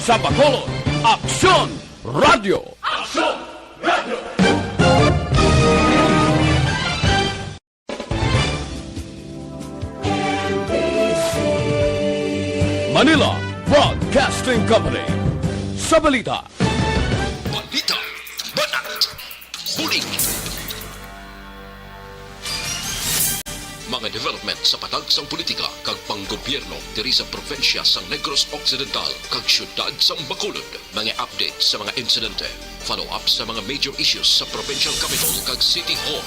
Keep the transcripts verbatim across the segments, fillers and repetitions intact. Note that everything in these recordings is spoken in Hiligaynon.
Sa Bacolod, Aksyon Radyo. Aksyon Radyo. Manila Broadcasting Company. Sa balita. Balita. Banat. Bulig. Mga development sa patag sang politika kag panggobyerno diri sa probinsya sang Negros Occidental kag siyudad sang Bacolod. Mga update sa mga insidente, follow-up sa mga major issues sa provincial capital kag city hall.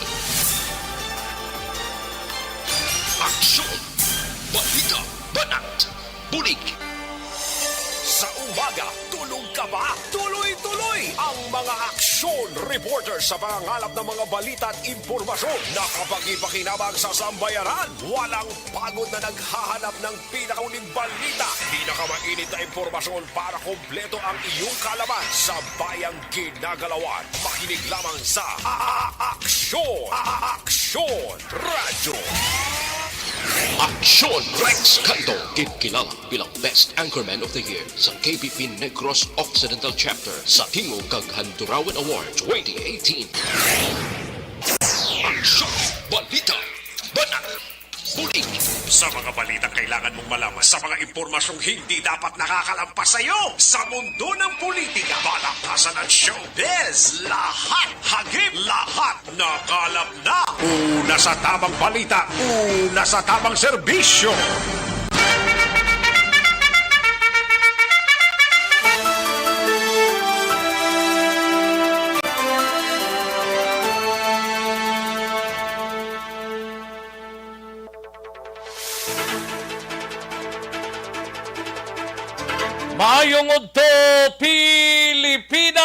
Aksyon! Balita! Banat! Bulig! Sa umaga, tulog ka ba? Tuloy-tuloy ang mga aksyon reporter sa pangangalap ng mga balita at impormasyon na kapag-ipakinabang sa sambayanan. Walang pagod na naghahanap ng pinakauling balita, pinakamainit na impormasyon para kompleto ang iyong kaalaman sa bayang ginagalawan. Makinig lamang sa A-, A-, Aksyon! A-, A-, Aksyon Radyo! Aksyon Rex Cantong, gid kilala bilang Best Anchorman of the Year sa K B P Negros Occidental Chapter sa Tingog kag Handurawan Award twenty eighteen. Aksyon! Balita! Banat! Bulig! Sa mga balitang kailangan mong malaman, sa mga impormasyong hindi dapat nakakalampas sa iyo, sa mundo ng politika, balaktasan at showbiz, lahat hagip, lahat nakalap na. Una sa tamang balita, una sa tamang serbisyo. Maayong udto, Pilipinas!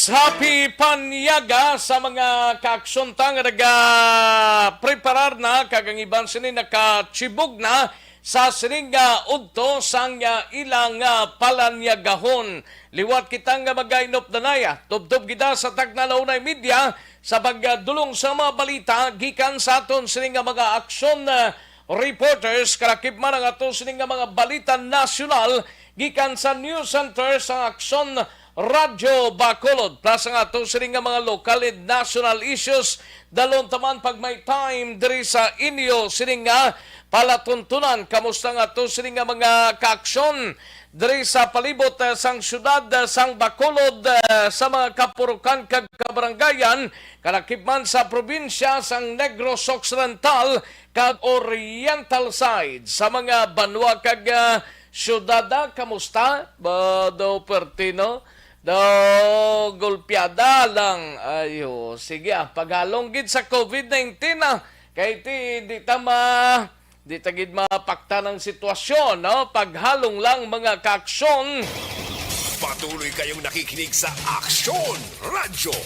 Happy Panyaga sa mga kaaksyon ta nga nagapreparar na, kag ang iban sini nakachibog na sa sining, ah, udto sang, ah, ilang, ah, palanyagahon. Liwat kita nga mag-, ah, inupdanaya. Tubtob kita sa tagna la una y media sa pagdulong sa mga balita gikan sa aton sini nga mga aksyon, ah, reporters. Kalakip man ang aton sini nga mga balita nasyonal gikan sa News Center sang Aksyon Radyo Bacolod, plus ang aton sini nga mga lokal and national issues. Dalon ta man pag may time diri sa inyo sini nga palatuntunan. Kamusta nga aton sini nga mga kaaksyon diri sa palibot, eh, sang siyudad, eh, sang Bacolod, eh, sa mga kapurukan kag kabaranggayan, kalakip man sa probinsya sang Negros Occidental kag Oriental side, sa mga banwa kag, ah, siyudad, ah, kamusta? Ba, daw perti, no? Daw golpiada lang. Ayo, sige, ah, paghalong gid sa covid nineteen, ah. Kay ti, di ta ma-, di ta gid mapaktan ang sitwasyon, no? Paghalong lang, mga kaaksyon. Patuloy kayong nakikinig sa Aksyon Radyo.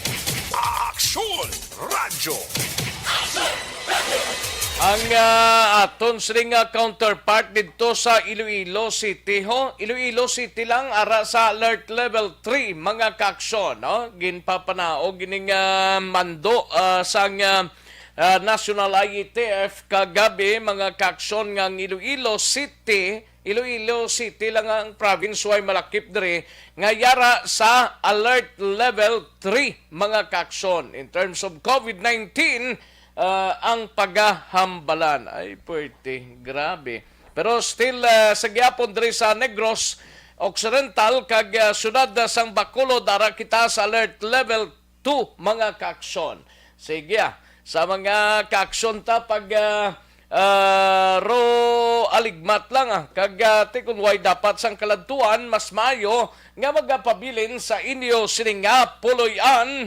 Aksyon Radyo. Ang, ah, aton sini nga counterpart didto sa Iloilo City, ho? Iloilo City lang, ara sa Alert Level three, mga kaaksyon, no? Ginpapanaog ining, ah, mando, ah, sang, ah, ah, National I A T F kagabi, mga kaaksyon, nga ang Iloilo City, Iloilo City lang ang province way malakip diri nga yara sa Alert Level three, mga kaaksyon. In terms of covid nineteen, ah, ang pagahambalan. Ay, puwerte. Grabe. Pero still, ah, sa gihapon diri sa Negros Occidental kag, ah, siyudad, ah, sang Bacolod, ara kita sa Alert Level two, mga kaaksyon. Sige, ah, sa mga kaaksyon ta pag, ah, ah, ro aligmat lang, ah, kag, ah, ti kun way dapat sang kaladtuan, mas maayo nga magapabilin sa inyo sini nga puloy-an.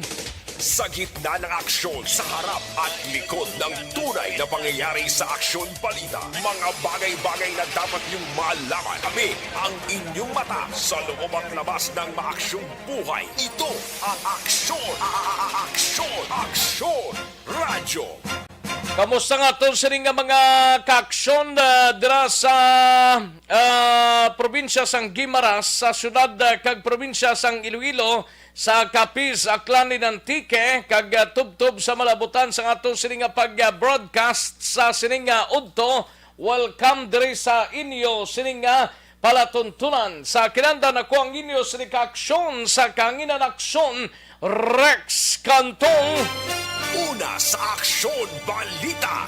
Sa gitna ng aksyon, sa harap at likod ng tunay na pangyayari sa Aksyon Balita, mga bagay-bagay na dapat niyong malaman. Kami ang inyong mata sa loob at labas ng maaksyong buhay. Ito ang Aksyon, a-, a-, a-, Aksyon, Aksyon Radyo. Kamusta nga aton sini nga mga kaaksyon, ah, dira sa, ah, probinsya sang Guimaras, sa siyudad, ah, kag probinsya sang Iloilo, sa Capiz, Aklan, and Antique, kag, ah, tubtob sa malabutan sang aton sini nga pag-, ah, broadcast sa sini nga udto? Welcome diri sa inyo sini nga palatuntunan. Sa kinahanglan, ako ang inyo sini ka aksyon sa kahanginan, Aksyon, Rex Cantong. Una sa Aksyon Balita.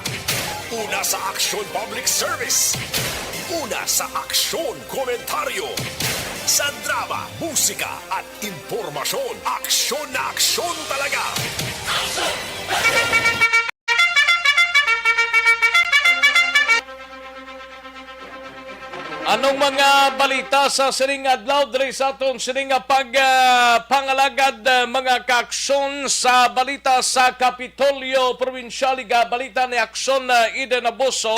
Una sa Aksyon Public Service. Una sa Aksyon Komentaryo. Sa drama, musika at impormasyon, aksyon na aksyon talaga. Anong mga balita sa sining adlaw diri sa aton sining nga pag, ah, pangalagad, ah, mga kaaksyon? Sa balita sa Kapitolyo Probinsyal, iga balita ni Aksyon, ah, Eden Abuso.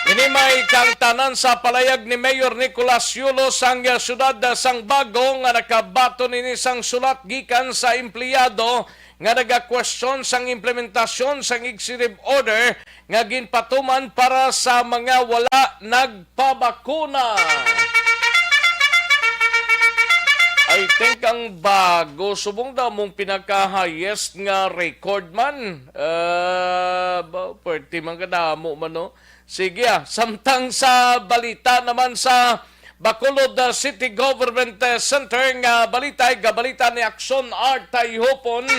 Ini may kangtanan sa palayag ni Mayor Nicolas Yulo sang, ah, siyudad, ah, sang Bago nga nakabaton ini sang sulat gikan sa empleyado nga nagakwestiyon sang implementasyon sang executive order nga ginpatuman para sa mga wala nagpabakuna. I think ang Bago subong daw mong pinaka-highest nga record man. Ah, ba, pwerte man kadamo man, no? Sige, ah. Samtang sa balita naman sa Bacolod, ah, City Government, ah, Center nga balita, iga balita ni Aksyon Art Tayhopon.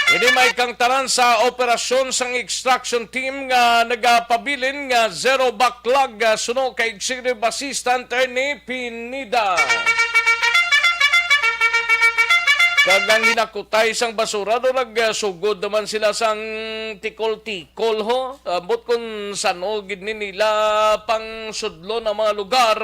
Ini may kangtanan sa operasyon sang extraction team nga nagapabilin nga zero backlog, ah, suno kay Executive Assistant Ernie Pineda. Kag ang hinakutay sang basura, do nagsugod naman sila sang tikol-tikol, ho. Ambot kung san-o gid ni nila pang sudlon ang mga lugar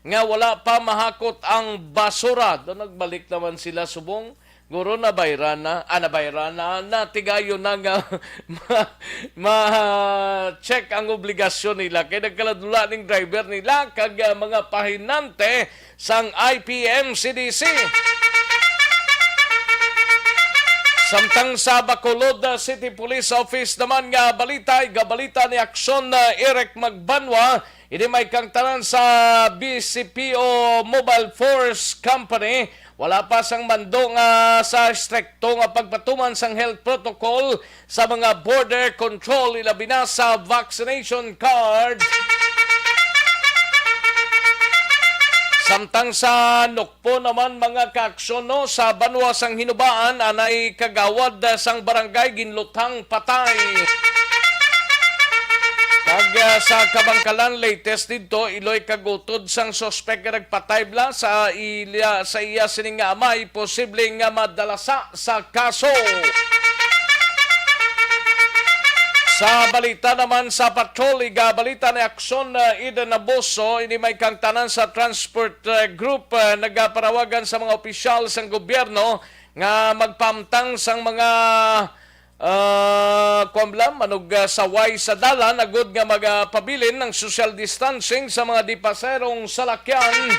nga wala pa mahakot ang basura. Do nagbalik naman sila subong. Guro, nabayran na, ah, nabayran na, natigayon na nga ma-, ma-check ang obligasyon nila. Kay nagkaladula ning driver nila kag, ah, mga pahinante sang I P M C D C. Samtang sa Bacolod, ah, City Police Office naman nga balita, iga balita ni Aksyon, ah, Eric Magbanwa, ini may kangtanan sa B C P O Mobile Force Company. Wala pa sang mando nga sa estrikto nga pagpatuman sang health protocol sa mga border control, ilabi na sa vaccination card. Samtang sa Nukpo naman, mga kaaksyon, no, sa banwa sang Hinubaan, anay kagawad, ah, sang barangay ginluthang patay. Kag, ah, sa Kabangkalan, latest didto, iloy kag utod sang suspek nga nagpatay bala sa iya, sa iya sining nga amay, posible nga madalasa sa kaso. Sa balita naman sa patrol, iga balita ni Aksyon, ah, Eden Abuso, ini may kangtanan sa transport, ah, group, ah, nagaparawagan sa mga opisyal sang gobyerno nga magpahamtang sang mga, ah, kuwan bala, manug-, ah, saway sa dalan agud nga magapabilin ang social distancing sa mga dipaserong salakyan.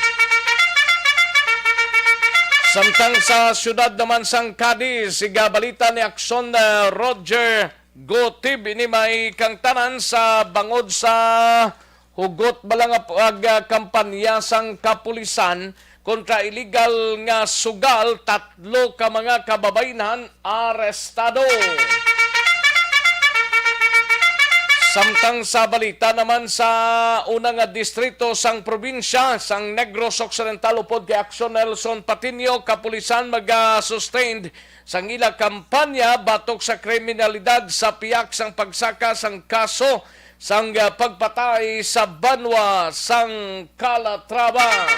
Samtang sa siyudad naman sang Cadiz, iga balita ni Aksyon, ah, Roger Gotib, ini may kangtanan sa bangod sa hugot bala nga pagkampanya sang kapulisan kontra iligal nga sugal, tatlo ka mga kababaynhan arestado. Samtang sa balita naman sa una nga distrito sang probinsya sang Negros Occidental, upod kay Aksyon Nelson Patiño, kapulisan maga-sustained sang ila kampanya batok sa kriminalidad sa pihak sang pagsaka sang kaso sang, ah, pagpatay sa banwa sang Calatrava.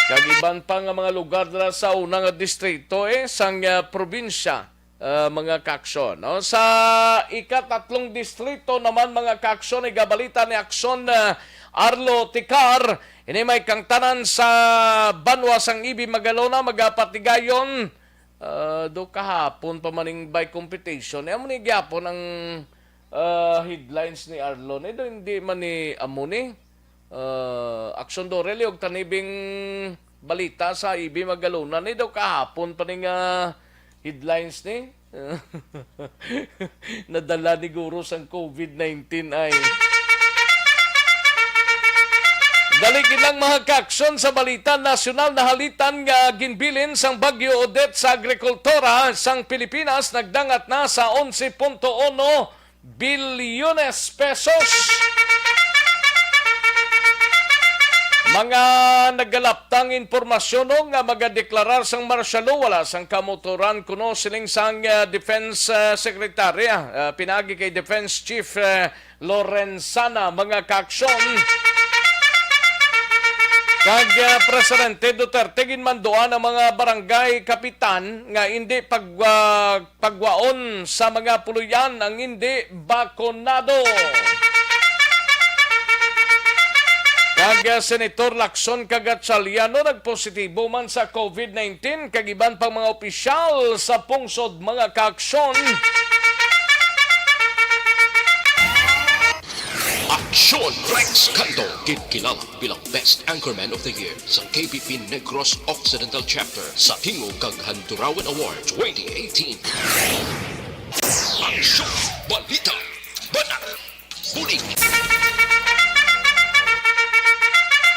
Kag iban pa nga mga lugar dira sa una nga distrito, eh, sang, ah, probinsya, ah, mga kaaksyon, no? Sa ikatatlong distrito naman, mga kaaksyon, iga balita ni Aksyon, ah, Arlo Ticar, ini may kangtanan sa banwa sang Ibi Magalona, magapatigayon, ah, do kahapon pa maning by competition. Eh, amo ni gyapon ang, ah, headlines ni Arlo. Eh, do hindi man ni amo ni, ah, Aksyon Dorel, og tanibing balita sa Ibi Magalona ni do kahapon pa ni nga headlines ni. Nadala ni guro sang covid nineteen ay. Dalig lang, mga kaaksyon, sa balita nasyonal, nahalitan nga ginbilin sang Bagyo Odette sa agrikultura sang Pilipinas, nagdangat na sa onse punto uno bilyones pesos. Mga nagalaptang impormasyon, no, nga magadeklarar sang martial law, wala sang kamotoran kuno, siling sang, ah, Defense, ah, Secretary, ah, pinaagi kay Defense Chief, ah, Lorenzana, mga kaaksyon. Kag, ah, Presidente Duterte ginmanduan ang mga barangay kapitan nga indi pag, ah, pagwaon sa mga puloy-an ang indi bakunado. Kag, ah, Senator Lacson kag Gatchaliano nagpositibo man sa COVID nineteen, kag iban pang mga opisyal sa pungsod, mga kaaksyon. Aksyon! Rex Cando, ginkilala bilang Best Anchorman of the Year sa K B P Negros Occidental Chapter sa Tingog kag Handurawan Award twenty eighteen. Aksyon! Balita! Banat! Bulig!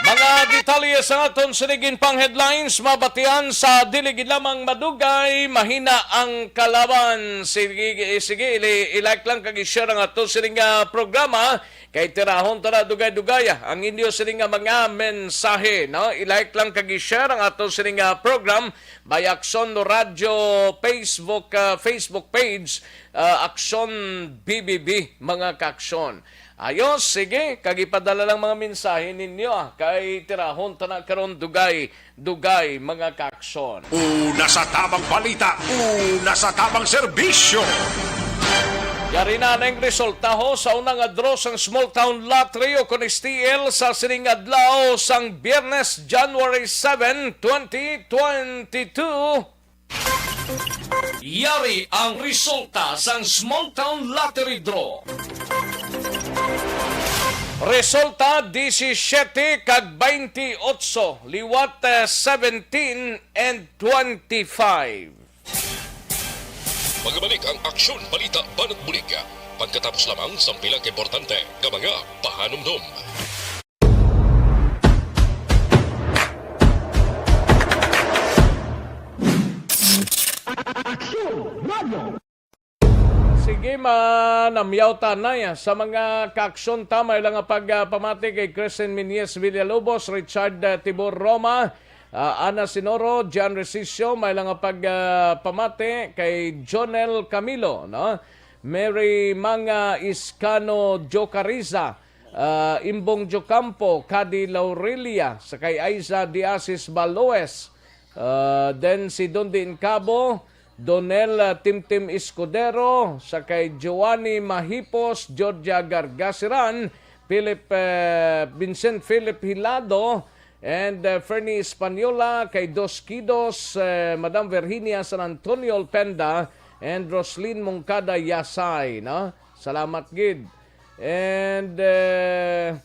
Mga detalye sa aton sining pang headlines mabatian sa dili gid lamang madugay, mahina ang kalaban. Sige, sige, ili-, i-like lang kag i-share ang ato sining, ah, programa. Kay tirahon ta na dugay-dugay, ah, ang inyo sining nga mga mensahe, no? I-like lang kag i-share ang ato sining nga program by Aksyon Radio Facebook, ah, Facebook page, ah, Aksyon B B B, mga kaaksyon. Ayos, sige, kag ipadala lang mga mensahe ninyo, ah, kay tirahon ta na karon dugay dugay, mga kaaksyon. Una sa tamang balita, una sa tamang serbisyo. Yari na ang resulta ho sa una nga draw sang Small Town Lottery o kon S T L sa sining adlaw sang Biyernes, January seven, twenty twenty-two. Yari ang resulta sang Small Town Lottery Draw. Resulta, disisiete kag twenty-eight, liwat, eh, seventeen and twenty-five. Magabalik ang Aksyon Balita Banat Bulig pagkatapos lamang sang pila ka importante nga mga pahanumdom. Aksyon Radio. Sige, manamyaw ta na ya sa mga kaaksyon ta. May lang nga pag, ah, pamati kay Kristen Menyes Villalobos, Richard, ah, Tibor Roma, ah, Ana Sinoro, John Resicio. May lang nga pag, ah, pamati kay Jonel Camilo, no? Mary Manga Iscano Jocariza, ah, Imbong Jocampo, Kadi Laurelia, sa kay Aiza Diasis Baloes, ah, then si Don Din Cabo, Donel, ah, Timtim Escudero, sa kay Giovanni Mahipos, Georgia Gargasiran, Philip, eh, Vincent Philip Hilado, and, eh, Fernie Española, kay Dos Kidos, eh, Madam Virginia San Antonio Olpenda, and Roslyn Moncada Yasay, no? Salamat gid. And, eh,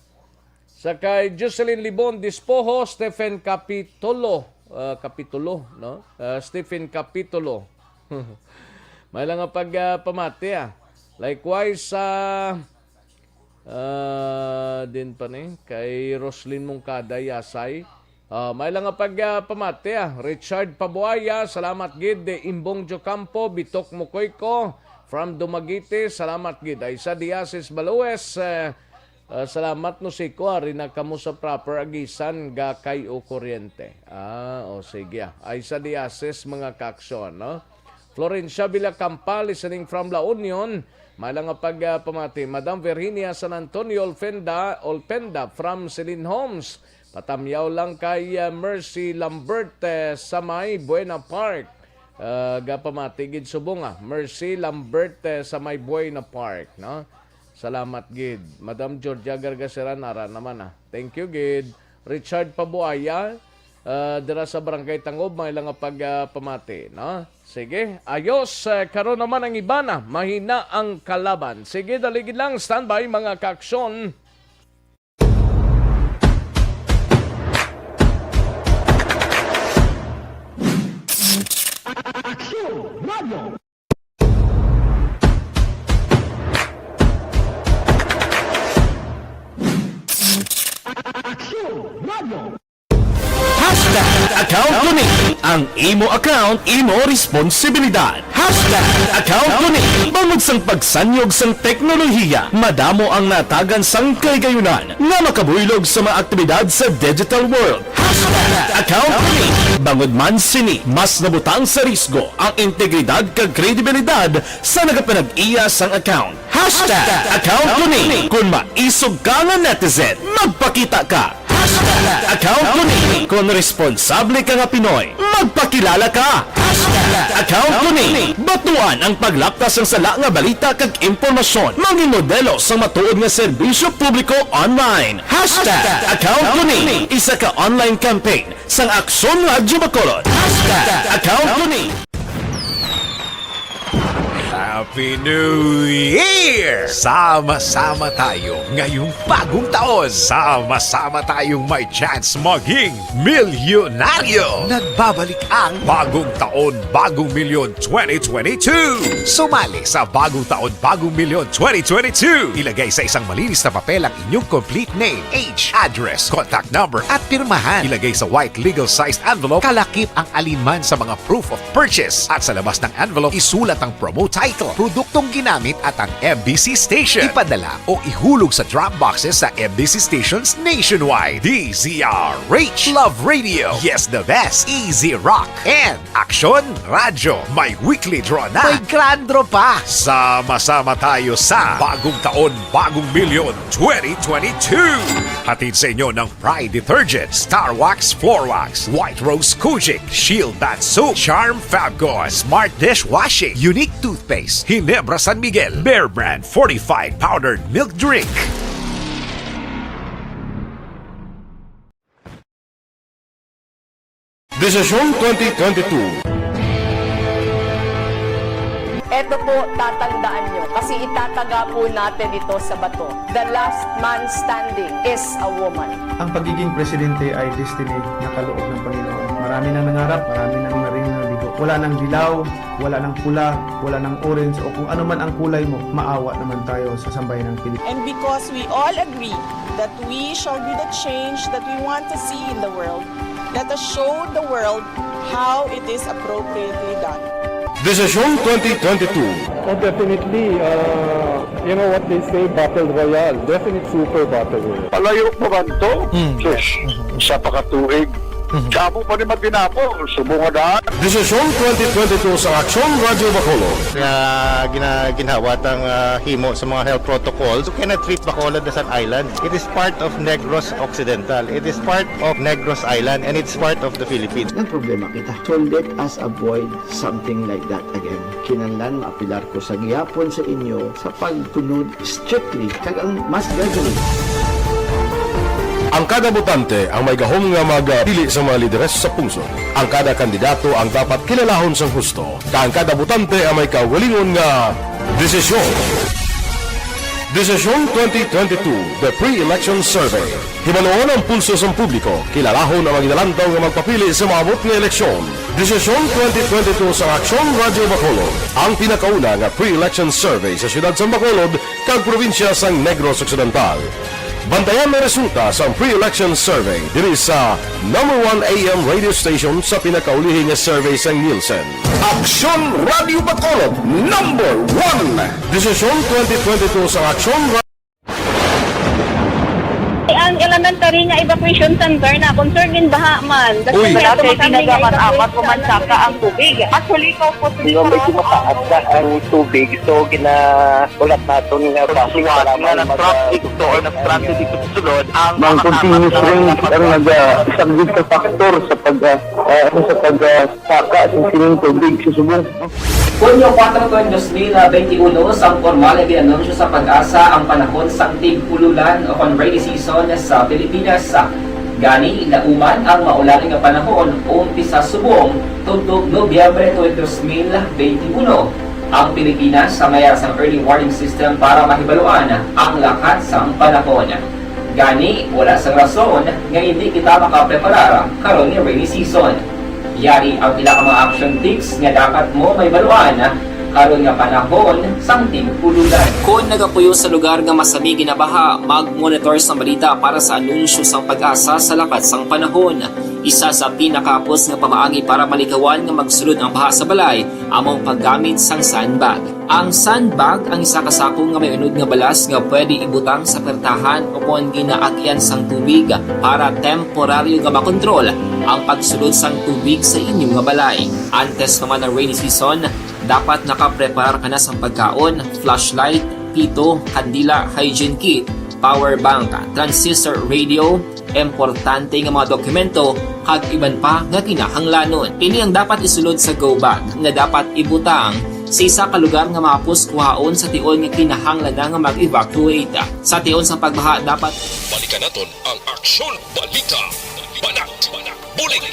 sa kay Jocelyn Libon Dispoho, Stephen Capitulo, ah, Capitulo, no? Ah, Stephen Capitulo. May lang nga pag, ah, pamati, ah. Likewise, sa, ah, din pa ni, kay Roslyn Moncada Yasay. Ah, may lang nga pag, ah, pamati, ah. Richard Pabuaya, salamat gid. Imbong Jocampo, Bitok Mokoyko, from Dumaguete, salamat gid. Aiza Diasis Baloes, eh, ah, salamat, no, Siko, ari na kamo sa proper agisan, ga kay o kuryente. Ah, o sige, ah. Aiza Diasis, mga kaaksyon, no? Florencia Villacampa, listening from La Union. May lang nga pag, ah, pamati. Madam Virginia San Antonio Olpenda, Olpenda from Celine Homes. Patamyaw lang kay, ah, Mercy Lambert, eh, sa may Buena Park. Ah, gapamati gid subong, ah. Mercy Lambert, eh, sa may Buena Park, no? Salamat gid. Madam Georgia Gargaseran, ara naman, ah. Thank you gid. Richard Pabuaya, ah, dira sa Barangay Tangob, may lang nga pag, ah, pamati, no? Sige, ayos. Eh, karon naman ang iba na, mahina ang kalaban. Sige, dali gid lang, standby, mga kaaksyon. Aksyon Radio. Aksyon Ang imo account, imo responsibilidad. Hashtag account ko ni. Bangod sang pagsanyog sang teknolohiya, madamo ang natagan sang kahigayunan nga makabuylog sa mga aktibidad sa digital world. Hashtag account ko ni. Bangod man sini, mas nabutang sa risgo ang integridad kag kredibilidad sa nagapanag-iya sang account. Hashtag account ko ni. Kung maisog ka nga netizen, magpakita ka. Hashtag account ko ni. Kung responsable ka nga Pinoy, magpakilala ka. Hashtag account ko ni. Batuan ang paglapta sang sala nga balita kag impormasyon. Mangin modelo sang matuod nga serbisyo publiko online. Hashtag account ko ni. Isa ka online campaign sang Aksyon Radyo Bacolod. Hashtag account ko ni. Happy New Year! Sama-sama tayo ngayong bagong taon. Sama-sama tayong may chance maging milyonaryo. Nagbabalik ang Bagong Taon, Bagong Milyon twenty twenty-two. Sumali sa Bagong Taon, Bagong Milyon twenty twenty-two. Ilagay sa isang malinis na papel ang inyong complete name, age, address, contact number, at pirmahan. Ilagay sa white legal-sized envelope, kalakip ang alinman sa mga proof of purchase. At sa labas ng envelope, isulat ang promo title, produktong ginamit at ang M B C station. Ipadala o ihulog sa drop boxes sa M B C stations nationwide. D Z R H, Love Radio, Yes the Best, Easy Rock, and Aksyon Radyo. May weekly draw na. May grand draw pa. Sama-sama tayo sa Bagong Taon, Bagong Milyon twenty twenty-two. Hatid sa inyo ng Pride Detergent, Star Wax Floor Wax, White Rose Kojic, Shield Bath Soap, Charm Fabcon, Smart Dishwashing, Unique Toothpaste, Ginebra San Miguel, Bear Brand Fortified Powdered Milk Drink. Desisyon twenty twenty-two. Eto po, tatandaan nyo, kasi itataga po natin ito sa bato. The last man standing is a woman. Ang pagiging presidente ay destiny na kaloob ng Panginoon. Marami nang nangarap, marami nang naring nabigo. Wala nang dilaw, wala nang pula, wala nang orange, o kung ano man ang kulay mo, maawa naman tayo sa sambayanang Pilipinas. And because we all agree that we shall be the change that we want to see in the world, let us show the world how it is appropriately done. Desisyon twenty twenty-two. Oh, definitely, uh, you know what they say, battle royale. Definite super battle royale. Palayo pa man to? Hmm. Sus, isa pa ka tuig. Mhm. Damo pa ni matinapo, subong nga daan. Desisyon twenty twenty-two sa Aksyon Radyo Bacolod. Nga gina-, ginhawa tang, ah, himo sa mga health protocols. You cannot treat Bacolod as an island. It is part of Negros Occidental. It is part of Negros Island, and it's part of the Philippines. Nagproblema kita. So let us avoid something like that again. Kinahanglan maapelar ko sa gihapon sa inyo sa pagtunod strictly kag ang mass gathering. Ang kada botante ang may gahom nga magpili sa mga lideres sa pungsod. Ang kada kandidato ang dapat kilalahon sang husto, kag ang kada botante ang may kaugalingon nga desisyon. Desisyon twenty twenty-two, The Pre-Election Survey. Hibaluon ang pulso sang publiko, kilalahon ang mga ginalantaw nga magpapili sa maabot nga eleksyon. Desisyon twenty twenty-two sa Aksyon Radyo Bacolod, ang pinakauna nga pre-election survey sa siyudad sang Bacolod kag probinsya sang Negros Occidental. Bantayan ang resulta sang pre-election survey diri sa number one A M radio station sa pinakaulihi nga survey sang Nielsen. Aksyon Radyo Bacolod, number one. Desisyon twenty twenty-two sa Aksyon Ang elementary nga evacuation center na concern gid baha man. Uy. Kaya dati tumakan nga tinaga man evacuation amat ko man center. Saka ang tubig. Actually, ikaw po, Di ba, medyo mataas na ang tubig, so ginaulat naton nga Ang siwat nga na-traffic to or na-stranded dito sa sulod, ang Ang makakamit continuous na lang rain ang ang nag-, ah, isa gid ka factor sa pag, ah, ah, ano, sa pag, ah, Saka sa sining tubig sa subong. Hunyo kuwatro, dos mil benti uno, sang pormal nga gin-anunsyo sa PAGASA ang panahon sang tig-ululan o kon rainy season sa Pilipinas. Gani, nauman ang maulan nga panahon umpisa subong tubtob Nobyembre twenty, dos mil benti uno. Ang Pilipinas may ara sang early warning system para mahibaluan ang lakat sang panahon. Gani, wala sang rason nga indi kita makapreparar karon nga rainy season. Yari ang pila ka mga action tips nga dapat mo mahibaluan karon nga panahon sang tig-ululan. Kon nagapuyo sa lugar nga masami ginabaha, mag-monitor sang balita para sa anunsyo sang PAGASA sa lakat sang panahon. Isa sa pinakahapos nga pamaagi para malikawan nga magsulod ang baha sa balay amo ang paggamit sang sandbag. Ang sandbag ang isa ka sako nga may unod nga balas nga pwede ibutang sa pertahan upon ginaagyan sang tubig para temporaryo nga makontrol ang pagsulod sang tubig sa inyo nga balay. Antes pa man ang rainy season, dapat nakapreparar ka na sang pagkaon, flashlight, pito, kandila, hygiene kit, power bank, transistor radio, importante nga mga dokumento, kag iban pa nga kinahanglanon. Ini ang dapat isulod sa go bag nga dapat ibutang sa isa ka lugar nga mahapos kuhaon sa tion nga kinahanglan na nga mag-evacuate. Sa tion sa pagbaha, dapat Balikan naton ang Aksyon Balita. Banat, Bulig.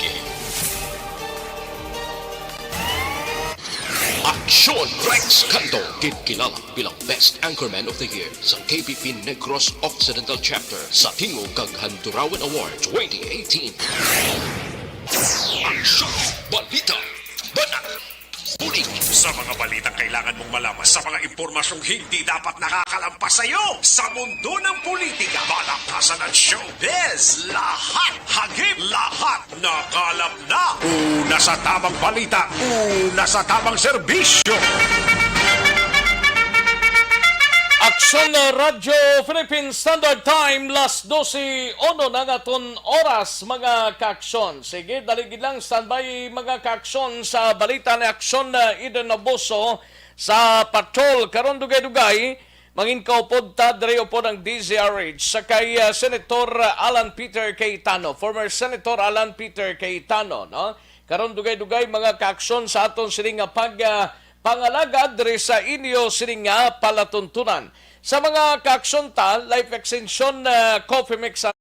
Aksyon Rex Canto, ginkilala bilang Best Anchorman of the Year sa K P P Negros Occidental Chapter sa Tingog kag Handurawan Award twenty eighteen. Aksyon Balita. Banat. Bulig. Sa mga balitang kailangan mong malaman, sa mga impormasyong hindi dapat nakakalampas sa iyo, sa mundo ng politika, balaktasan at showbiz, lahat, hagip, lahat, nakalap na. Una sa tamang balita, una sa tamang serbisyo. Aksyon na Radyo Philippine Standard Time, las dose uno na ang aton oras, mga kaaksyon. Sige, dali gid lang, standby, mga kaaksyon, sa balita ni Aksyon na Eden Abuso sa patrol. Karon, dugay-dugay, mangin kaupod ta, diri upod ang D Z R H sa kay, ah, Senator Alan Peter Cayetano, former Senator Alan Peter Cayetano, no? Karon, dugay-dugay, mga kaaksyon, sa aton sini nga pag, ah, pangalagad diri sa inyo sini nga palatuntunan. Sa mga kaaksyon ta, life extension, ah, coffee mix.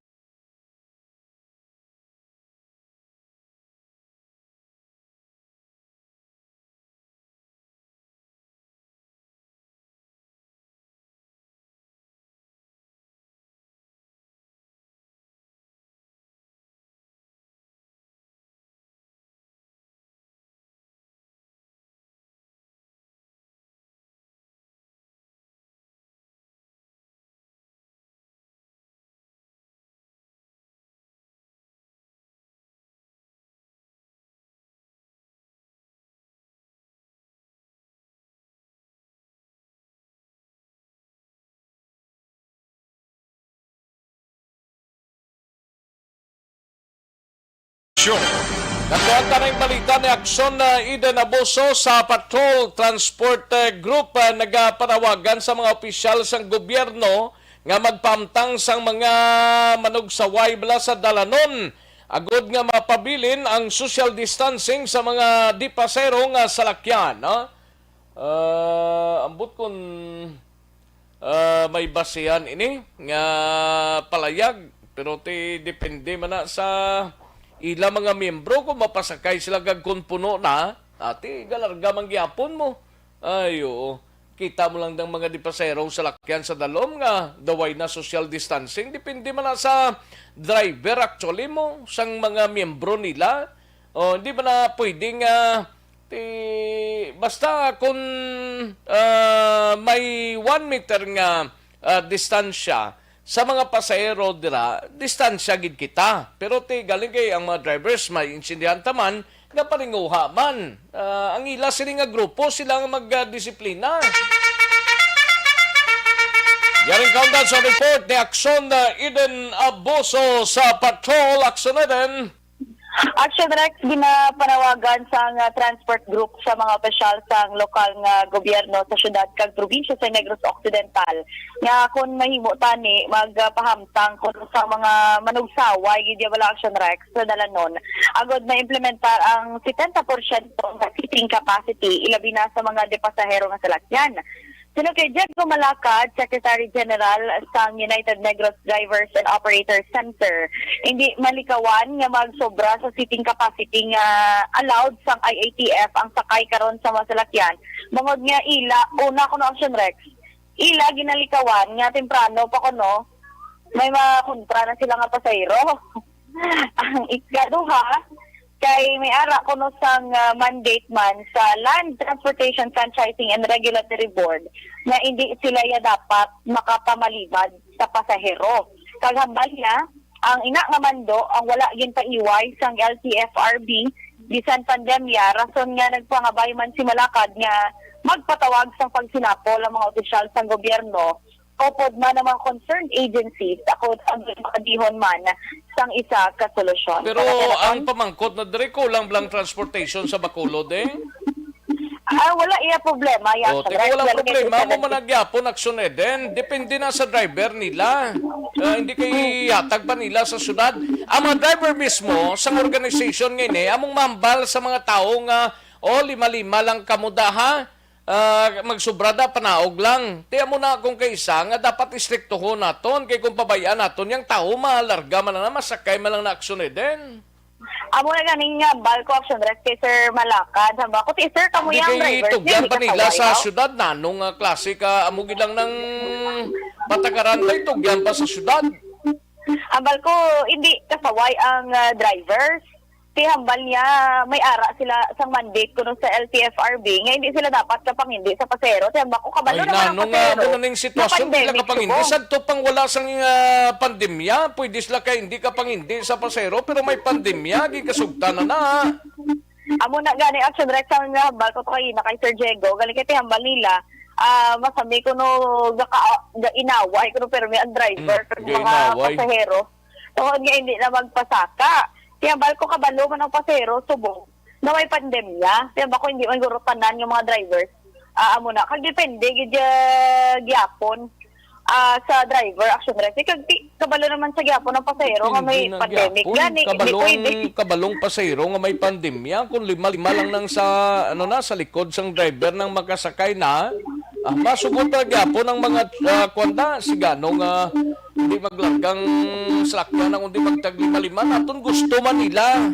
Show. Nakuha ta na yung balita ni Aksyon na Eden Abuso sa Patrol Transport, eh, Group, eh, nagapanawagan sa mga opisyal sang gobyerno nga magpahamtang sang mga manugsaway bala sa dalanon agod nga mapabilin ang social distancing sa mga dipasero nga salakyan, no? Ah, ambot kun, ah, may basihan ini nga palayag, pero ti depende man na sa ila mga miyembro kung mapasakay sila kag kun puno na, ati galarga man gyapon mo. Ay, oo. Kita mo lang ng mga dipasero sa lakyan sa dalom nga daway na social distancing. Depende man na sa driver actually mo, sang mga miyembro nila. O, hindi man na pwedeng, ah, ti, basta kung, ah, may one meter nga, ah, distansya sa mga pasahero dira, distansya gid kita. Pero ti, galing kay ang mga drivers, may intindihan ta man, nga paninguha man. Ah, ang ila sini nga grupo, sila nga magdisiplina. Yaring kaundan sa report ni Aksyon, ah, Eden Abuso sa Patrol. Aksyon Eden. Action Rex, ginapanawagan sang, ah, transport group sa mga opisyal sang lokal nga gobyerno sa syudad kag probinsya sa Negros Occidental nga kung mahimo tani, magpahamtang kuno sa mga manugsaway gid ya bala, Action Rex, sa dalanon agod maimplementar ang setenta porsyento nga seating capacity, ilabi na sa mga depasahero nga salakyan. Suno kay Jed Gumalacad, Secretary General sang United Negros Drivers and Operators Center, hindi malikawan nga magsobra sa seating capacity nga allowed sang I A T F ang sakay karon sa mga salakyan, bangod nga ila, una kuno, Action Rex, ila ginalikawan nga temprano pa kuno may makontra na sila nga pasahero. Ang ikaduha, kay may ara kuno sang, ah, mandate man sa Land Transportation Franchising and Regulatory Board nga indi sila ya dapat makapamalibad sa pasahero. Kag hambal niya, Ang ina nga mando ang wala ginpaiway sang L T F R B bisan pandemya, rason nga nagpangabay man si Malacad nga magpatawag sang pagsinapol ang mga opisyal sang gobyerno upod man ang mga concerned agencies ako ang makadihon man sang isa ka solusyon. Pero Para kay ang Raton, pamangkot na diri, kulang bala ang transportation sa Bacolod, eh? Ah, wala iya problema, iya O, sa teka, drive, walang wala problema. Amo man ang gyapon, Action Eden. Depende na sa driver nila. Ah, hindi kay yatag pa nila sa syudad. Ang mga driver mismo, sa organization nga ini, among mahambal sa mga tawo nga, "O, lima-lima lang kamo da, ha? Ah, magsubra da, panaog lang." Ti amo na akong kaisa nga dapat istriktuhon naton, kay kung pabayaan naton, yang tawo malarga man lang na, masakay man lang na, Action Eden. Amo na ganing nga hambal ko, Action Rex, kay Sir Malacad. Hambal ko, ti, sir, kamo Di yang kay driver, tugyan hindi pa nila kasaway, sa no? Syudad, nanong nga klase ka, amo gid lang nang patakaran, kay tugyan pa sa syudad. Hambal ko, hindi kasaway ang, ah, drivers. Ti hambal niya, may ara sila sang mandate kuno sa L T F R B nga hindi sila dapat kapangindi sa pasero. Ti hambal ko, kabalo Ay, naman ang nanong, ah, pasero. Amo na ning sitwasyon, hindi lang pandemic kapangindi. Subong. Sadto pang wala sang, ah, pandemya, pwede sila kay hindi kapangindi sa pasero, pero may pandemya, gikasugtan na na. Amo na gani, Action Rex, ang hambal ko to kay, na kay Sir Diego. Galing kay ti hambal nila, ah, masami kuno gaka-, ga-inaway kuno permi ang driver, Mm, pero mga ga-inaway. Pasahero. Tungod nga hindi na magpasaka. Ti hambal ko, kabalo man ang pasahero, subong na may pandemya. Ti hambal ko, hindi man guro tanan nga mga drivers. Ah, amo na. Kag depende gid, ah, gyapon, ah, sa driver, Action Rex. Kag ti-, kabalo naman sa gyapon ang pasahero nga may Hindi na pandemic. Gyapon. Gani, hindi Kabalong, pwede. Kabalong pasahero nga may pandemya. Kung lima-lima lang nang sa, ano na, sa likod sang driver nang makasakay na, ah, masugot pa gyapon ang mga, ah, kwanda, sigano nga hindi maglargang salakyan ang hindi magtag lima-lima. Naton gusto man nila.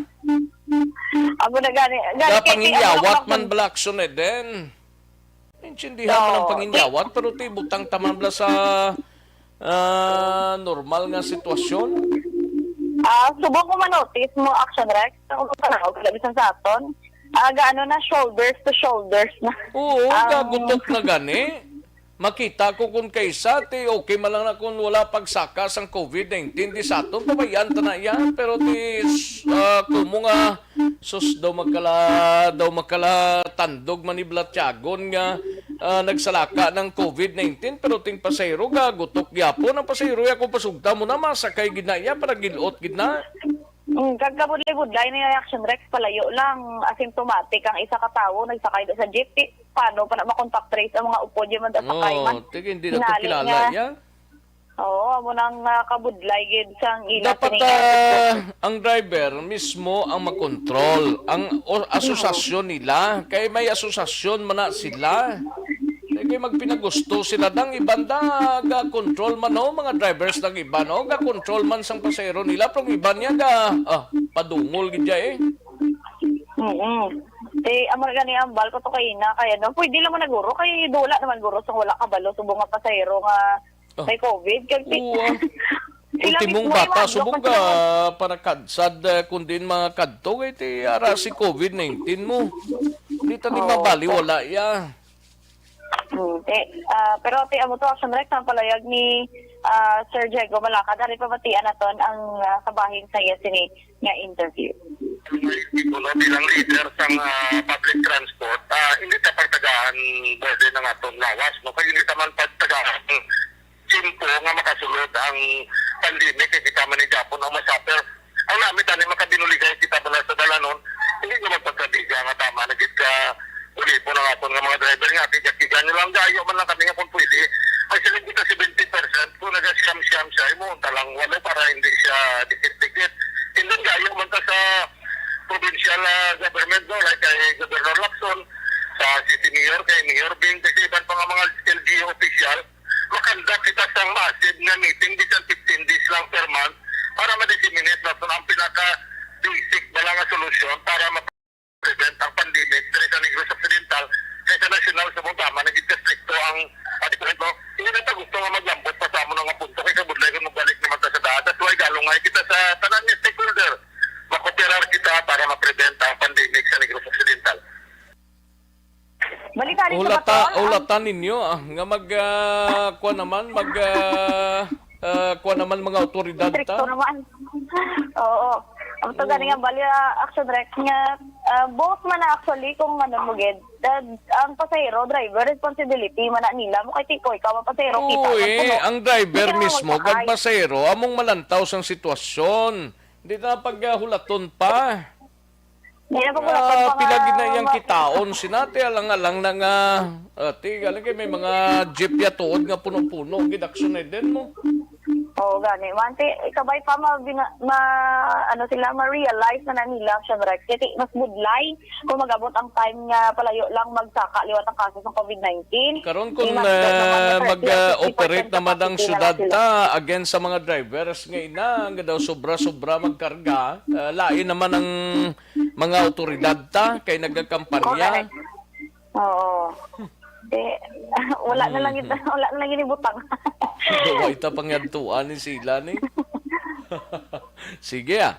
Amo na gani. Gani, kay ti-, amo na Gapanginyawat lang man bala, Action Eden. Intindihan man ang Oo, panginyawat, pero ti butang ta man bala sa, ah, normal nga sitwasyon. Ah, subong ko manotice mo, Action Rex, sa unang panahon, kaya bisan sa aton, ah, gaano na, shoulders to shoulders na. Oo, Ang gagutok na gani. Makita ko kung kaisa, ti okay man lang na kung wala pagsaka sang covid nineteen, di sa aton, pabayaan ta na iya. Pero ti, ah, kumo nga, sus, daw magkala-, daw magkalatandog man ni Blatyagon nga, ah, nagsalaka ng covid nineteen, pero ting pasahero, gagutok gyapon ang pasahero, ya kung pasugta mo na, masakay gid na iya, para gilot gid na. Mm, kag kabudlay-budlay ni Action Rex, palayo lang, asymptomatic ang isa ka tawo, nagsakay sa jeep, ti, paano pa na makontak trace ang mga upod yung mga sakay man? Oo, tig, hindi na to Hinali kilala nga. Iya. Oo, amo nang, ah, kabudlay gid sang ila Dapat, sini. Ah, ang driver mismo ang makontrol. Ang o-, asosasyon nila, kay may asosasyon man na sila. Kay, kay magpinagusto sila, dang iban da, ga-control man, no? Mga drivers ng iban, no? Ga-control man sang pasahero nila, pero ang iban niya ga, ah, padungol gid siya, eh. Mm-mm. Ti, amo na gani ang hambal ko to kay ina, kay ano, pwede lang man na guro, kay dula naman guro sang wala kabalo, subong nga pasahero nga Oh. May covid, kag ti-, Oo, ah. Sila Ultimong mismo bata, iwadlok subong na ka naman. Para kadsad, eh, kung diin mga kadto, kay ti ara si covid nineteen mo. Di ta ni Oo, mabali, po. Wala ya. Hmm, ti-, ah, pero ti amo to, Action Rex, ang palayag ni, ah, Sir Diego Malacad, ari pabatian naton ang, ah, kabahin sa iya sini nga interview. Kuno bilang leader sang, ah, public transport, ah, hindi ta pagtagaan burden ang atong lawas, no? Kay hindi ta man pagtagaan tiyempo nga makasulod ang pandemic, kay kita man ni gihapon ang masuffer. Ang namit ani makabinuligay kita bala sa dalanon, hindi naman pagkadiga nga tama na gid ka ulipon ang aton nga mga driver nga, tiga-tiga nyo lang, gayo man lang kami nga kung pwede. Ang siling kita seventy percent, kung naga-siyam-siyam siya, imo unta lang walo para hindi siya dikit-dikit. And then gayo man ta sa provincial, ah, government, no, like kay Governor Lacson, sa City Mayor, kay Mayor Bing, kay iban pa nga mga L G U official, makanda kita sa massive nga meeting, bisan fifteen days lang per month, para ma-disseminate naton ang pinaka-basic na lang nga solusyon para ma- prevent ang pandemic diri sa Negros Occidental, kay sa national sa Bugama, naging stricto ang, ah, department, no? Hindi na ta gusto nga maglambot pa sa amo nga punto, kay kabudlay kung magbalik naman ta sa daan. That's why galungay kita sa tanan nga stakeholder. Makooperar kita para ma-prevent ang pandemic sa Negros Occidental. Balik tayo sa Hulata-, bato, ang hulatan ninyo, ah, nga mag, ah, kuwan naman, mag, ah, ah, kuwan naman, mga awtoridad ta. Stricto naman. Oo. Ang to gani nga bali, ah, Action Rex nga, ah, both man na actually kung ano mo gid. Dad, ang pasahero, driver, responsibility man na nila mo kay tiko ikaw ang pasahero, kita man kuno. Ang driver mismo kag pasahero among malantaw sang sitwasyon. Di na paghulaton pa. Di na paghulaton pa. Pila gid na iyang kitaon, sinati alang-alang na nga, ah, ti, galing kay may mga jeep ya tuod nga puno-puno gid, Action Eden mo. Oo, gani. Manti, ikabay pa ma, bina, ma, ano sila, ma-realize na na nila, Action Rex. Kasi mas budlay kung mag-abot ang time nga palayo lang magsaka liwat ang kaso sa covid nineteen. Karon kung, ah, mag-operate naman ang syudad ta against sa mga drivers nga ina, nga daw sobra-sobra magkarga, ah, lain naman ang mga awtoridad ta kay nagakampanya. Correct. Oo. Eh, wala na lang yun, wala na lang yun ibutang. Wala ta pangyadtuan ni sila ni. Sige, ah.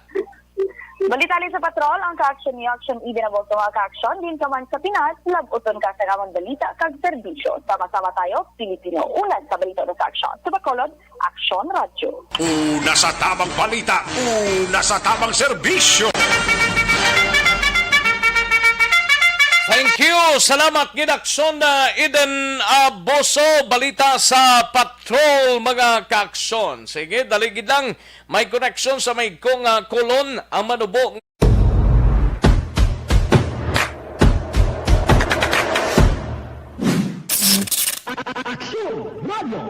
Balita ni sa Patrol, ang ka-action ni Action Eden Agosto nga ka-action, din ka man sa Pinas, labuton ka sa amon balita kag serbisyo. Sama-sama tayo, Pilipino. Una sa balita na sa aksyon. Sa Bacolod, Aksyon Radyo. Una sa tamang balita, una sa tamang serbisyo. Thank you. Salamat gid, Aksyon, ah, Eden Abuso. Balita sa Patrol, mga ka-aksyon. Sige, dali gid lang. May koneksyon sa may kong, ah, kolon ang manubo. Aksyon Radio.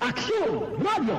Aksyon Radio.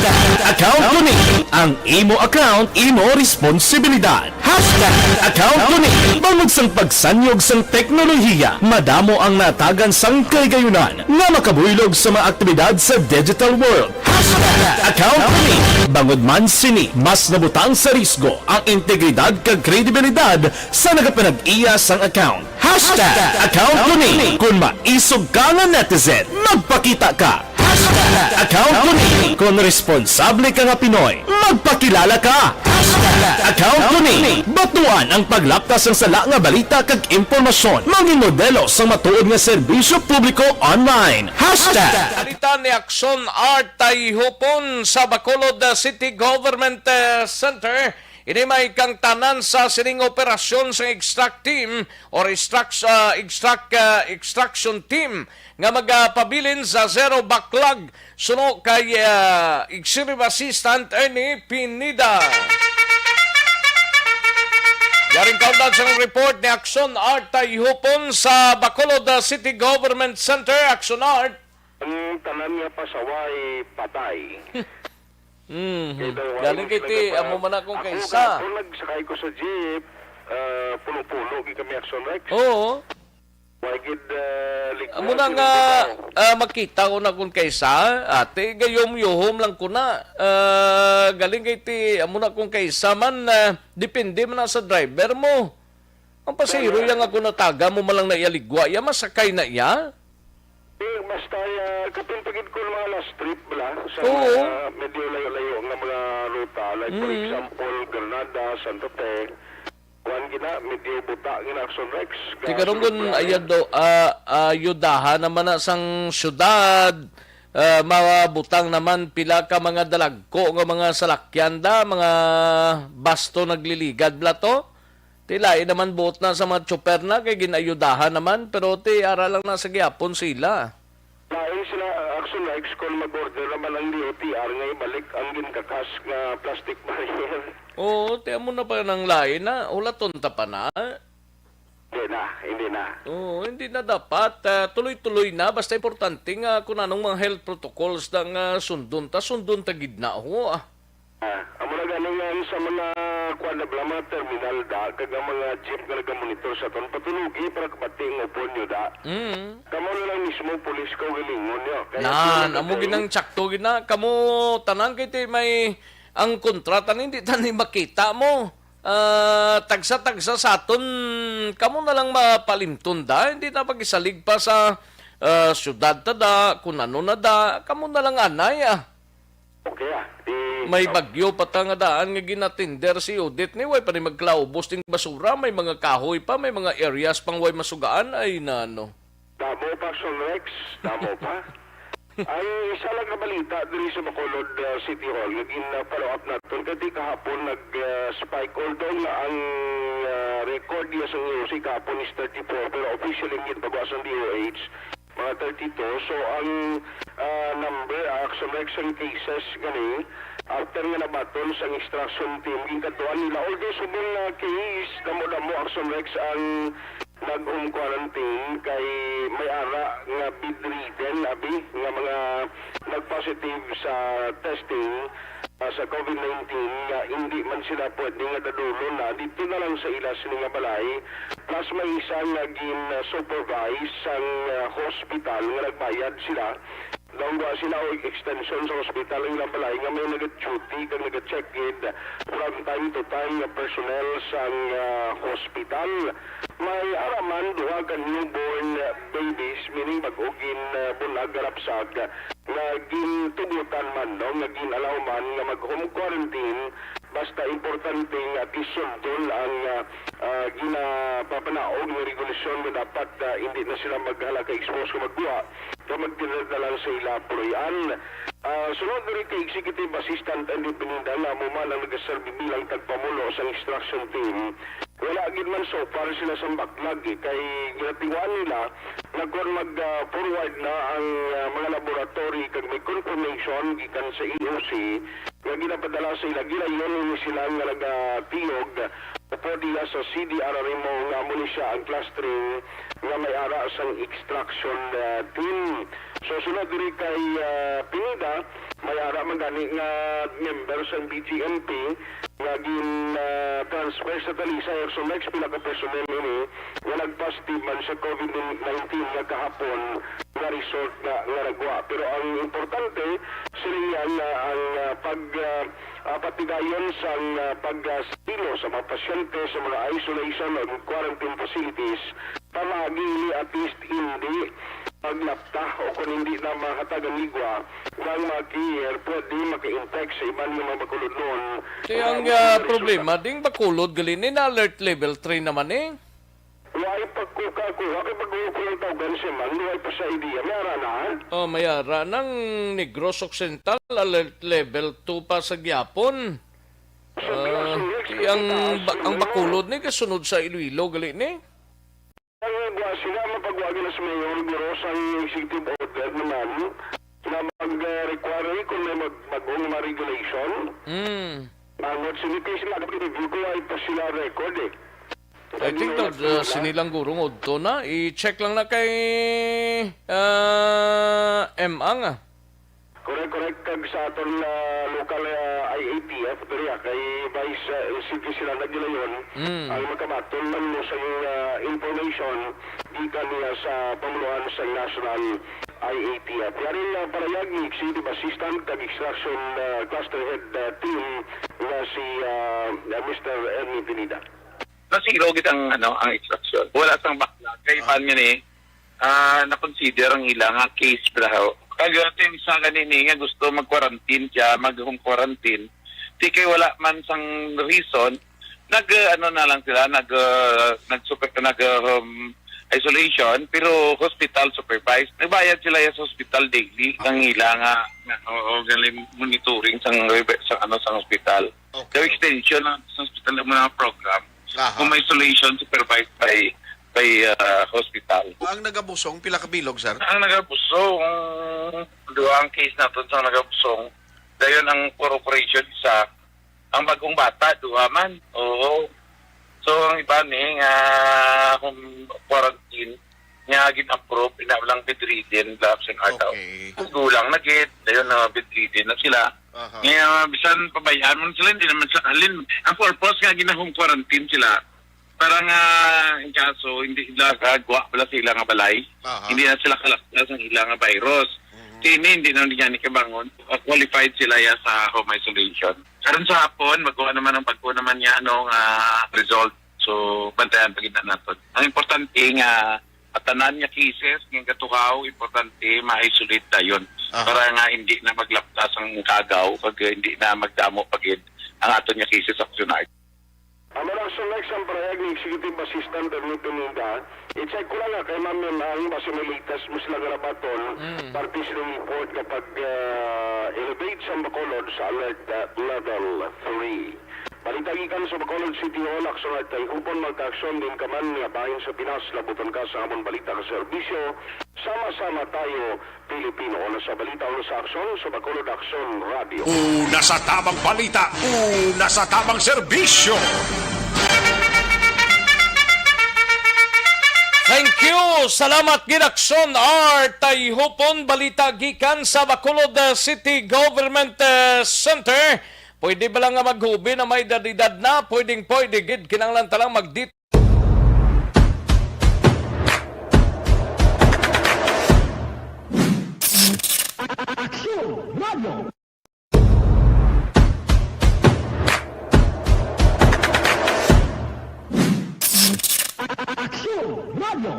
Hashtag account ko ni. Ang imo account, imo responsibilidad. Hashtag account ko ni. Bangod sang pagsanyog sang teknolohiya, madamo ang natagan sang kahigayonan nga makabuylog sa mga aktibidad sa digital world. Hashtag account ko ni. Bangod man sini, mas nabutang sa risgo ang integridad kag kredibilidad sa nagapanag-iya sang account. Hashtag account ko ni. Kung maisog ka nga netizen, magpakita ka. Hashtag account ko ni. Kung responsable ka nga Pinoy, magpakilala ka. Hashtag account ko ni. Batuan ang paglaptas sang sala nga balita kag impormasyon. Mangin modelo sang matuod nga serbisyo publiko online. Hashtag. Balita ni Aksyon Art Tayhupon sa Bacolod City Government, eh, Center. Ini may kangtanan sa sining operasyon sa extract team or extract, ah, extract, ah, extraction team nga magapabilin sa Zero Backlog suno kay, ah, Executive Assistant Ernie Pineda. Yaring kaundan sa report ni Action Art Tayhupon sa Bacolod, ah, City Government Center. Action Art. Ang tanan nga pasaway patay. Mhm. Galing kay ti, amo man akong kaisa. Ako, nagsakay ko sa jeep, ah, puno-puno gid kami, Action Rex. Oo. Wa gid, ah, ligwa. Amo na nga, ah, makita ko na kung kaisa, ate, gayom-yuhom lang ko na. Ah, galing kay ti, amo na kung kaisa man, ah, depende man na sa driver mo. Ang pasahero iya nga kung nataga mo man lang na iya ligwa, iya masakay na iya? Eh, basta, ah, kapin pa gid ko mga last trip bala sa mga medyo layo-layo nga mga ruta, like, for example, Granada, Santa Fe, kuwan gina, medyo buta gina, Action Rex. Ti karon kun ayad daw, ah, ah, yudahan naman na sang syudad, ah, mabutang naman pila ka mga dalagko nga mga salakyan da, mga basto nagliligad bala to. Ti lain naman buot na sa mga tsoper na kay ginayudahan naman, pero ti ara lang na sa gihapon sila. Lain sila, Action Rex, kon mag-order naman ang D O T R nga ibalik ang ginkakas nga plastic barrier. Oo, ti amo na pa nang lain na, hulaton ta pa na. Hindi na, hindi na. Oo, hindi na dapat, ah, tuloy-tuloy na, basta importante nga kung anong mga health protocols na nga sundon ta, sundon ta gid na, ho, ah. Ah, amo na gani nga sa mga kuwan na bala, mga terminal da, kag ang mga jeep nga nagamonitor sa aton, patulogi para kapati ang upon nyo da. Mm. Kamo na lang mismo, pulis, kaugalingon nyo. Kaya nan, amo ginang tsakto gina. Kamo tanan kay ti may ang kontrata ni, hindi tani makita mo. Ah, tagsa-tagsa sa aton, kamo na lang mapalimton da, hindi na pag-isalig pa sa, ah, syudad ta da, kung ano na da, kamo na lang anay, ah. Okay, ah. Di May bagyo pa ta nga daan nga ginatinder si Odette ni, way pa ni magklaubos ding basura, may mga kahoy pa, may mga areas pang way masugaan, ay nano. Damo pa, Son Rex, damo pa. Ang isa lang ka balita diri sa Bacolod, ah, City Hall nga gin-follow up naton kay di kahapon nag, ah, spike, although nga ang, ah, record niya sa E O C kahapon is thirty-four, pero officially ang ginpagawa sang D O H mga thirty-two. So ang, ah, number, ah, Action Rex, ang cases gani after nga nabaton sang extraction team, ginkadtuan nila, although subong nga case, damo-damo, Action Rex, ang nag-home quarantine kay may ara nga bedridden, abi, nga mga nag-positive sa testing, ah, sa COVID nineteen, nga hindi man sila pwede nga dadulon na dito na lang sa ila sini nga balay. Plus may isa nga gin-supervise sang, ah, hospital nga nagbayad sila. Daw wa sila og extension sa hospital ang ilang balay nga may nag-duty kag nag-check gid from time to time nga personnel sang, ah, hospital. May ara man duha ka newborn babies, meaning bag-o gin, ah, bunag nga napsag, nga gintugutan man, no, nga gin-allow man nga mag-home quarantine, basta importante nga at least sundon ang, ah, ah, ginapapanaog nga regulasyon nga dapat, ah, hindi na sila maghala ka expose nga magkuha. Nga magtinad na lang sa ila puloy-an. Ah, sunod diri kay Executive Assistant Andy Pineda nga amo man ang nagaserbi bilang tagpamuno sa extraction team, wala gid man so far sila sa baklag, eh, kay ginatiwaan nila nga kon mag, ah, forward na ang, ah, mga laboratory kag may confirmation gikan sa E O C nga ginapadala sa ila, gilayon ini sila nga nagatiyog upod diya sa C D R R M O nga amo ni siya ang clustering nga may ara sang extraction, ah, team. So, sunod diri kay, ah, Pineda, may ara man gani nga member sang B G M P nga gin, ah, transfer sa Talisay. So, next pila ka personnel ini nga nag-positive man sa COVID nineteen nga kahapon nga result nga, nga nagwa. Pero ang importante, siling niya nga ang, ah, pag, ah, ah, patigayon sang, ah, pag, ah, silo sa mga pasyente sa mga isolation o quarantine facilities, pamaagi ini at least hindi maglapta o kung hindi na mahatag ang ligwa nga ang mga care pwede maka-infect sa iban nga mga Bacolodnon. Kaya ang, ah, problema, ding Bacolod gali ni na alert level three naman eh. Way pagkuha-kuha kay pag-uwi ko lang tawgan siya man, way pa sa idea. May ara na, ha? Oh, may ara nang Negros Occidental, alert level two pa sa gyapon. Sa Ah, Negros, ang, ang Bacolod ni kasunod sa Iloilo, gali ni? Ang buwa sila, mapagwagi na sa mayor, guro, sang executive order naman na mag-require kung may mag-, bagong mga regulation. Mm. Ang what's in the case na review ko ay pa sila record eh. I think that, uh, sinilang gurong udto na. I-check lang na kay, ah, M ang, ah. Correct, correct. Kag sa aton, ah, local, ah, I A T F, diri, ah, kay Vice, ah, L C D sila nagilayon, Mm. ang makabaton man mo sa, ah, information gikan niya sa pamuluhan sa National I A T F. Yari nga parayag ni Executive Assistant kag Extraction, ah, Cluster Head, ah, Team nga si, ah, Mister Ernie Pineda. Nasiro gid ang, ano, ang extraction. Wala sang bakla. Kay Ah. Iban nga ni, ah, na-consider ang ila nga case, braho. Kag, ah, team sa gani ni nga gusto mag-quarantine siya, mag-home quarantine. Di kay wala man sang reason, nag, ah, ano na lang sila, nag, ah, nag-super-, nag, ah, home isolation, pero hospital supervised. Nagbayad sila ya sa hospital daily, ang ila nga, nga, oo, galing monitoring sang, sang, ano, sang hospital. Okay. Daw extension ng, sa hospital ng mga program. Aha. Home isolation supervised by, by, ah, hospital. Ang nagabusong, pila ka bilog, sir? Ang nagabusong, duha ang case naton sa nagabusong. Dayon ang for operation, isa. Ang bagong bata, duha man. Oo. So, ang iba ni, nga home quarantine, nga gin-approve, ina lang bedridden, labs and adults. Okay. Ang gulang na gid, dayon na bedridden na sila. Aha. Nga, bisan pabayaan mo sila, hindi naman sila halin. Ang purpose nga gina-home quarantine sila, para nga, in kaso, hindi sila kagwa pala sa ila nga balay. Aha. Hindi na sila kalapta sa ila nga virus. Mhm. Kini, hindi na niya ni kabangon. Uh, qualified sila ya sa home isolation. Karon sa hapon, magkuha naman ang pagkuha naman niya, ano, nga result. So, bantayan pa kita naton. Ang importante nga, At tanan nga cases nga gatuhaw, importante ma-isolate dayon. Aha. Para nga hindi na maglaptas ang kagaw, kag hindi na magdamo pa gid ang aton nga cases, Action Art. Ang mga Action Art sa pahayag ni Executive Assistant Ernie Pineda, i-check ko lang nga kay Ma'am Mem ang base may latest mo sila garabaton, Mm. parte sa report kapag, ah, elevate sa Bacolod sa alert, ah, level three. Balita gikan sa Bacolod City Hall, Action Art, kay hupon magka-aksyon din ka man nga bahin sa Pinas, labuton ka sa amon balita ka serbisyo. Sama-sama tayo, Pilipino. Una sa balita, una sa aksyon, sa Bacolod Aksyon Radio. Una sa tamang balita, una sa tamang serbisyo. Thank you. Salamat gid, Aksyon Art. Tay hupon balita gikan sa Bacolod, uh, City Government, uh, Center. Pwede ba lang nga maghubi na may edad-edad na? Pwedeng pwede gid. Kinahanglan ta lang mag-, Aksyon Radio. Aksyon Radio.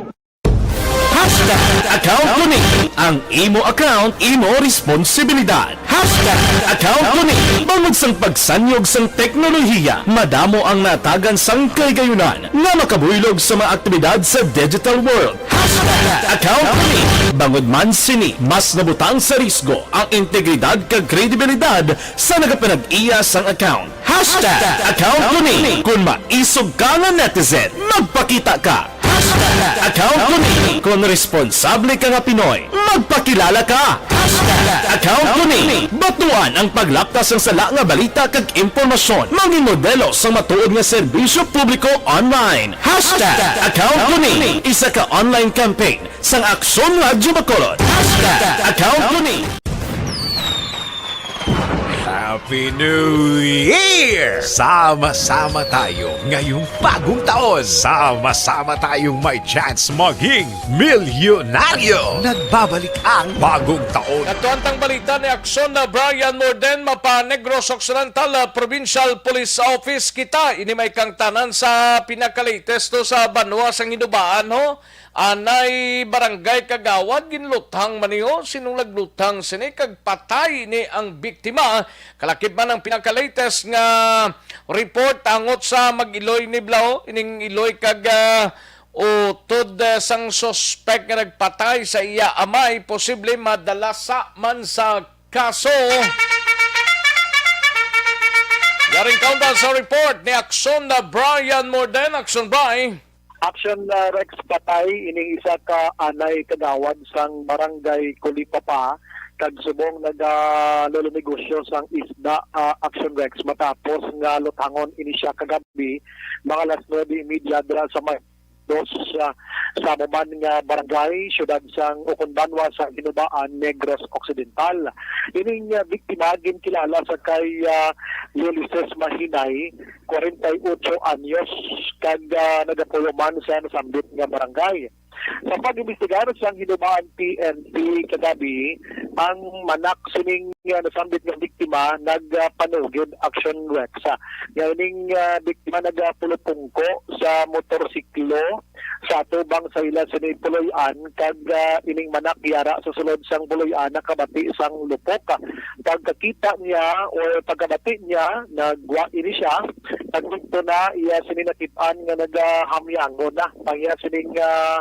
Hashtag account ko ni. Ang imo account, imo responsibilidad. Hashtag account ko ni. Bangod sang pagsanyog sang teknolohiya, madamo ang natagan sang kahigayunan nga makabuylog sa mga aktibidad sa digital world. Hashtag account ko ni. Bangod man sini, mas nabutang sa risgo ang integridad kag kredibilidad sa nagapanag-iya sang account. Hashtag account ko ni. Kung maisog ka nga netizen, magpakita ka. Hashtag account ko ni. Kung responsable ka nga Pinoy, magpakilala ka. Hashtag account ko ni. Batuan ang paglaptas sang sala nga balita kag impormasyon. Mangin modelo sang matuod nga serbisyo publiko online. Hashtag account ko ni. Isa ka online campaign sang Aksyon Radyo Bacolod. Hashtag account ko ni. Happy New Year! Sama-sama tayo ngayong bagong taon. Sama-sama tayong may chance maging milyonaryo. Nagbabalik ang bagong taon. Katuan tang balita ni Aksyon na Brian Morden, mapa Negros Occidental, ah, Provincial Police Office kita. Ini may kangtanan sa pinaka-latest to sa banwa sang Hinubaan, ho. Anay barangay kagawad ginluthang man niyo, sinong nagluthang sini kag patay ni ang biktima. Kalakip man ang pinaka-latest nga report angot sa Mag-Iloy ni Blao, ining Iloy kag, ah, utod, ah, sang suspek nga nagpatay sa iya amay, posible madala sa man sa kaso. Yaring kaunda sa report ni Aksyon na Brian Morden. Aksyon, Bri. Action, ah, Rex, patay ining isa ka anay kagawad sang barangay Kulipapa kag subong nagalulunegosyo sang isda, ah, Action Rex, matapos nga luthangon ini siya kagabi, mga alas nuebe y media, dira sa may dos, ah, sa amo man nga barangay, siyudad sang ukon banwa sa Hinubaan, Negros Occidental. Ining, ah, biktima ginkilala sa kay, ah, Ulises Mahinay, kwarenta y ocho anyos, kag, ah, nagapuyo man sa nasambit nga barangay. Sa pag-imbestigar sang Hinubaan P N P kagabi, ang manak sining, ah, nasambit nga biktima nagpanugid, Action Rex, ah, nga ining, ah, biktima nagapulupungko sa motorsiklo sa atubang sa ila sini puloy-an, kag, ah, ining manak yara sa sulod sang puloy-an nakabati sang lupok. Pagkakita niya or pagkabati niya, nagwa ini siya. Nagdugto na iya sini nakit-an nga nagahamyangon na ang iya sining, ah,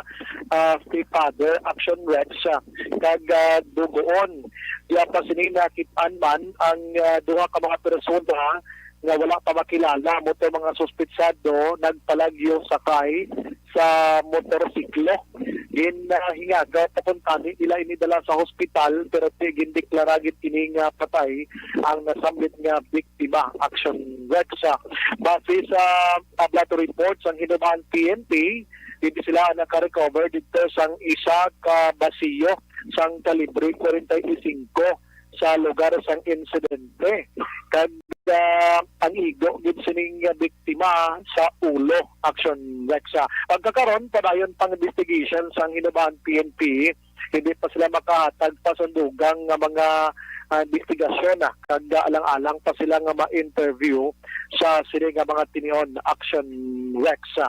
ah, stepfather, Action Rex, ah, kag, ah, dugoon. Iya pa sini nakit-an man ang, ah, duha ka mga persona nga wala pa makilala, mo to mga suspetsado nagpalagyo sakay sa motorsiklo. Gin, ah, hingaga pa kung tani nila ini dala sa hospital, pero ti-, gindeklara gid ini nga patay ang nasambit nga biktima. Action Rex, ah, base sa tablato report sang Hinubaan P N P, dito sila naka-recover dito sang isa ka basiyo sang kalibre kwarenta y singko sa lugar sang insidente. Kag, ah, ang igo gid sining biktima sa ulo, Action Rex. Pagkakaron, padayon pang investigation sang Hinubaan P N P, hindi pa sila makahatag pa sa dugang nga mga, ah, investigasyon, ah, kag alang-alang pa sila nga ma-interview sa sini nga mga tinion, Action Rex.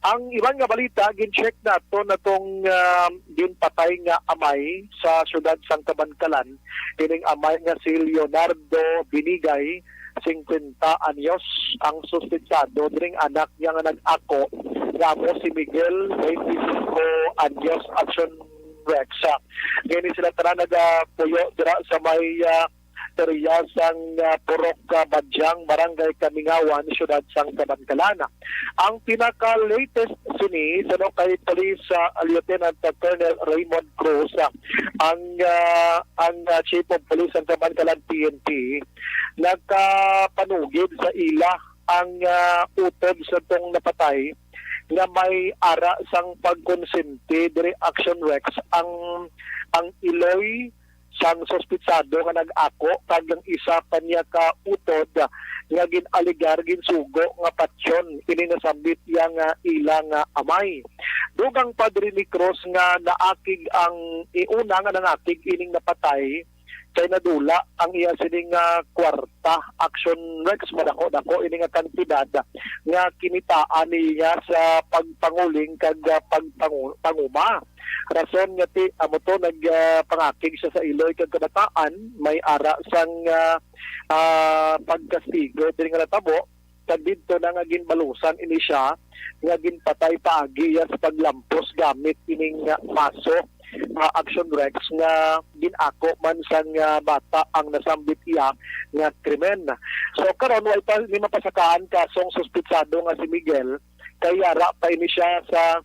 Ang iban nga balita, gin-check nato natong, ah, ginpatay nga amay sa siyudad sang Kabankalan. Ining amay nga si Leonardo Binigay, singkwenta anyos, ang suspetsado diring anak niya nga nag-ako nga amo si Miguel, twenty-five anyos, Action Rex. Gani sila tanan nagapuyo dira sa may, ah, area sang, ah, Purok, ah, Badyang, Barangay Kamingawan, siyudad sang Kabankalan. Ang pinaka-latest sini, suno kay Police, ah, Lieutenant Colonel Raymond Cruz, ah, ang, ah, ang, ah, Chief of Police sang Kabankalan P N P, nagkapanugid sa ila ang, ah, utod sa tong napatay nga may ara sang pagkonsente diri, Action Rex, ang, ang iloy sang suspitsado nga nag-ako kag ang isa pa niya ka utod nga gin-alegar ginsugo nga patyon ini nasambit iya nga ila nga amay. Dugang pa diri ni Cruz nga naakig ang iuna nga nangakig ining napatay kay nadula ang iya sini nga kwarta. Action Rex, madako-dako ini nga kantidad nga kinitaan niya sa pagpanguling kag, ah, pagpangu-, panguma. Rason nga ti amo to nag, ah, pangakig siya sa iloy kag kabataan, may ara sang, ah, ah, pagkastigo diri nga natabo, kag didto na nga ginbalusan ini siya nga ginpatay paagi iya sa paglampos gamit ining, ah, maso, ah, Action Rex, nga gin-ako man sang, ah, bata ang nasambit iya nga krimen. So karon, way pa ni mapasakaan kasong suspitsado nga si Miguel, kay ara pa ini siya sa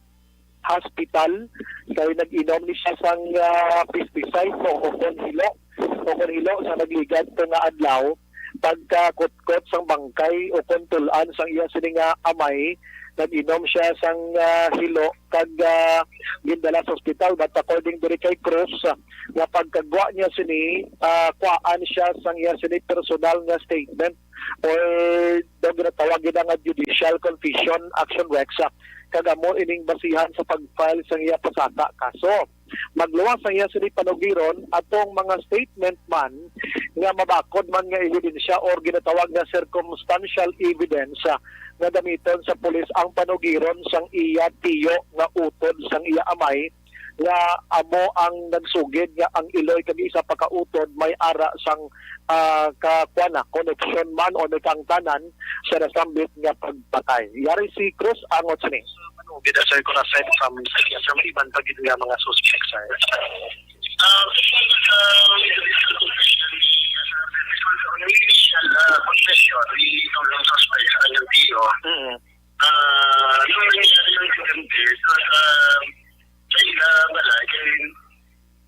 hospital, kay nag-inom ni siya sang, ah, pesticide, no, o kon hilo, o kon hilo sa nagligad to nga adlaw. Pagkakutkot sang bangkay o kon tul-an sang iya sini nga amay, nag-inom siya sang, ah, hilo kag, ah, gindala sa ospital. But according diri kay Cruz, ah, nga pagkagwa niya sini, ah, kuhaan siya sang iya sini personal nga statement, or daw ginatawag gid nga judicial confession, Action Rex, ah, kag amo ining basihan sa pag-file sang iya pasaka kaso. Magluwas ang iya sini panugiron atong mga statement man nga mabakod man nga ebidensya or ginatawag nga circumstantial evidence, ah, nga gamiton sa pulis ang panugiron sang iya tiyo nga utod sang iya amay, nga amo ang nagsugid nga ang iloy kag isa pa ka utod may ara sang, ah, ka, kuwan na, connection man o may kaangtanan sa nasambit nga pagpatay. Yari si Cruz angot sini. Manugid, sir, kung aside from, from iban pa gid nga mga suspects, sir. Ah, sa initial, ah, confession ni itong suspect sa kanyang tiyo, Mm. Ah, nung nangyari yung insidente, sa, sa, sa ila balay, kay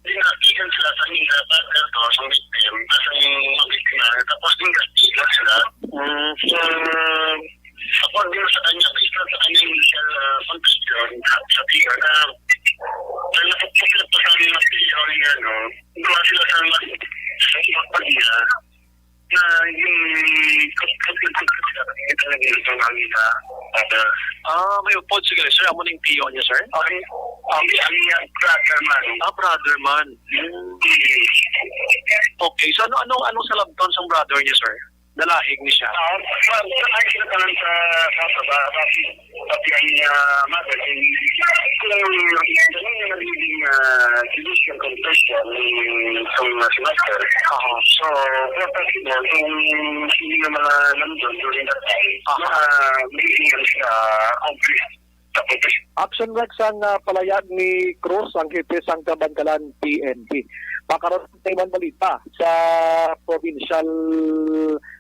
dinatigan sila sa nila partner to, sa victim, sa yung biktima, tapos dinatigan sila. Mm. So, ako, hindi sa kanya, based lang sa kanya initial, ah, confession, sa, sa tiyo na, na napagpuslit pa sa mga tiyo, yung ano, duha sila sa mga, sa mga pamilya. Na yung, yung talaga yung pangangita, Father. Ah, may upod. Sige, sir, amo ning tiyo niya, sir? Okay. Ang, ang, ang brother man. Ah, brother man. Hmm. Okay, so ano, ano, anong salabton sang brother niya, sir? Nalahig ni siya? Ah, sa, sa, ay, sila pa lang sa, sa, sa, sa, sa, Pati ang, ah, mother, kung, kung, kung nagiging, ah, judicial confession ni itong, ah, si Master. Aha. So, purpose mo, kung hindi na mga nandun during that time, Aha. ah, magiging ano siya, obvious sa confession. Action Rex ang, ah, palayag ni Cruz, ang hepe sang Kabankalan P N P. Pakaron sa iban balita sa provincial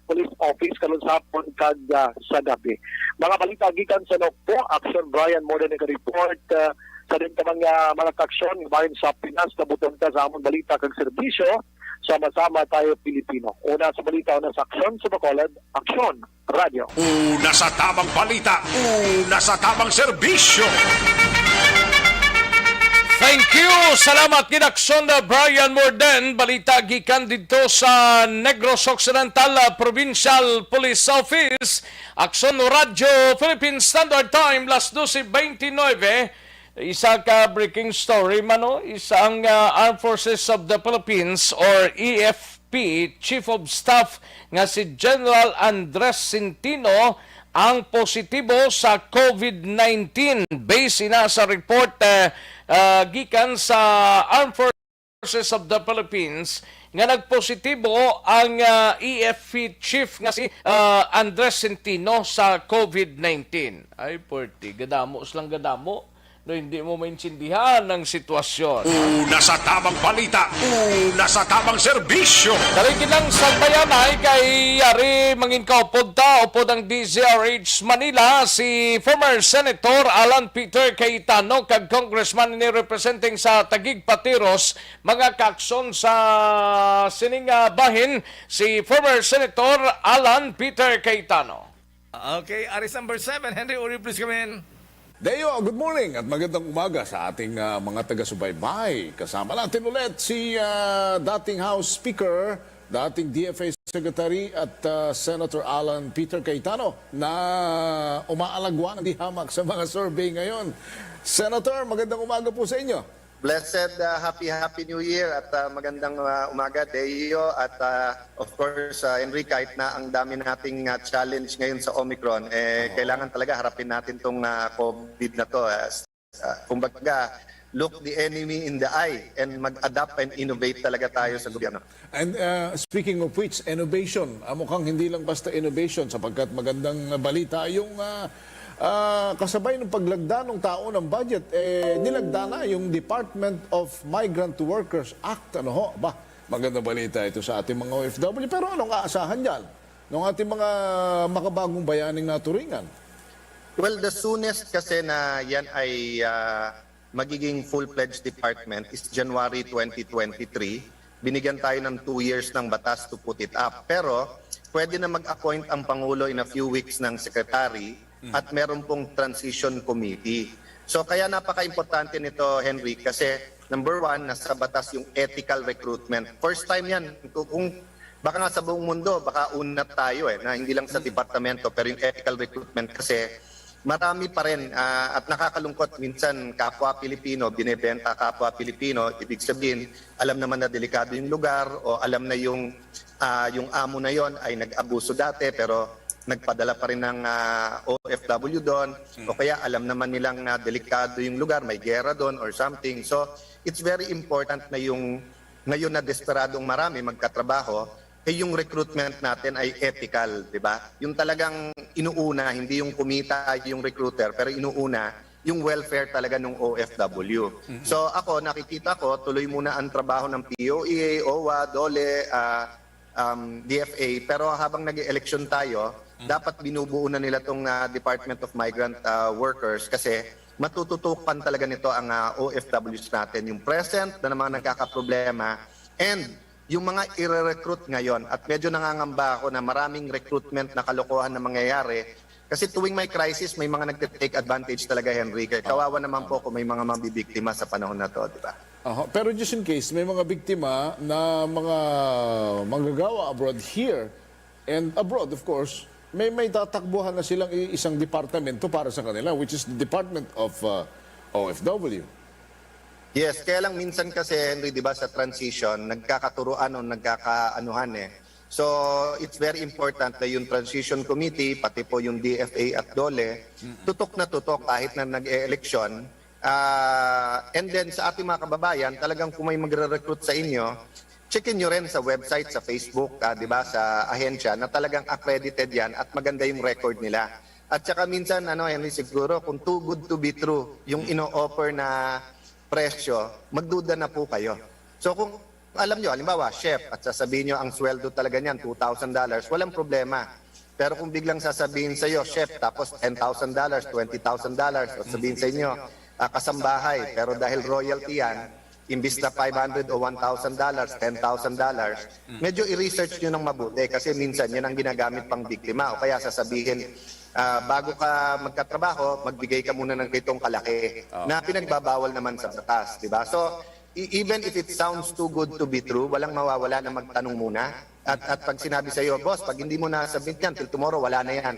Police Office karon sa hapon kag, ah, sa gabi. Mga balita gikan sa Nokpo, Action Brian Morden nag-report, ah, sa din ka mga, mga kaaksyon bahin sa Pinas, kabuton ka sa amon balita kag serbisyo, sama-sama tayo Pilipino. Una sa balita, una sa aksyon, sa Bacolod, Aksyon Radio. Una sa tabang balita, una sa tabang serbisyo. Thank you. Salamat gid, Aksyon Brian Morden. Balita gikan didto sa Negros Occidental, ah, Provincial Police Office. Aksyon Radio Philippine Standard Time, las doce veintinueve. Isa ka breaking story man, no? Isa ang, ah, Armed Forces of the Philippines or A F P Chief of Staff nga si General Andres Centino ang positibo sa COVID nineteen. Base ina sa report, eh, ah, gikan sa Armed Forces of the Philippines nga nagpositibo ang, ah, E F P chief nga si, ah, Andres Centino sa COVID nineteen. Ay, porti, gadamo silang gadamo. No, hindi mo maintindihan ang sitwasyon. Una sa tamang balita, una sa tamang serbisyo. Daling kinang sambayanay kay yari mangin kaupod ta, upod ang D Z R H Manila, si former Senator Alan Peter Cayetano kag Congressman ni representing sa Taguig Patiros, mga kakson sa sining, ah, bahin, si former Senator Alan Peter Cayetano. Okay, Aris number seven, Henry Uri, please come in. Deo, good morning at magandang umaga sa ating, ah, mga taga-subaybay. Kasama natin ulit si, ah, dating House Speaker, dating D F A Secretary at, ah, Senator Alan Peter Cayetano na umaalagwa ng dihamak sa mga survey ngayon. Senator, magandang umaga po sa inyo. Blessed, ah, happy, happy New Year at, ah, magandang, ah, umaga, Deo, at, ah, of course, ah, Henry, kahit na ang dami nating, ah, challenge ngayon sa Omicron, eh, Oo. kailangan talaga harapin natin tong, ah, COVID na to. Ah, s-, ah, kumbaga, look the enemy in the eye and mag-adapt and innovate talaga tayo sa gobyerno. And, uh, speaking of which, innovation, amo kang hindi lang basta innovation, sapagkat magandang balita yung, ah, ah, kasabay ng paglagda ng tao ng budget, eh, nilagda na yung Department of Migrant Workers Act. Ano ho? Ba, magandang balita ito sa ating mga O F W. Pero anong aasahan dyan ng ating mga makabagong bayaning naturingan? Well, the soonest kasi na yan ay, ah, magiging full-fledged department is January twenty twenty-three. Binigyan tayo ng two years ng batas to put it up. Pero pwede na mag-appoint ang Pangulo in a few weeks ng secretary Mm. at meron pong transition committee. So kaya napaka-importante nito, Henry, kasi number one, nasa batas yung ethical recruitment. First time yan. Kung, kung baka nga sa buong mundo, baka unat tayo eh, na hindi lang sa Mm. departamento, pero yung ethical recruitment kasi marami pa rin, ah, at nakakalungkot, minsan kapwa Pilipino, binebenta kapwa Pilipino, ibig sabihin, alam naman na delikado yung lugar o alam na yung, ah, yung amo na yon ay nag-abuso dati pero nagpadala pa rin ng, ah, O F W doon, Mm. o kaya alam naman nilang na delikado yung lugar, may gera doon or something. So, it's very important na yung ngayon na desperadong marami magkatrabaho, eh, yung recruitment natin ay ethical, di ba? Yung talagang inuuna, hindi yung kumita yung recruiter, pero inuuna yung welfare talaga ng O F W. Mhm. So ako, nakikita ko, tuloy muna ang trabaho ng P O A, O W A, DOLE, ah, um, D F A, pero habang nag-eleksyon tayo, Mhm. dapat binubuo na nila tong, ah, Department of Migrant, ah, Workers kasi matututukan talaga nito ang, ah, O F Ws natin, yung present na mga nagkakaproblema, and yung mga ire-recruit ngayon. At medyo nangangamba ako na maraming recruitment na kalokohan na mangyayari. Kasi tuwing may crisis, may mga nagte-take advantage talaga, Henry. Kaya Oo. kawawa naman po Oo. kung may mga mabibiktima sa panahon na to, di ba? Aha. Pero just in case, may mga biktima na mga manggagawa abroad here and abroad, of course, may, may tatakbuhan na silang i-, isang departamento para sa kanila, which is the Department of, uh, O F W. Yes, kaya lang minsan kasi, Henry, di ba, sa transition, nagkakaturuan o nagkakaanuhan eh. So, it's very important na yung transition committee, pati po yung D F A at DOLE, Mm-mm. tutok na tutok kahit na nag-e-eleksyon. Ah, and then sa ating mga kababayan, talagang kung may magre-recruit sa inyo, checkin nyo rin sa website, sa Facebook, ah, di ba, sa ahensya na talagang accredited yan at maganda yung record nila. At saka minsan, ano, Henry, siguro kung too good to be true yung ino-offer na presyo, magduda na po kayo. So kung alam nyo, halimbawa, chef, at sasabihin nyo ang sweldo talaga niyan, two thousand dollars, walang problema. Pero kung biglang sasabihin sa'yo, chef, tapos ten thousand dollars, twenty thousand dollars, at sabihin sa inyo, ah, kasambahay, pero dahil royalty yan, imbis na five hundred o one thousand dollars, ten thousand dollars, Mm. medyo i-research nyo ng mabuti kasi minsan yan ang ginagamit pang biktima o kaya sasabihin, ah, "Bago ka magkatrabaho, magbigay ka muna ng ganitong kalaki," Oo. na pinagbabawal naman sa batas, di ba? So, e-, even if it sounds too good to be true, walang mawawala na magtanong muna. At, at pag sinabi sa'yo, "Boss, pag hindi mo na-submit yan, till tomorrow, wala na yan."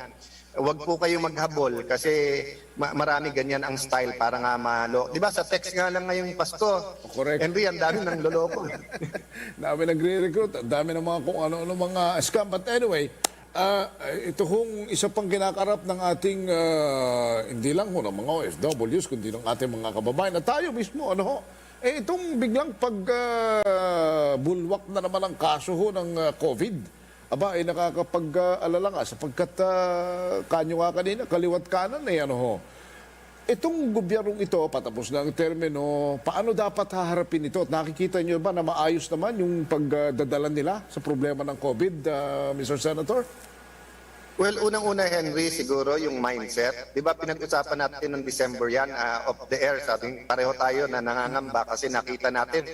Huwag po kayong maghabol kasi ma-, marami ganyan ang style para nga malo. Di ba sa text nga lang ngayong Pasko, Correct. Henry, ang dami ng loloko. Dami nagre-recruit, ang dami ng mga kung ano-ano mga scam. But anyway, Ah, ito hong isa pang kinakarap ng ating, ah, hindi lang ho ng mga O F Ws, kundi ng ating mga kababayan at tayo mismo, ano ho? Eh, itong biglang pag, ah, bulwak na naman ang kaso ho ng, ah, COVID. Aba, ay nakakapag-alala nga sapagkat, ah, kanyo nga kanina, kaliwat kanan eh, ano ho? Itong gobyernong ito, patapos na ang termino, paano dapat haharapin ito? At nakikita niyo ba na maayos naman yung pagdadala nila sa problema ng COVID, ah, Mister Senator? Well, unang-una, Henry, siguro yung mindset. Di ba, pinag-usapan natin ng December yan, ah, off the air, sabi, pareho tayo na nangangamba kasi nakita natin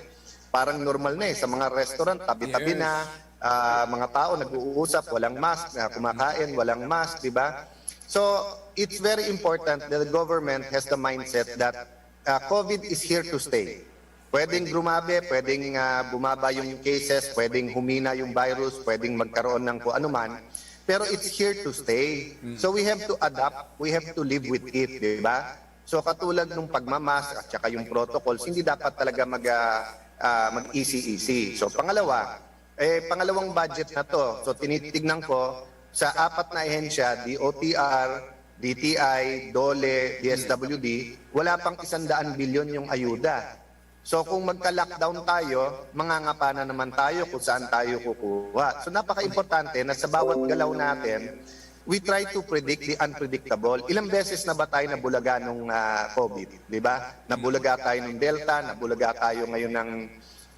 parang normal na eh. Sa mga restaurant, tabi-tabi Yes. na, ah, mga tao nag-uusap, walang mask, na kumakain, walang mask, di ba? So, it's very important that the government has the mindset that, ah, COVID is here to stay. Pwedeng grumabe, pwedeng, ah, bumaba yung cases, pwedeng humina yung virus, pwedeng magkaroon ng kung ano man, pero it's here to stay. Mm. So we have to adapt, we have to live with it, di ba? So katulad nung pagmamask at saka yung protocols, hindi dapat talaga mag, ah, ah, mag-easy-easy. So pangalawa, eh, pangalawang budget na to. So tinitignan ko, sa apat na ahensya, D O T R, D T I, DOLE, D S W D, wala pang isang daan bilyon yung ayuda. So kung magka-lockdown tayo, mangangapa na naman tayo kung saan tayo kukuha. So napaka-importante na sa bawat galaw natin, we try to predict the unpredictable. Ilang beses na ba tayo nabulaga nung, ah, COVID, di ba? Nabulaga tayo ng Delta, nabulaga tayo ngayon ng,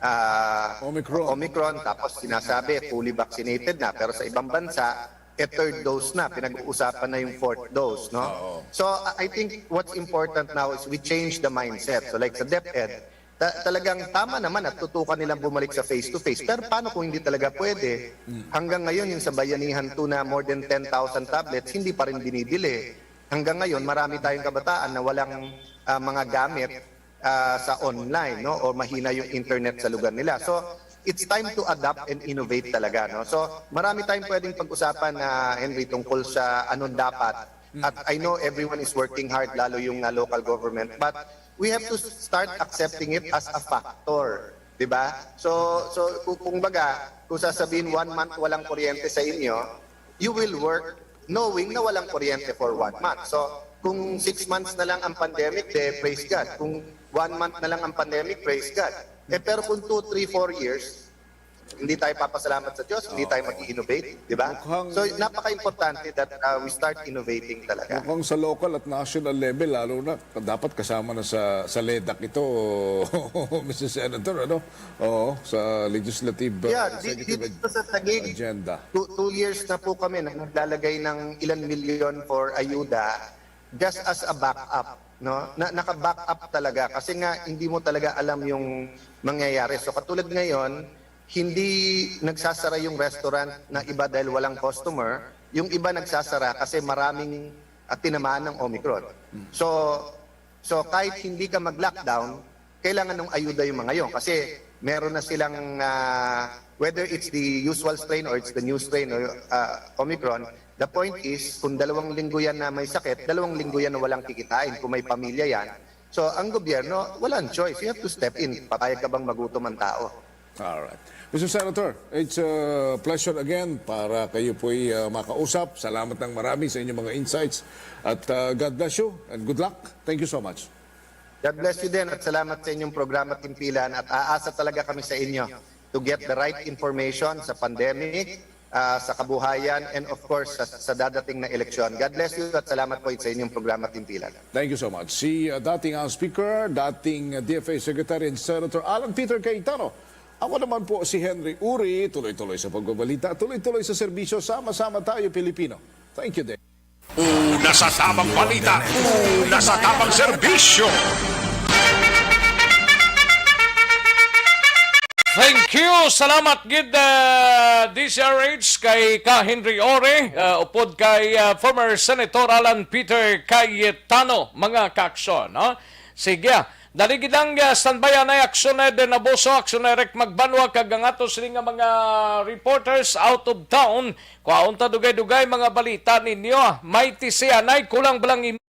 ah, Omicron. Omicron, tapos sinasabi fully vaccinated na, pero sa ibang bansa, eh, third dose na, pinag-uusapan na yung fourth dose, no? Oo. So, I I think what's important now is we change the mindset. So, like sa DepEd, ta- talagang tama naman at tutukan nilang bumalik sa face-to-face. Pero paano kung hindi talaga pwede? Mm. Hanggang ngayon, yung sa Bayanihan two na more than ten thousand tablets, hindi pa rin binibili. Hanggang ngayon, marami tayong kabataan na walang, ah, mga gamit, ah, sa online, no? O mahina yung internet sa lugar nila. So, it's time to adapt and innovate talaga, no? So, marami tayong pwedeng pag-usapan, ah, Henry, tungkol sa anong dapat. Mm. At I know everyone is working hard, lalo yung, ah, local government. But we have to start accepting it as a factor, di ba? So, so kung, kung baga, kung sasabihin one month walang kuryente sa inyo, you will work knowing na walang kuryente for one month. So, kung six months na lang ang pandemic, de, praise God. Kung one month na lang ang pandemic, praise God. Eh, pero kung two, three, four years, hindi tayo papasalamat sa Diyos, hindi tayo Okay. mag-innovate, di ba? Mukhang So, napaka-importante that, uh, we start innovating talaga. Mukhang sa local at national level, lalo na, dapat kasama na sa, sa LEDAC ito, Mister Senator, ano? Oo, sa legislative, uh, Yeah, di- executive dito sa Taguig, agenda. two, two years na po kami na naglalagay ng ilan milyon for ayuda just as a backup, no? Na, naka-backup talaga kasi nga hindi mo talaga alam yung mangyayari. So katulad ngayon, hindi nagsasara yung restaurant na iba dahil walang customer, yung iba nagsasara kasi maraming, ah, tinamaan ng Omicron. Hmm. So, so kahit hindi ka mag-lockdown, kailangan ng ayuda yung mga yon kasi meron na silang, ah, whether it's the usual strain or it's the new strain or, ah, Omicron, the point is, kung dalawang linggo yan na may sakit, dalawang linggo yan na walang kikitain kung may pamilya yan. So, ang gobyerno, walang choice. You have to step in. Papayag ka bang magutom ang tao? Alright. Mister Senator, it's a pleasure again para kayo po'y, ah, makausap. Salamat ng marami sa inyong mga insights. At, ah, God bless you and good luck. Thank you so much. God bless you din at salamat sa inyong programa, Timpilan. At aasa talaga kami sa inyo to get the right information sa pandemic, ah, sa kabuhayan, and of course, sa, sa dadating na eleksyon. God bless you at salamat po sa inyong programa, Timpilan. Thank you so much. Si, uh, dating House Speaker, dating, uh, D F A Secretary and Senator Alan Peter Cayetano. Ako naman po si Henry Uri, tuloy-tuloy sa pagbabalita, tuloy-tuloy sa serbisyo, sama-sama tayo Pilipino. Thank you din. Una sa tabang balita, una sa tabang serbisyo. Thank you. Salamat gid, uh, D C R H kay Ka Henry Ore, uh, upod kay, uh, former Senator Alan Peter Cayetano, mga kaaksyon, no? Sige, ah. Dali gid lang, ah, standby anay aksyon na din nabuso, aksyon na Eric Magbanwa, kag ang ato sini nga mga reporters out of town. Kuhaon ta dugay-dugay mga balita ninyo. May tisi anay, kulang ba lang im-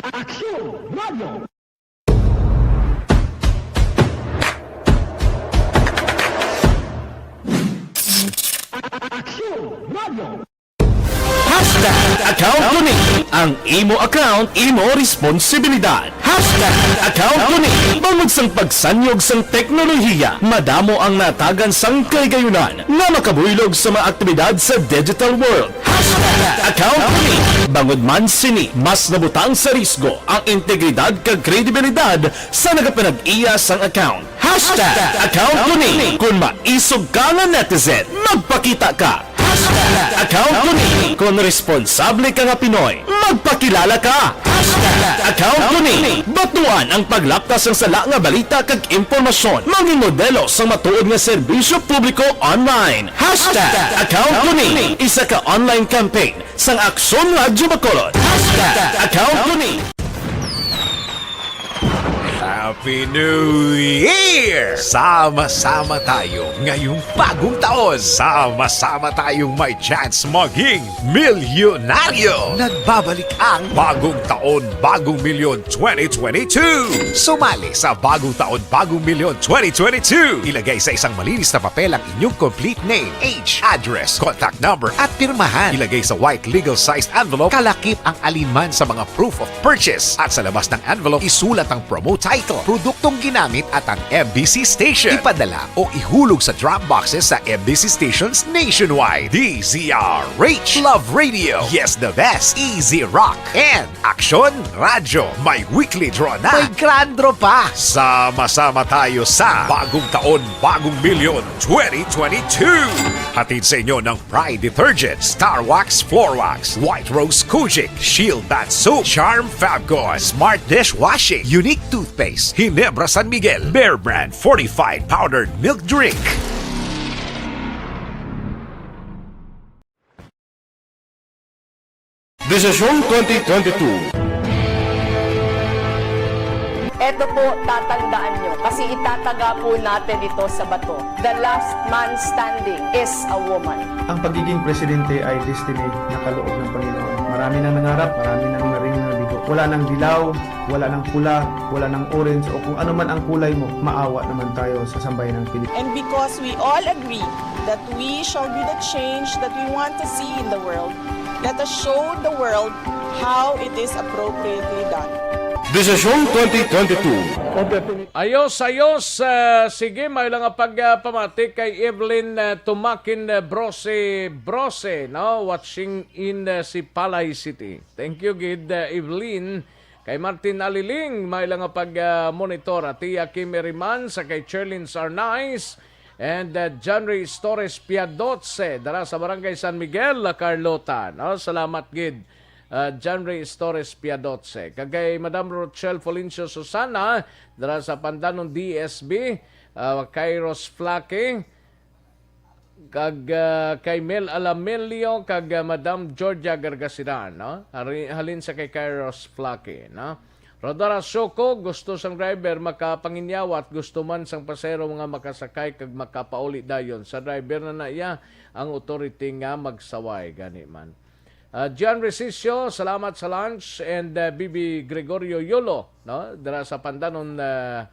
Aksyon Radio. Aksyon Radio. Hashtag account ko ni. Ang imo account, imo responsibilidad. Hashtag account ko ni. Bangod sang pagsanyog sang teknolohiya, madamo ang natagan sang kahigayonan nga makabuylog sa mga aktibidad sa digital world. Hashtag account ko ni. Bangod man sini, mas nabutang sa risgo ang integridad kag kredibilidad sa nagapanag-iya sang account. Hashtag account ko ni. Kung maisog ka nga netizen, magpakita ka. Hashtag account ko ni. Kung responsable ka nga Pinoy, magpakilala ka. Hashtag account ko ni. Batuan ang paglapta sang sala nga balita kag impormasyon. Maging modelo sang matuod nga serbisyo publiko online. Hashtag account ko ni. Isa ka online campaign sang Aksyon Radyo Bacolod. Hashtag account ko ni. Happy New Year! Sama-sama tayo ngayong bagong taon. Sama-sama tayong may chance maging milyonaryo. Nagbabalik ang Bagong Taon, Bagong Milyon twenty twenty-two. Sumali sa Bagong Taon, Bagong Milyon twenty twenty-two. Ilagay sa isang malinis na papel ang inyong complete name, age, address, contact number, at pirmahan. Ilagay sa white legal sized envelope, kalakip ang alinman sa mga proof of purchase. At sa labas ng envelope, isulat ang promo title, produktong ginamit at ang M B C station. Ipadala o ihulog sa drop boxes sa M B C stations nationwide. D Z R H, Love Radio, Yes the Best, Easy Rock, and Aksyon Radyo. May weekly draw na. May grand draw pa. Sama-sama tayo sa Bagong Taon, Bagong Milyon twenty twenty-two. Hatid sa inyo ng Pride Detergent, Star Wax Floor Wax, White Rose Kojic, Shield Bath Soap, Charm Fabcon, Smart Dishwashing, Unique Toothpaste, Ginebra San Miguel, Bear Brand Fortified Powdered Milk Drink. Desisyon twenty twenty-two. Eto po, tatandaan nyo, kasi itataga po natin ito sa bato. The last man standing is a woman. Ang pagiging presidente ay destiny na kaloob ng Panginoon. Marami nang nangarap, marami nang naring nabigo. Wala nang dilaw, wala nang pula, wala nang orange, o kung ano man ang kulay mo, maawa naman tayo sa sambayanang Pilipino. And because we all agree that we shall be the change that we want to see in the world, let us show the world how it is appropriately done. Desisyon twenty twenty-two. Ayos, ayos. Ah, sige, may lang nga pagpamati kay Evelyn, ah, Tumakin, ah, Brose, Brose, no? Watching in, ah, Sipalay City. Thank you, gid, ah, Evelyn. Kay Martin Aliling, may lang nga pag, ah, monitor. Tia Kim Eriman, sa kay Cherlyn Sarnais, and, ah, John Ray Torres Piadotse, dara sa Barangay San Miguel, La Carlota, no? Salamat gid, ah, John Ray Torres Piadotse. Kag kay Madam Rochelle Folencio Susana, dara sa Pandanon D S B, ah, Kairos Flaque, kag, ah, kay Mel Alamelio, kag, ah, Madam Georgia Gargasiran, no? Hari-, halin sa kay Kairos Flaque, no? Rodora Soco, gusto sang driver makapanginyawa at gusto man sang pasahero nga makasakay kag makapauli dayon. Sa driver na na iya, ang authority nga magsaway, gani man. Ah, Gian Resicio, salamat sa lunch, and, ah, B B Gregorio Yolo, no? Dira sa Pandanon, ah,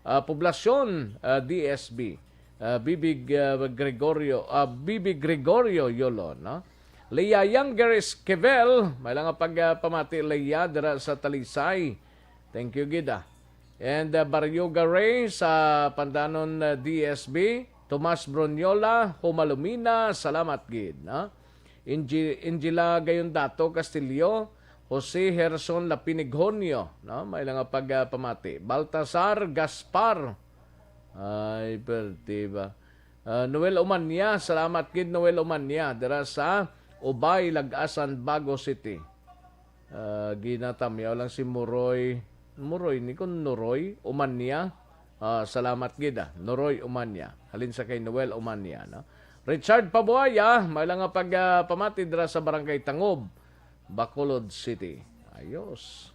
ah, Poblacion, ah, D S B. Ah, B B G-, ah, Gregorio, ah, B B Gregorio Yolo, no? Leah Younger Esquivel, may lang nga pag, ah, pamati, Leah, dira sa Talisay. Thank you gid, ah. And, ah, Barrio Garay sa Pandanon, ah, D S B. Tomas Broniola, Humalumina, salamat gid, no? Ange-, Angela Gayondato Castillo, Jose Herson Lapinigjonio, no? May lang nga pag, ah, pamati. Baltasar Gaspar. Ay, perti ba? Ah, Noel Umanya, salamat gid, Noel Umanya, dira sa Ubay, Lagasan, Bago City. Ah, ginatamyaw lang si Muroy. Muroy, ni kun Nuroy Umanya. Ah, salamat gid, ah. Nuroy Umanya. Halin sa kay Noel Umanya, no? Richard Pabuaya, may lang nga pag, ah, pamati dira sa Barangay Tangob, Bacolod City. Ayos.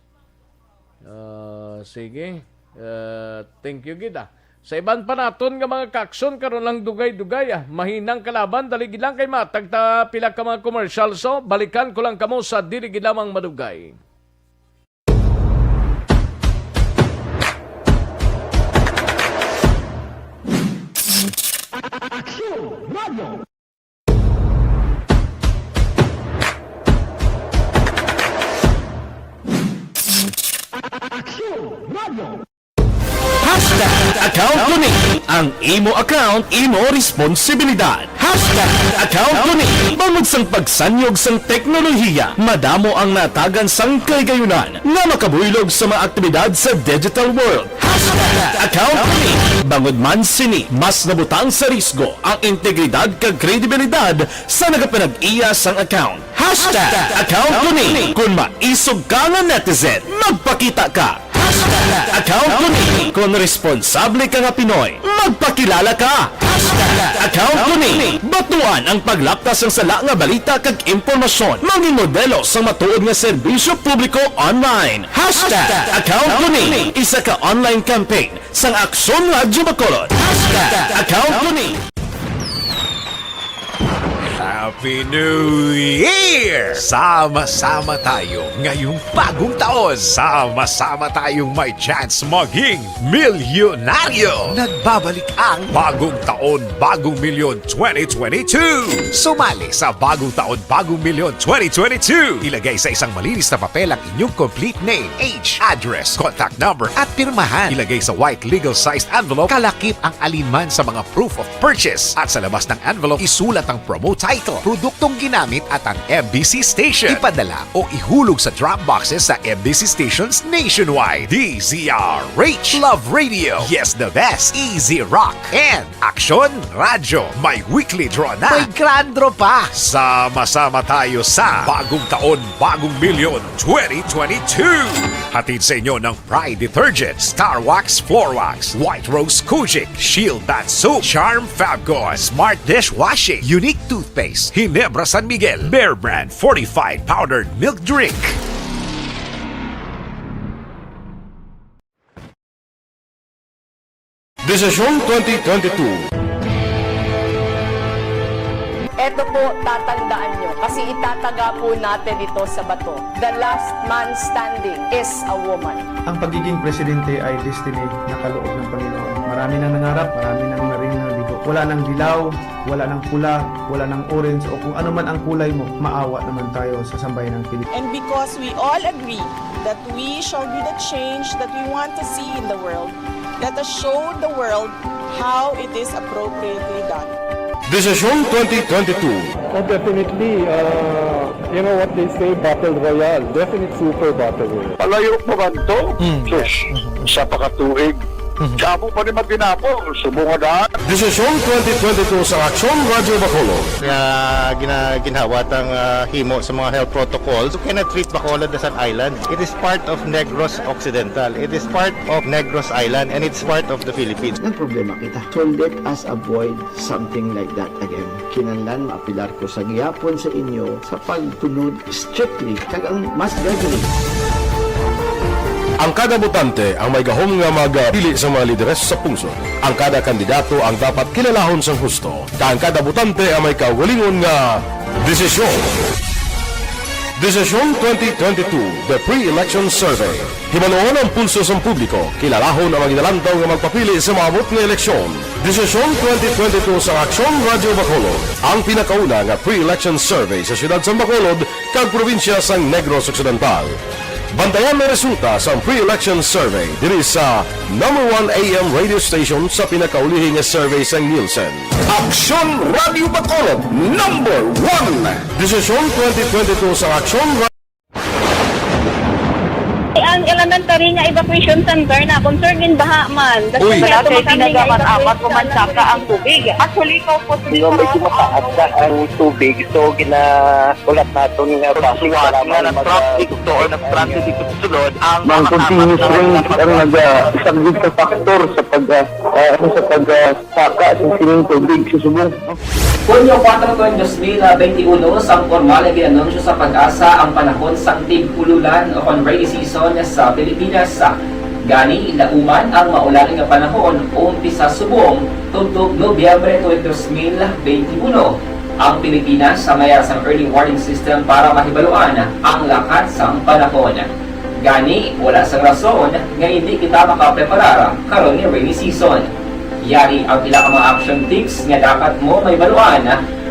Ah, sige. Ah, thank you gid, ah. Sa iban pa naton nga mga kaaksyon, karon lang dugay-dugay, ah. Mahinang kalaban, dali gid lang kay matag ta pila ka mga commercial. So, balikan ko lang kamo sa dili gid lamang madugay. Aksyon Radio. Hashtag account ko ni. Ang imo account, imo responsibilidad. Hashtag account ko ni. Bangod sang pagsanyog sang teknolohiya, madamo ang natagan sang kahigayunan nga makabuylog sa mga aktibidad sa digital world. Hashtag account ko ni. Bangod man sini, mas nabutang sa risgo ang integridad kag kredibilidad sa nagapanag-iya sang account. Hashtag account ko ni. Kung maisog ka nga netizen, magpakita ka. Hashtag account ko ni. Kung responsable ka nga Pinoy, magpakilala ka. Hashtag account ko ni. Batuan ang paglapta sang sala nga balita kag impormasyon. Mangin modelo sang matuod nga serbisyo publiko online. Hashtag account ko ni. Isa ka online campaign sang Aksyon Radyo Bacolod. Hashtag account ko ni. Happy New Year! Sama-sama tayo ngayong bagong taon. Sama-sama tayong may chance maging milyonaryo. Nagbabalik ang Bagong Taon, Bagong Milyon twenty twenty-two. Sumali sa Bagong Taon, Bagong Milyon twenty twenty-two. Ilagay sa isang malinis na papel ang inyong complete name, age, address, contact number, at pirmahan. Ilagay sa white legal sized envelope. Kalakip ang alinman sa mga proof of purchase. At sa labas ng envelope, isulat ang promo title, produktong ginamit at ang M B C station. Ipadala o ihulog sa drop boxes sa M B C stations nationwide. D Z R H, Love Radio, Yes the Best, Easy Rock, and Aksyon Radyo. May weekly draw na. May grand draw pa. Sama-sama tayo sa Bagong Taon, Bagong Milyon twenty twenty-two. Hatid sa inyo ng Pride Detergent, Star Wax Floor Wax, White Rose Kojic, Shield Bath Soap, Charm Fabcon, Smart Dishwashing, Unique Toothpaste, Ginebra San Miguel, Bear Brand Fortified Powdered Milk Drink. Desisyon twenty twenty-two. Eto po, tatandaan nyo, kasi itataga po natin ito sa bato. The last man standing is a woman. Ang pagiging presidente ay destiny na kaloob ng Panginoon. Marami nang nangarap, marami nang naring naligo. Wala nang dilaw, wala nang pula, wala nang orange, o kung ano man ang kulay mo, maawa naman tayo sa sambayanang Pilipino. And because we all agree that we shall be the change that we want to see in the world, let us show the world how it is appropriately done. Desisyon twenty twenty-two. Oh, definitely. Uh, you know what they say, battle royale. Definite super battle royale. Palayo pa ba to? Mm. Sus, isa pa ka tuig. Mhm. Damo pa ni Matinapol, subong nga daan. Desisyon twenty twenty-two sa Aksyon Radyo Bacolod. Nga gina-, ginhawa tang, ah, himo sa mga health protocols. You cannot treat Bacolod as an island. It is part of Negros Occidental. It is part of Negros Island, and it's part of the Philippines. Nagproblema kita. So let us avoid something like that again. Kinahanglan maapelar ko sa gihapon sa inyo sa pagtunod strictly kag ang mas gathering. Ang kada botante ang may gahom nga magpili sa mga lideres sa pungsod. Ang kada kandidato ang dapat kilalahon sang husto, kag ang kada botante ang may kaugalingon nga desisyon. Desisyon twenty twenty-two, The Pre-Election Survey. Hibaluon ang pulso sang publiko, kilalahon ang mga ginalantaw nga magpapili sa maabot nga eleksyon. Desisyon twenty twenty-two sa Aksyon Radyo Bacolod, ang pinakauna nga pre-election survey sa siyudad sang Bacolod kag probinsya sang Negros Occidental. Bantayan ang resulta sang pre-election survey diri sa number one A M radio station sa pinakaulihi nga survey sang Nielsen. Aksyon Radyo Bacolod, number one. Desisyon twenty twenty-two sa Aksyon Ra- Ang elementary nga evacuation center na concern in baha man. Uy. Wala kay tinaga man amat ko man saka ang tubig. Actually, ikaw po, hindi ko mataas na ang tubig. So, ginahulat naton nga base nga nag-traffic to or nag-transit dito sa sulod, ang mga continuous rain ang nag-, ah, isang sa factor sa pag, ah, ah, ano, sa pag, ah, saka sang sining tubig sa subong. Hunyo kuwatro, dos mil benti uno, sang pormal nga gin-anunsyo sa PAGASA ang panahon sang tig-ululan o kon rainy season sa Pilipinas. Gani, lauman ang maulan nga panahon umpisa subong tubtob Nobyembre tuig dos mil benti uno. Ang Pilipinas may ara sang early warning system para mahibaluan ang lakat sang panahon. Gani, wala sang rason nga indi kita makapreparar karon nga rainy season. Yari ang pila ka mga action tips nga dapat mo mahibaluan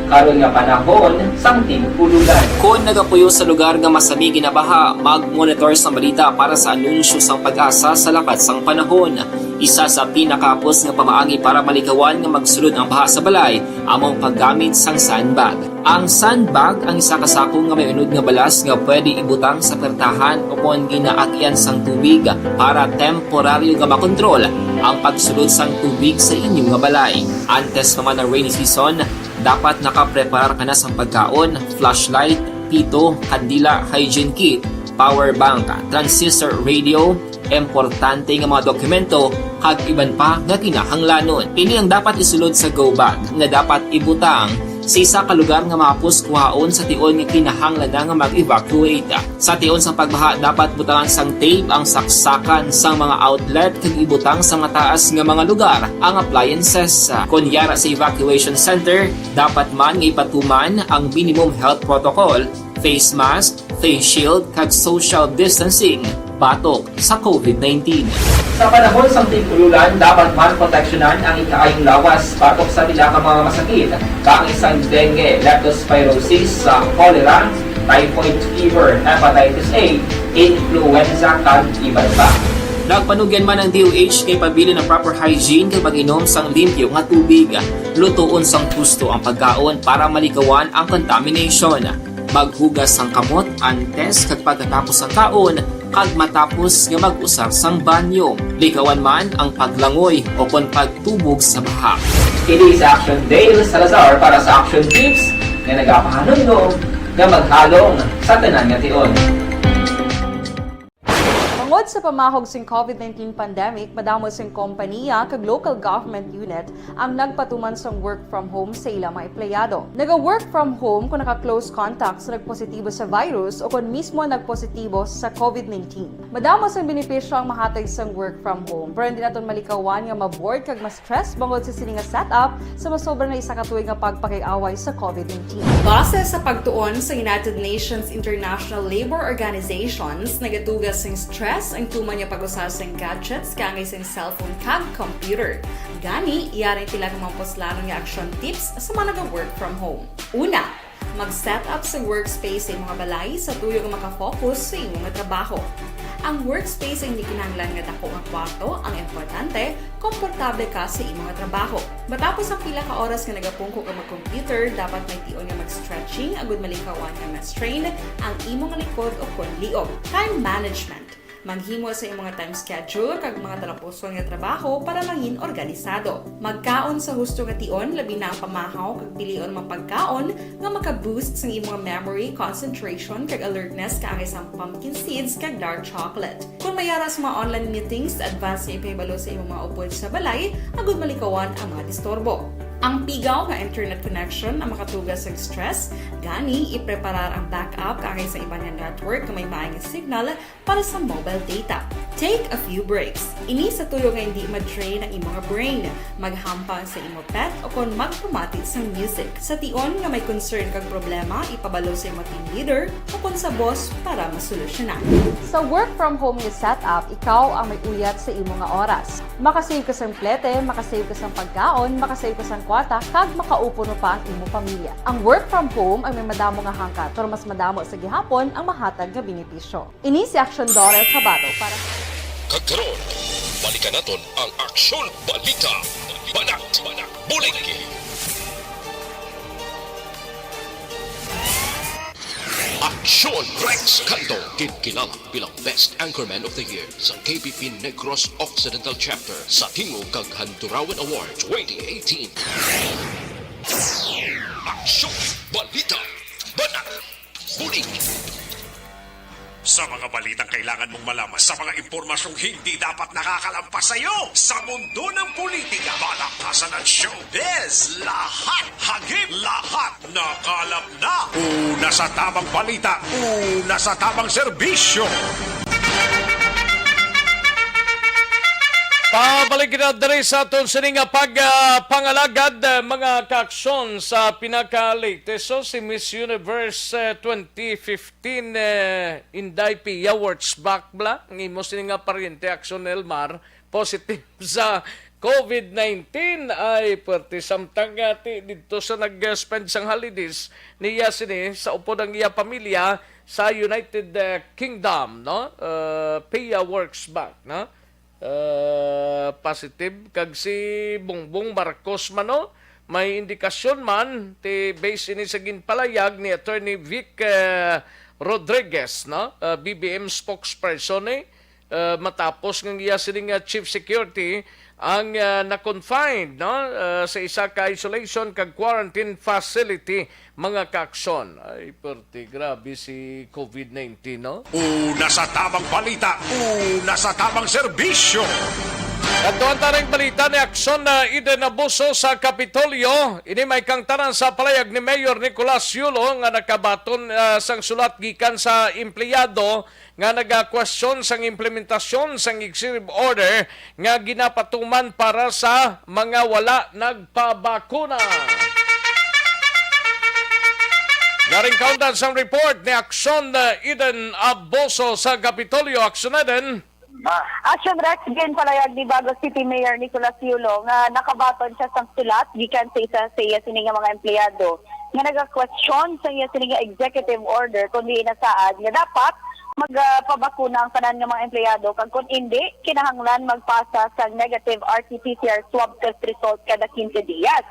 Karon nga panahon sang tig-ululan. Kon nagapuyo sa lugar nga masami ginabaha, mag-monitor sang balita para sa anunsyo sang PAGASA sa lakat sang panahon. Isa sa pinakahapos nga pamaagi para malikawan nga magsulod ang baha sa balay amo ang paggamit sang sandbag. Ang sandbag ang isa ka sako nga may unod nga balas nga pwede ibutang sa pertahan o kon ginaagyan sang tubig para temporaryo nga makontrol ang pagsulod sang tubig sa inyo nga balay. Antes pa man ang rainy season, dapat nakapreparar ka na sang pagkaon, flashlight, pito, kandila, hygiene kit, power bank, transistor radio, importante nga mga dokumento, kag iban pa nga kinahanglanon. Ini ang dapat isulod sa go bag nga dapat ibutang sa isa ka lugar nga mahapos kuhaon sa tion nga kinahanglan na nga mag-evacuate. Sa tion sang pagbaha, dapat butangan sang tape ang saksakan sang mga outlet kag ibutang sa mataas nga mga lugar ang appliances. Kon yara sa evacuation center, dapat man nga ipatuman ang minimum health protocol, face mask, face shield, kag social distancing batok sa COVID nineteen. Sa panahon sang tig-ululan, dapat man proteksyonan ang ikaayong lawas batok sa pila ka mga masakit, kaangay sang dengue, leptospirosis, sa cholera, typhoid fever, hepatitis A, influenza, kag iban pa. Nagpanugyan man ang D O H nga ipabilin ang proper hygiene kag mag-inom sang limpyo nga tubig. Lutoon sang husto ang pagkaon para malikawan ang contamination. Maghugas sang kamot antes kag pagkatapos sang kaon kag matapos nga mag-usar sang banyo. Likawan man ang paglangoy o kon pagtubog sa baha. Kini si Action Dale Salazar para sa Action Tips nga nagapahanumdom nga maghalong sa tanan nga tion. Tungod sa pamahog sing COVID nineteen pandemic, madamo sing kompaniya kag local government unit ang nagpatuman sang work from home sa ila mga empleyado. Naga-work from home kung naka-close contact sa nagpositibo sa virus o kon mismo nagpositibo sa COVID nineteen. Madamo sang benepisyo ang mahatag sang work from home, pero hindi naton malikawan nga ma-bored kag ma-stress bangod sa sini nga setup sa masobra na isa ka tuig nga pagpakig-away sa COVID nineteen. Base sa pagtuon sa United Nations International Labour Organizations, nagatuga sing stress ang tuman nga pag-usa sing gadgets kaangay sing cellphone kag computer. Gani, yari ang pila ka mga puslanon nga action tips sa mga naga-work from home. Una, mag-set up sa workspace sa imong balay sa tuyo nga makafocus sa imong trabaho. Ang workspace ay hindi kinahanglan nga dako nga kwarto, ang importante, komportable ka sa imong trabaho. Matapos ang pila ka oras nga nagapungko ka mag-computer, dapat may tion nga mag-stretching agud malikawan nga ma-strain ang imong likod o kon liog. Time management. Maghimo sa imong time schedule kag mga talapuson nga trabaho para mangin organisado. Magkaon sa husto nga tion, labi na ang pamahaw kag pilion mga pagkaon nga maka-boost sang imong memory, concentration, kag alertness kaangay sang pumpkin seeds kag dark chocolate. Kung may ara sa mga online meetings, advance nga ipahibalo sa imong mga upod sa balay agud malikawan ang mga disturbo. Ang pigaw nga internet connection ang makatuga sa stress, gani ipreparar ang backup kaangay sa iban nga network nga may maayong signal para sa mobile data. Take a few breaks. Ini sa tuyo nga hindi ma-drain ang imong brain. Maghampang sa imo pet o kon magpamati sang music. Sa tion nga may concern kag problema, ipabalo sa imo team leader o kon sa boss para masolusyonan. Sa work from home nga setup, ikaw ang may uyat sa imo nga oras. Makasave ka sang plete, makasave ka sang pagkaon, makasave ka sang kwarta, kag makaupo pa ang imo pamilya. Ang work from home ay may madamo nga hangkat, pero mas madamo sa gihapon ang mahatag nga benepisyo. Ini si Action Daughter Cabato para sa Kag karon, balikan naton ang Aksyon Balita. Banat, Banat, Bulig. Aksyon Rex Canto, ginkilala bilang Best Anchorman of the Year sa K B P Negros Occidental Chapter sa Tingog kag Handurawan Award twenty eighteen. Aksyon Balita. Banat. Bulig. Sa mga balitang kailangan mong malaman, sa mga impormasyong hindi dapat nakakalampas sa iyo, sa mundo ng politika, palakasan at showbiz, lahat, hagip, lahat, nakalap na. Una sa tamang balita, una sa tamang serbisyo. Pabalik na diri sa aton sini nga pag, ah, pangalagad, ah, mga kaaksyon sa pinaka-latest. So, si Miss Universe, eh, twenty fifteen, eh, Inday Pia Wurtzbach bala, ang imo sini nga paryente, Aksyon Elmar, positive sa COVID nineteen ay perti samtang, ah, ti didto sa nag-spend sang holidays niya sini sa upod ang iya pamilya sa United, ah, Kingdom, no? Ah, Pia Works back, no? Ah, positive kag si Bongbong Marcos man, no? May indikasyon man ti based ini sa ginpalayag ni Attorney Vic, ah, Rodriguez, no? Ah, B B M spokesperson, eh. Ah, matapos nga iya sini nga chief security ang, ah, na-confined, no, ah, sa isa ka isolation kag quarantine facility, mga kaaksyon. Ay, perti, grabe si COVID nineteen, no? Una sa tabang balita, una sa tabang serbisyo. Kadtuan ta ning balita ni Aksyon na Eden Abuso sa Kapitolyo. Ini may kangtanan sa palayag ni Mayor Nicolas Yulo nga nakabaton, ah, sang sulat gikan sa empleyado nga nagakwestiyon sang implementasyon sang executive order nga ginapatuman para sa mga wala nagpabakuna. Yaring kaundan sang report ni Aksyon, uh, Eden Aboso sa Kapitolyo. Aksyon, Eden. Ah, Action Rex, ginpalayag ni Bago City Mayor Nicolas Yulo nga nakabaton siya sang sulat gikan sa isa sa iya sini nga mga empleyado nga nagakwestiyon sa iya sini nga executive order, kundi inasaad nga dapat magpabakuna ang tanan nga mga empleyado, kag kon indi, kinahanglan magpasa sang negative R T P C R swab test result kada quince dias.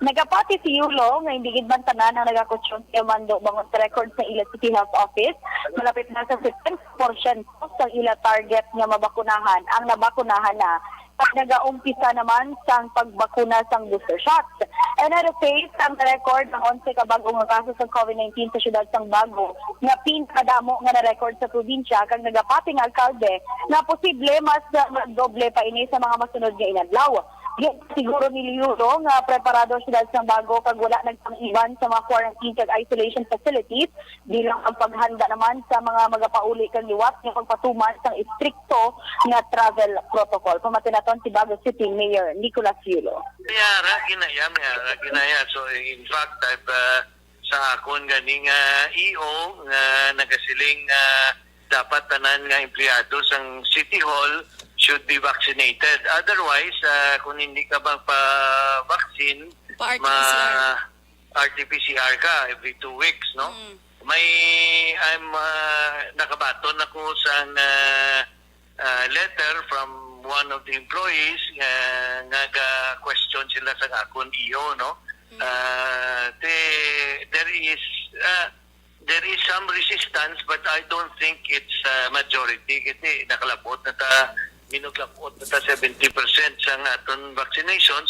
Nagapati si Yulo nga hindi gid man tanan ang nagakwestiyon sa mando bangon sa record sa ila City Health Office. Malapit na sa seventy porsyento sang ila target nga mabakunahan ang nabakunahan na, kag nagaumpisa naman sang pagbakuna sang booster shots. N R S A sang record ang onse ka bag-o nga kaso sa COVID nineteen sa siyudad sang Bago, nga pinakadamo nga na-record sa probinsya, kag nagapati nga alkalde nga posible mas, ah, magdoble pa ini sa mga masunod nga inadlaw. Ginsiguro ni Yulo nga preparado ang siyudad sang Bago kag wala nagpang-iban sa mga quarantine kag isolation facilities bilang ang paghanda naman sa mga magapauli kag liwat nga pagpatuman sang istrikto nga travel protocol. Pamati naton si Bago City Mayor Nicolas Yulo. May ara ginaya, may ara ginaya. So, in fact, I've, uh, sa akon gani nga E O nga nagasiling nga dapat tanan nga empleyado sang City Hall should be vaccinated. Otherwise, uh, kung hindi ka magpa-vaccine, Pa-R T P C R. ma-, R T P C R ka every two weeks, no? Mm. May, I'm, ah, nakabaton ako sang, ah, ah, letter from one of the employees nga, nga ga-question sila sa akon E O, no? Mm. Ah, the-, there is, ah, there is some resistance, but I don't think it's, ah, majority. Kasi nakalabot na ta, minuglabot na ta seventy percent sang aton vaccinations.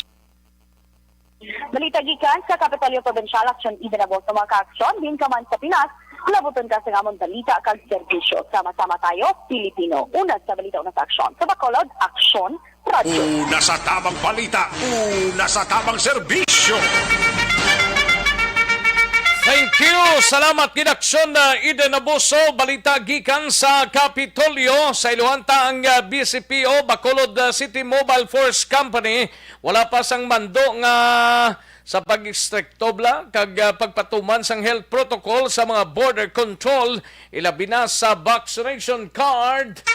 Balita gikan sa Kapitolyo Provincial, Aksyon Eden Aboso, mga kaaksyon. Diin ka man sa Pinas, labuton ka sa amon balita kag serbisyo. Sama-sama tayo, Pilipino. Una sa balita, una sa aksyon. Sa Bacolod, Aksyon Radyo. Una sa tabang balita, una sa tabang serbisyo. Thank you. Salamat gid, Aksyon, uh, Eden Abuso. Balita gikan sa Kapitolyo. Sa iluhan ta ang, uh, B C P O, Bacolod, uh, City Mobile Force Company. Wala pa sang mando nga sa pag-istrikto bala kag, ah, pagpatuman sang health protocol sa mga border control, ilabi na sa vaccination card.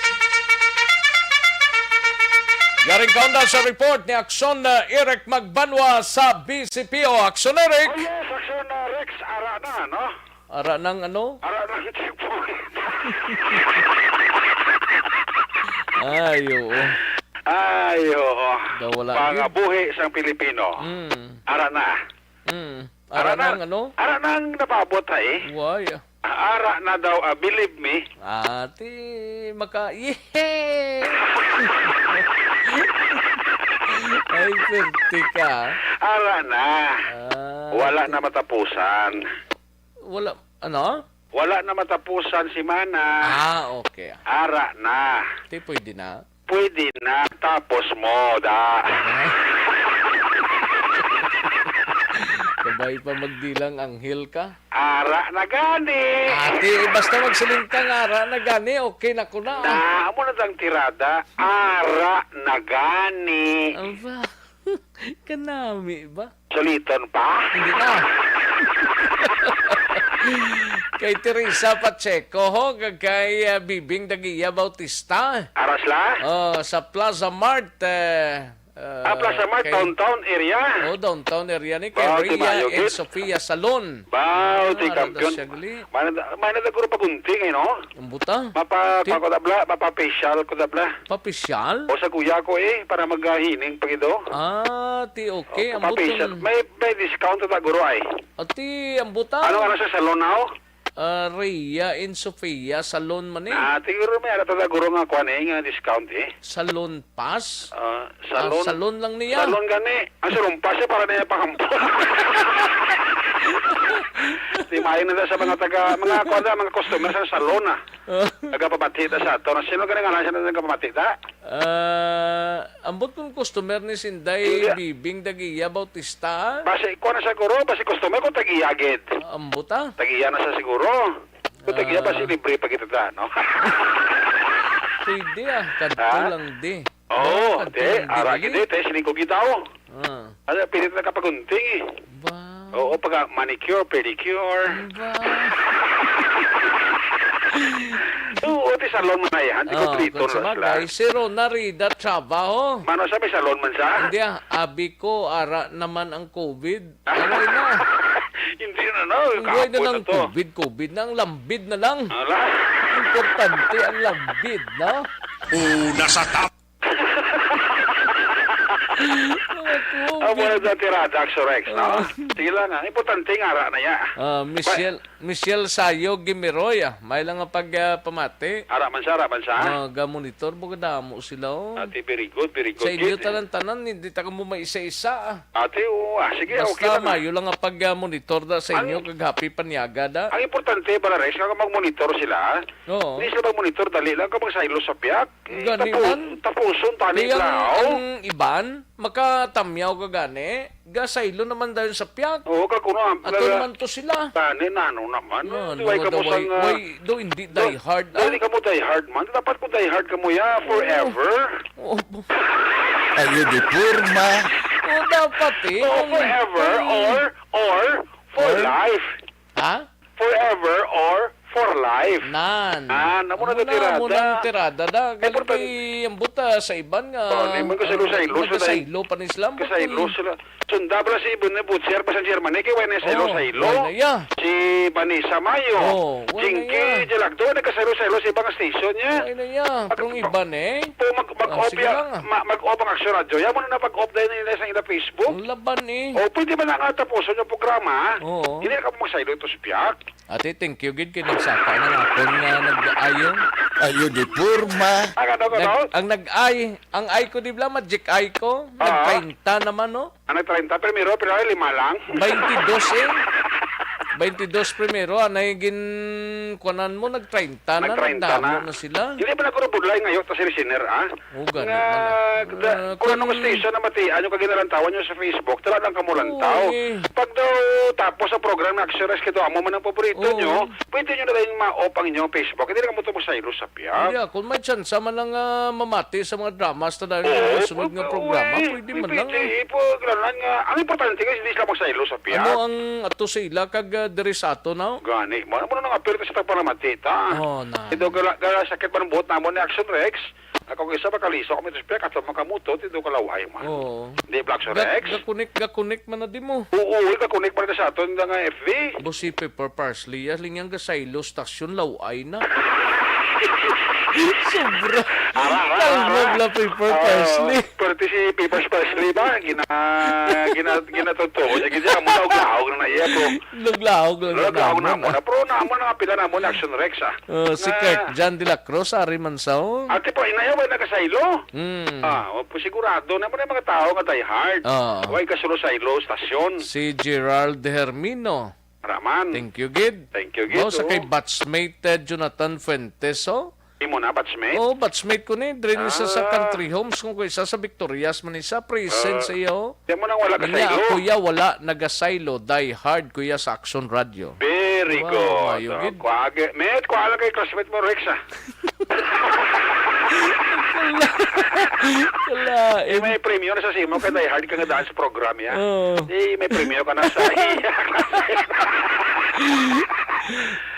Yaring kaunda sa report ni Aksyon, ah, Eric Magbanwa sa B C P O. Aksyon, Eric! Oh, yes, Aksyon, ah, Rex, ara na, no? Ara nang ano? Ara nang checkpoint. Ay, oo. Ay, oo. Daw wala Mga yun. Buhi sang Pilipino. Mm. Ara na. Mm. Ara Ara na. Nang ano? Ara nang napabot, ha, eh. Why? Ara na daw, ah, believe me. Ate, maka-, yeah! Ay, swerte ka. Ara na. Ah, Wala okay. na matapusan. Wala, ano? Wala na matapusan si Mana. Ah, okay. Ara na. Di pwede na. Pwede na. Tapos mo, da. Ah. Kabay pa magdilang anghel ka. Ara na gani. Ate, eh, basta magsiling ka nga, ara na gani, okay na ko na. Na, amo na tang tirada. Ara na gani. Aba. Kanami ba? Suliton pa? Hindi na. Kay Teresa Pacheco, ho, kag kay, ah, Bibing Daguia Bautista. Aras la? Oh, sa Plaza Mart, eh, Ah, Plaza Mart, kay downtown area. Oh, downtown area ni, kay Wow, di Rhea maayo, and gid. Sofia Salon. Wow, di Ah, kampiyon. Rada siya gali. May na, may na guro pagunting, eh, no? Ang buta. Mapa, Ti- pa ko dabla, mapapasyal ko dabla. Papisyal? O sa kuya ko, eh, para maghining pa gido. Ah, ti okay. O, Ang buta. Papapasyal. May, may discount ta guro, ay. Ati, ang buta. Ano nga sa salon na, oh? Ah, Rhea and Sofia, salon man eh. Ah, siguro may ara ta guro nga kuan eh, nga discount eh. Salon pass? Ah, Ah, salon. Salon lang niya. Salon gani. Ang salon pass eh, para niya pahampo. Di maayo na sa mga taga, mga kuan na, mga customer sa salon ah. Ah. Nagapabati ta sa ato. Na sino gani nga na siya nagapabati ta? Ah, ambot kung customer ni Sinday Iya. Bibing Dagiya Bautista, ah. Basi, kuha na sa guro, basi customer ko tag-iya gid. Ambot, ah. Tag-iya na sa siguro. Kung tag-iya, Ah. basi libre pa kita ta, no? Pwede, ah. Kadto Ha? lang di. Oo, Ah, kadto di. lang di, Ara, dali. Gid, eh, siling ko gitaw. Ah. Ano, pwede na kapagunting, eh. Ba? Oo, pag manicure, pedicure. Ba? Oo, di salon man na yan. Di Oh, kumpleto kung sa na sila. bagay, si Rona Rida trabaho. Mano sa may salon man sa? Hindi ah, abi ko, ara naman ang covid. Away na. Hindi na, no? Hindi na Kahapon lang na to. covid, covid na. Ang lambid na lang. Ala. Importante ang lambid, no? Una sa tap. Mga covid. Amo na sa tirada, Axorex, no? Ah. Sige lang, ah. Importante nga, ara na ya. Ah, Michelle, Michelle Sayo Gimiroy, ah. May lang nga pag, ah, pamati. Ara man sa, ara man sa. Ah, ga-monitor mo, kadamo sila, oh. Ate, very good, very good, Sa inyo, gid, eh. tanan-tanan, hindi ta kamo may isa-isa, ah. Ate, oo, ah, sige, Basta okay lang, ah. mayo lang nga pag, ah, monitor da sa inyo, Ang kag happy panyaga da. Ang importante, Bala Rex, nga mag-monitor sila, ah. Oo. Hindi sila mag-monitor, dali lang ka magsaylo sa piyak. Eh, Gani tapo-, man. tapuson tani Kaya ang, lang, oh. ang iban, makatamyaw ka gani, gasaylo naman dayon sa piyak. Oo, ka kuno, ah, Ato naga-, naman to sila. Tani, nano naman. No, Di no, way ka daw mo way, sang, ah, way, do hindi do, die hard, do, ah. di ka mo die hard man. Dapat ko die hard ka mo, ya, Oh. forever. Oh. Ayo di porma. Oh, dapat eh. Oo, Kung forever kung or, or for Or? life. Ha? Forever or for life. Nan. Ah, namo na Amo na, tirada. amo na ang tirada da. Ay, Galing por- kay ang buta sa iban nga Oh, di man ko ang saylo-saylo sa day. magasaylo pa ni sila. Kasaylo Buti. sila. Sunda pala si Ibon ni Butcher pa sa Germany, kay wala na saylo Oh, sa ilo. wala na, ya. Si Vanessa Mayo. Oh, wala na, Jinky ya. Jalagdo, nagkasaylo-saylo sa ibang station niya. Wala na, ya. Pag- Pero ang iban eh. Po, mag, mag Ah, off sige ya, lang, ah. ma, mag off ang Aksyon Radyo. Ya mo na pag off dahil nila sa ila Facebook. Ang laban eh. O, pwede ba na nga tapuson yung programa? Oo. Hindi na ka magsaylo ito sa piyak. Ate, thank you gid kay nagsaka na nga akon nga nag-ayo. Ayo di porma. Ang ano ko Nag-, daw? ang nag-ay, ang ay ko di ba, magic eye ko? Ah. Nag-treinta naman, no? Ano, treinta? Primero, pero ay, lima lang. Twenty-dos eh. Twenty-dos primero, anay gin-, kuanan mo, nag-treinta na, Nag-treinta nagdamo na. na sila. Hindi ba nagkurubudlay ngayon ta si listener, ah? Oh, gani Nga, man, ah. da-, Ah, kung anong kung station na matian nyo, kag ginalantawan nyo sa Facebook, tala lang kamo lantaw. Oo, eh. Pag daw tapos sa program na Action Rescue, daw amo man ang paborito Oo. nyo, pwede nyo na rin ma-off ang inyong Facebook. Hindi na kamo ito masaylo sa piyak. Hindi, ah, kung may tsansa man lang, ah, mamati sa mga dramas na dahil Oo, sa sunod nga pag-, programa, uy, pwede uy, man lang, pwede, eh. eh, po, kailangan nga, ang importante kasi hindi sila magsaylo sa piyak. Ano ang ato sa ila kag, ah, diri sa ato, no? Gani, mo, mo na nang apil ka sa tagpanamati, ta? Oh, na. Ito, gala, gala, sakit man ang buot namon ni Action Rex. Ako kung isa makaliso kami, tapos pia, kato makamuto, tindo kalaway man. Oo. Di, Black Ga-, Rex? Gakunik, gakunik man na di mo. Oo, uy, gakunik man ka sa aton nga F B. Boss, si Pepper Parsley, ya, lingyang gasaylo, stasyon, laway na. Sobra. Ara, ara, ara, Kalbo ara. bla Pepper Oh, Parsley. Pwerte si Pepper Parsley ba? Gina-, gina-, ginatutuo niya, gina-, amo na, uglaog na na iya, bro. Luglaog lang Uglaog na naman, amo na. ah. Pero naman ang apila namon, Action Rex, ah. Oh, si Na- Kirk John de la Cruz, ari man sa, oh. Ate po, inayaw ba nakasaylo? Hmm. Ah, o, po, sigurado naman ang mga tao nga die hard. Oo. Way kasulo-saylo, stasyon. Si Gerald Hermino. Raman. Thank you, gid. Thank you, gid, Mao sa kay oh. batchmate, eh, Jonathan Fuentes, oh. Imo na, batchmate? Oh, batchmate ko ni. Diri ni sa, sa Ah. Country Homes, kung kung isa sa Victorias man isa, present Ah. sa iyo. Di mo nang wala ka Niya, saylo. Kuya, wala nagasaylo. Die hard, kuya, sa Action Radio. Very Wow, good. maayo Oh, gid. Kuwagi. Met, kuha lang kay classmate mo, Rex, ah. Kala-, kalain. Eh, may premyo na sa simo kay die hard ka nga daan sa program, ya. Oh. Eh, may premyo ka na sa iya.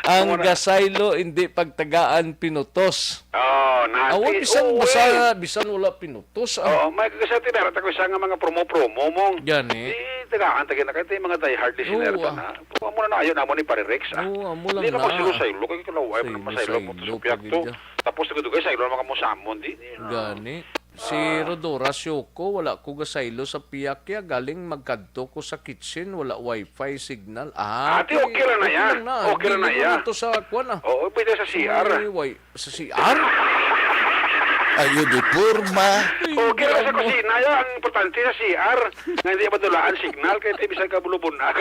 Ang Amo na. gasaylo, hindi pagtagaan pinutos. Oh, Panati, Awa, bisan oo, basa, eh. Bisan wala pinutos, ah. Oo, may kagasa ti meron ta ko isa nga mga promo-promo mo. Gani. Di, tagaan ta gina kay ti mga diehard listener Oo, pa ah. Na. Kung mo na ayaw namo ni Pare Rex, ah. Oo, amo lang Di na na. Masaylo-saylo kay kalaw ay Saylo, man masaylo saylo, mo to sa piyak pagid to. Ka. Tapos dugay-dugay saylo mga mo samon di. Di, ah. Gani. Si Ah. Rodora Sioko, wala ko gasaylo sa piyak ya. Galing magkadto ko sa kitchen, wala wifi signal. Ah, Ate, okay lang na okay yan. Lang na. Okay lang na Di yan. Naman to sa kwan, ah. Oo, pwede sa C R. Ay, why? Sa C R? Ayo di porma. Okay lang sa kusina, ya. Ang importante sa C R, nga hindi madulaan signal, kaya tayo bisan ka bulubon na.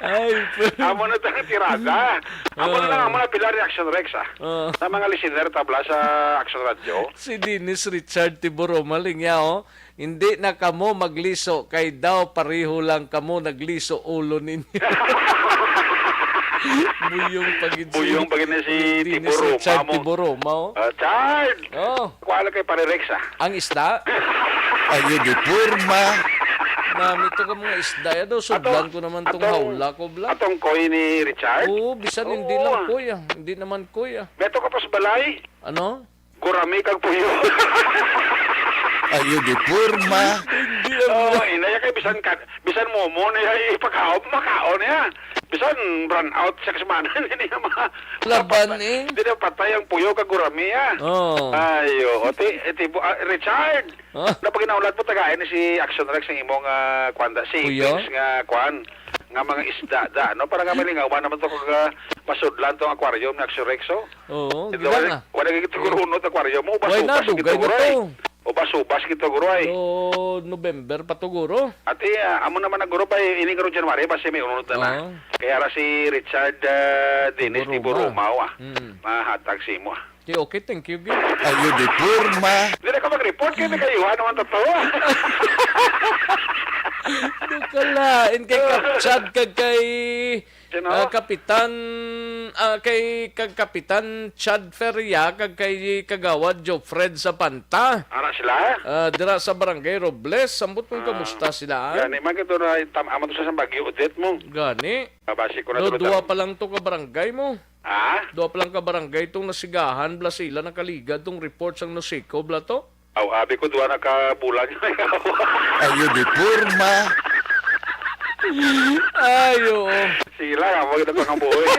Ay, Amo na tang tirada. Amo na Ah. lang ang mga pila reaction, Rex, ah. Ah. Sa mga listener, tabla sa Action Radio. Si Dennis Richard Tiburo, maling ya, oh. Hindi na kamo magliso kay daw pareho lang kamo nagliso ulo ninyo. Buyong pa gid si Buyong pa gid na si Dennis Tiburo, Richard mamo. Tiburo, mao. Ah, Chard! Oh. Kuha lang kay Pare Rex, ah. Ang isda? Ayo di porma. Nami to ka mga isda. Ya daw, sudlan Atong, ko naman tong atong, hawla ko, bla. Atong koy ni Richard? Oo, bisan hindi Oo, lang ah. Koy, ah. Hindi naman koy, ah. May ato ka pa sa balay? Ano? Gurami kag puyo. Ayo di porma. Hindi ang Oh, inaya kay bisan ka, bisan momo na iya ipakaon, makaon niya. Bisan brownout sa kasmanan, hindi niya ma-, Laban, eh. Hindi na patay ang puyo kag gurami, ah. Oh. Ayo, o, ti-, ti-, bu-, ah, Richard, Ah. Napaginaulat mo, tagaan ni si Action Rex ang imong, ah, kwan da, Puyo? Savings nga kwan, nga mga isda da, no? Para nga malingawan naman to kag, ah, masudlan tong aquarium ni Action Rex, oh. Oo, Ito, gila wala, na. Wala gid to gurunot aquarium mo. Why na, ubas-ubas gid dugay to, na guro, ay. To. Ubas-ubas gid to, guro, ay. So, November pa to, guro? Ati, ah, amo naman ang guro pa, eh, ini guro January, basi may unod na na. Oo. Kaya ra si Richard, ah, Dennis Tiburuma. Tiburuma, ah. Mm. Mahatag si imo, ah. Okay, okay, thank you, gid. Ayo di porma. Di na ka mag-report kay may kayuhan naman totoo. Dukala, in kay Kap Chad kag kay Sino? Ah, Kapitan, ah, kay kag Kapitan Chad Feria kag kay Kagawad Jofred Zapanta. Ara sila? Ah, dira sa Barangay Robles, ambot kung Ah, kamusta sila, ah? Gani, man, ito na, tam-, amo to sa Bagyo Odette mo. Gani. Ah, basi ko na No, to, duwa tam- pa lang to ka barangay mo. Ha? Duwa pa lang ka barangay tong nasigahan, bla sila nakaligad tong report sang Nosico, bla to? Aw, abi ko, duwa na ka bulan. Ayo di porma. Ay, oo. Sige lang, ah, wag na pangabuhi.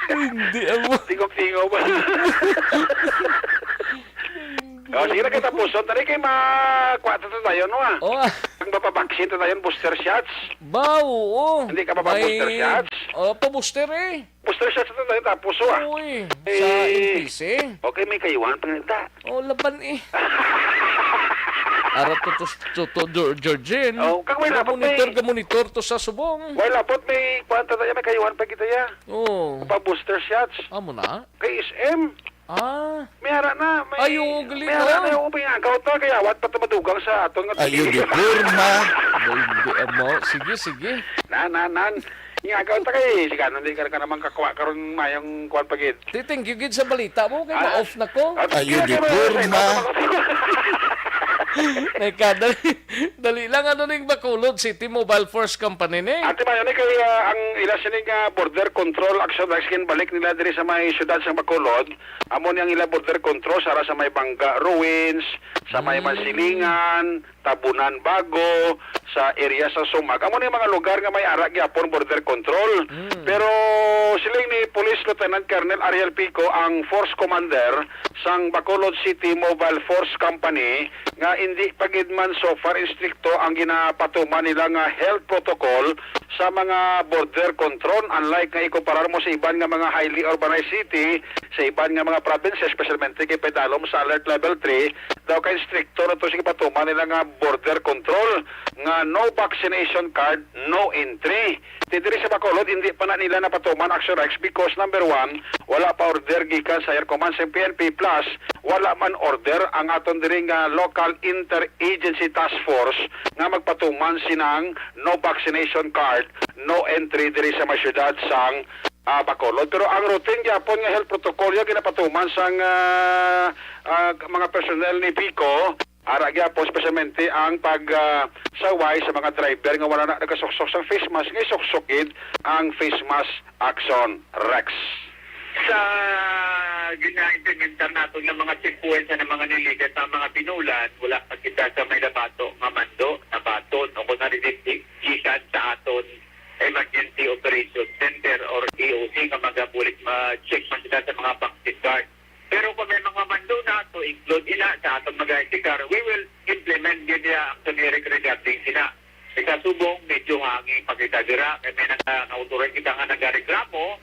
Hindi, amo. Tingog-tingog. Oh, sige na kita, puso. Tari kay ma-, kuha ta tayo, no, ah? Oh, ah. Ang mapabaksin ta tayo, booster shots. Ba, oo. Hindi ka mapabooster May, shots? Oh, pa-booster, eh. Booster shots na tayo tapos, oh, ah. Uy, sa Eh, N P C? Okay, may kayuhan pa nga ta. Oh, laban, eh. Ara to, to, to, to, Geor-, Georgine. Oh, kag may Ka dapat monitor, may ka monitor to sa subong. Wala, but may kwan ta tayo, may kayuhan pa kita, ya. Oh. Pa booster shots. Amo na? Kay S M. Ah. May ara na, may, Ay, oo, galing, may ara ah. Na, oo, may agaw ta, kaya awat pa ta madugang sa aton nga Ayo, tubig. Di porma. Ay, hindi, amo. Sige, sige. Nan, nan, nan. Nga, agaw ta kay, sige, ano, di ka, ka naman kakuha karon mayong kuwan pa gid. Ti, thank you gid sa balita mo, kay Ah. ma-off na ko. Ah, Ayo, sige, di sige, porma. sige, sige. May kadali, dali lang, ano ning Bacolod City Mobile Force Company ni? Ate Mayo, ni kay, ah, ang ila sini nga border control action, balik nila diri sa may syudad sa Bacolod. Amo ni ang ila border control, sa, sa may Banga Ruins, sa may Mm. Mansilingan, Tabunan Bago, sa area sa Sumac. Amo ni mga lugar nga may ara gyapon border control. Mm. Pero siling ni Police Lieutenant Colonel Ariel Pico, ang force commander sang Bacolod City Mobile Force Company, nga indi pa gid man so far istrikto ang ginapatuman nila nga health protocol sa mga border control, unlike nga ikumparar mo sa iban nga mga highly urbanized city, sa iban nga mga provinces, especialmente kay padalom sa Alert Level three, daw kay strikto na to sa gipatuman nila nga border control, nga no vaccination card, no entry. Ti diri sa Bacolod, hindi pa na nila napatuman, Action Rex, because number one, wala pa order gikan sa Higher Command sa P N P, plus wala man order ang aton diri nga local interagency task force nga magpatuman sinang no vaccination card, no entry diri sa may syudad sang, ah, Bacolod. Pero ang routine gyapon nga health protocol ya ginapatuman sang, ah, ah, mga personnel ni Pico, ara gyapon, especialmente ang pag, ah, saway sa mga driver nga wala na nagasuksok sang face mask, nga isuksok gid ang face mask, Action Rex. Sa gina-implementar naton nga mga checkpoints sa mga niligat nga mga pinulan, wala pa kita sa may nabato nga mando, nabaton, o kung narinig gikan sa aton Emergency Operation Center or E O C nga magabulig ma-check man sila sa mga boxing guard. Pero kung may mga mando na to include ina sa atong mga I C car, we will implement din niya ang generic regarding sina. Sa subong, medyo hangin pa kita dira, kay may nag-, nauturan kita nga nagareklamo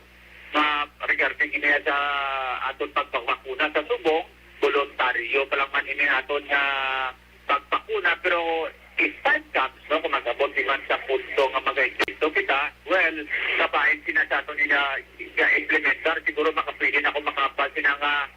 nga regarding niya sa aton pagpakuna sa subong, voluntaryo pa lang man ini aton nga pagpakuna, pero if time comes, no, kung mag-abot di man sa punto nga mag-istrikto kita, well, kabahin sina sa aton nga, nga implementar, siguro makapwede na ako makapal sina nga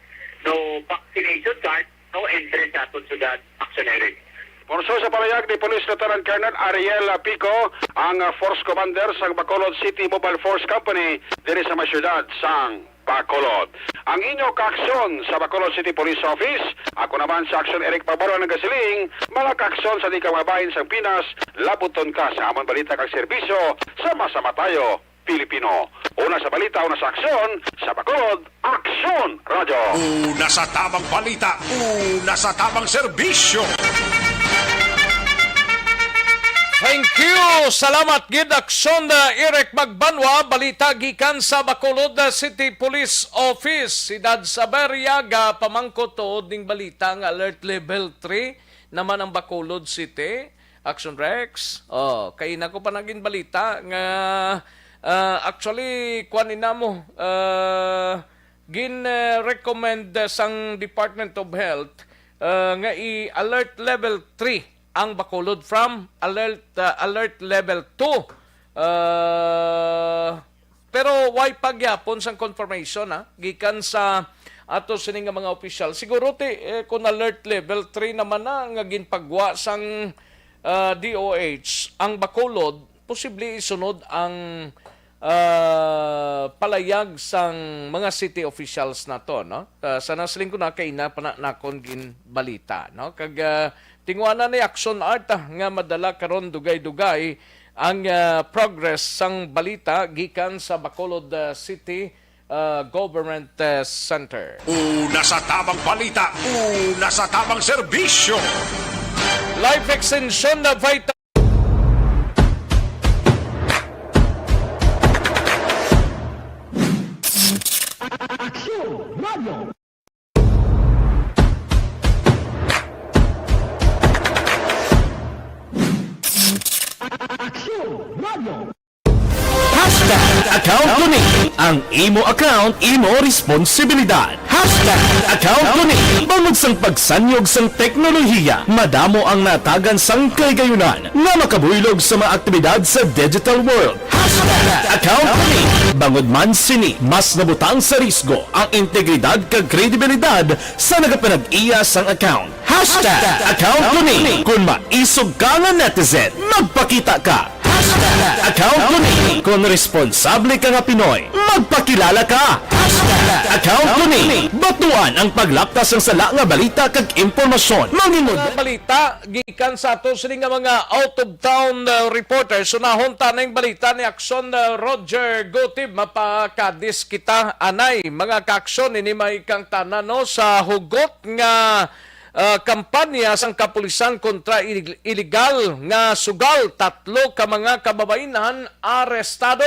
no vaccination card, no entry sa aton syudad, Action Eric. Porso sa palayag ni Police Lieutenant Colonel Ariel Pico, ang, ah, Force Commander sang Bacolod City Mobile Force Company diri sa may siyudad sang Bacolod. Ang inyo kaaksyon sa Bacolod City Police Office, ako naman sa Action Eric Pabalo nagasiling, mga kaaksyon sa di ka mga bahin sang Pinas, labuton ka sa amon balita kag serbisyo sa masama tayo, Pilipino. Una sa balita, una sa aksyon, sa Bacolod, Aksyon Radyo. Una sa tamang balita, una sa tamang serbisyo. Thank you. Salamat gid, Aksyon, uh, Eric Magbanwa. Balita gikan sa Bacolod, uh, City Police Office. Siyudad sa Barriaga, pamangkot tuod ning balita nga alert level three naman ang Bacolod City. Action Rex. Oh, kay nako pa naging balita nga, ah, actually, kuan ni namo, ah, gin, eh, recommend sang Department of Health, ah, nga i-alert level three ang Bacolod from alert, ah, alert level two. Ah, pero way pa gyapon sang confirmation, ha, gikan sa ato sini nga mga opisyal. Siguro ti, eh, kung alert level three naman na nga ginpagwa sang, ah, D O H ang Bacolod, posible isunod ang, ah, palayag sang mga city officials nato, no? Ah, sa nasiling ko na kay na pa na nakon gin balita, no? Kag, ah, tinguanan ni Action Art, ah, nga madala karon dugay-dugay ang, ah, progress sang balita gikan sa Bacolod, ah, City, ah, Government, ah, Center. Una sa tamang balita, una sa tamang serbisyo. Life Extension na Vita- Aksyon Radio. Hashtag account ko ni. Ang imo account, imo responsibilidad. Hashtag account ko ni. Bangod sang pagsanyog sang teknolohiya, madamo ang natagan sang kahigayunan nga makabuylog sa mga aktibidad sa digital world. Hashtag account ko ni. Bangod man sini, mas nabutang sa risgo ang integridad kag kredibilidad sa nagapanag-iya sang account. Hashtag account ko ni. Kung maisog ka nga netizen, magpakita ka. Hashtag account ko ni. Kung responsable ka nga Pinoy, magpakilala ka. Hashtag account ko ni. Batuan ang paglaptas sang sala nga balita kag impormasyon. Manginod- Mga balita gikan sa ato sini nga mga out-of-town, uh, reporters. Unahon ta ning balita ni Aksyon, uh, Roger Gutib. Mapa-Cadiz kita, anay, mga kaaksyon, ini may kang tanan, no, sa hugot nga, ah, kampanya sang kapulisan kontra ilig-, iligal nga sugal, tatlo ka mga kababayen-an arestado.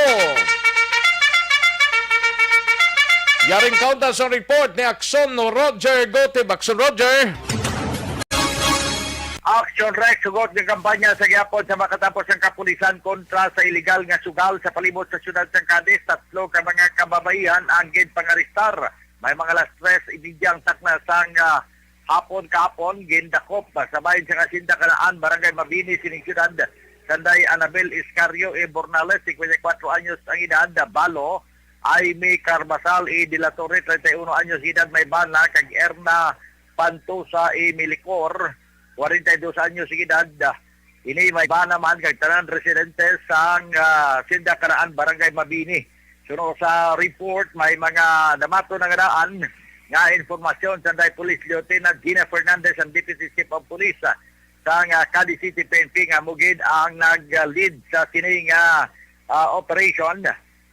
Yaring kaunta sa report ni Aksyon Roger Gutib. Aksyon Roger. Action Rex, hugot nga kampanya sa gihapon sa makatapos ang kapulisan kontra sa iligal nga sugal sa palibot sa siyudad sang Cadiz. Tatlo ka mga kababaihan ang ginpangarestar. May mga alas tres y media ang takna sang, ah, hapon kahapon, gindakop sa bahin sang Hacienda Canaan, Barangay Mabini, sining siyudad. Sanday Anabel Iscario E. Bornales, singkwenta y kuwatro anyos ang edad, Balo, Aimee Carvajal E. de la Torre, treinta y uno anyos edad, may bana, kag Erna Pantosa E. Milicor, kwarenta y dos anyos edad. Ini may bana man kag tanan residente sang, ah, Hacienda Canaan, Barangay Mabini. Suno sa report, may mga namaton na nga daan nga impormasyon. Sanday Police Lieutenant Gina Fernandez, ang Deputy Chief of Police, ah, sang, ah, Cadiz City P N P, nga amo gid ang nag-lead sa sini nga, ah, operation.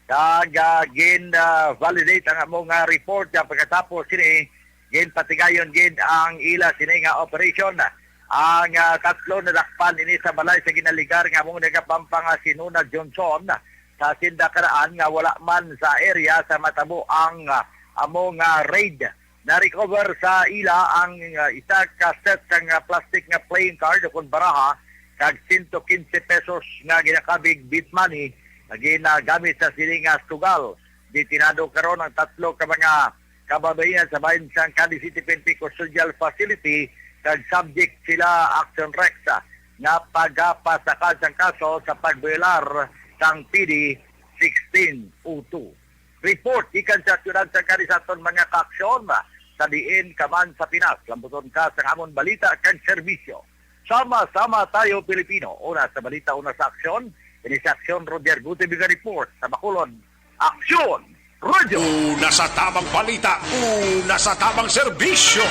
Kag, ah, gin, ah, validate ang among, ah, report, ah, pagkatapos sini, ginpatigayon gid ang ila sini nga operation. Ang, ah, tatlo nadakpan ini sa balay sa ginaligar nga among nagapampangasinuna Johnson sa Sinda Karaan nga wala man sa area sa matabo ang, ah, among, ah, raid. Na-recover sa ila ang, ah, isa ka set sang, ah, plastic nga playing card o kon baraha kag sento kinse pesos nga ginakabig beat money nga ginagamit sa sini nga sugal. Detenado karon ang tatlo ka mga kababaihan sa bahin sang Cadiz City P N P Custodial Facility kag subject sila action Rex, ah, nga pagapasakad sang kaso sa pagboyolar sang P D sixteen oh two. Report gikan sa siyudad sang Cadiz aton mga kaaksyon, sa diin ka man sa Pinas, lambuton ka sa amon balita kag serbisyo. Sama-sama tayo, Pilipino. Una sa balita, una sa aksyon. Ini sa aksyon, Roger Gutibiga report sa Bacolod. Aksyon, Radyo. Una sa tamang balita, una sa tamang serbisyo.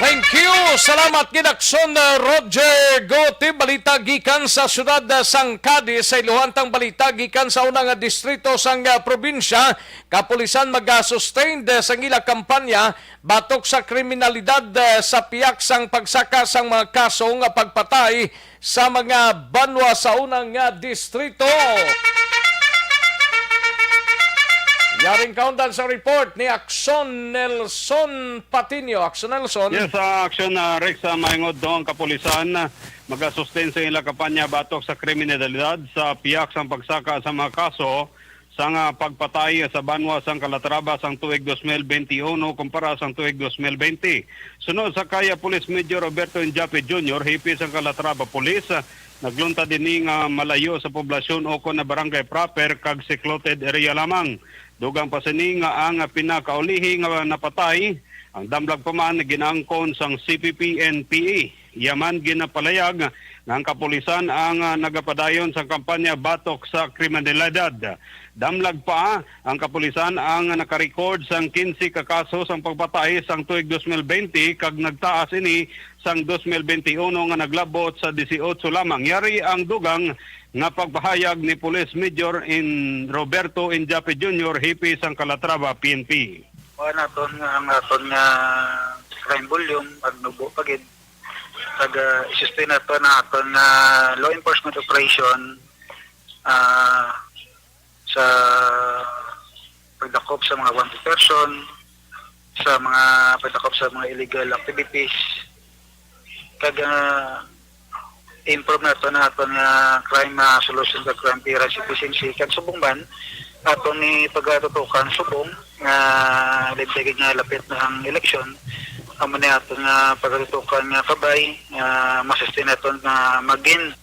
Thank you. Salamat gid, Aksyon, uh, Roger Gutib. Balita gikan sa siyudad, uh, sang Cadiz. Sa iluhantang balita gikan sa una nga distrito sang, uh, probinsya, kapulisan maga-sustained, uh, sang ila kampanya batok sa kriminalidad, uh, sa pihak sang pagsaka sang mga kaso nga pagpatay sa mga banwa sa una nga distrito. Yaring kaundan sa report ni Akson Nelson Patinio. Akson Nelson. Yes, sa aksyon, ah, Rex, ah, maingod do ang kapulisan, ah, magasustain sa ila kampanya batok sa kriminalidad sa pihak sang pagsaka sa mga kaso sang, ah, pagpatay sa banwa sang Calatrava sang tuig dos mil benti uno kumpara sang tuig dos mil benti. Sunod sa kay, ah, Police Major Roberto Injape Junior, hepe sang Calatrava Police, ah, nagluntad ini nga malayo sa poblasyon ukon na barangay proper kag secluded area lamang. Dugang pa sini nga ang pinakaulihi nga napatay, ang damlag pa man, ginaangkon sang C P P N P A. Iya man ginapalayag nga ang kapulisan ang, ah, nagapadayon sa kampanya batok sa kriminalidad. Damlag pa, ang kapulisan ang nakarecord sang kinse ka kaso sang pagpatay sang tuig dos mil benti kag nagtaas ini sang dos mil benti uno nga naglabot sa disiotso lamang. Yari ang dugang nga pagpahayag ni Police Major in Roberto Injape Junior, hepe sang Calatrava P N P. Kuan naton nga ang aton nga crime volume, pagnubo pa gid. Pag, ah, i-sustain nato na aton nga law enforcement operation, ah, sa pagdakop sa mga wanted person, sa mga pagdakop sa mga illegal activities, kag, ah, improve nato na aton nga crime, ah, solution kag crime clearance efficiency, kag subong man aton ni pagatutukan subong nga labi gid nga lapit na ang eleksyon, amo ni aton nga pagatutukan nga kabay nga masustain naton nga magin.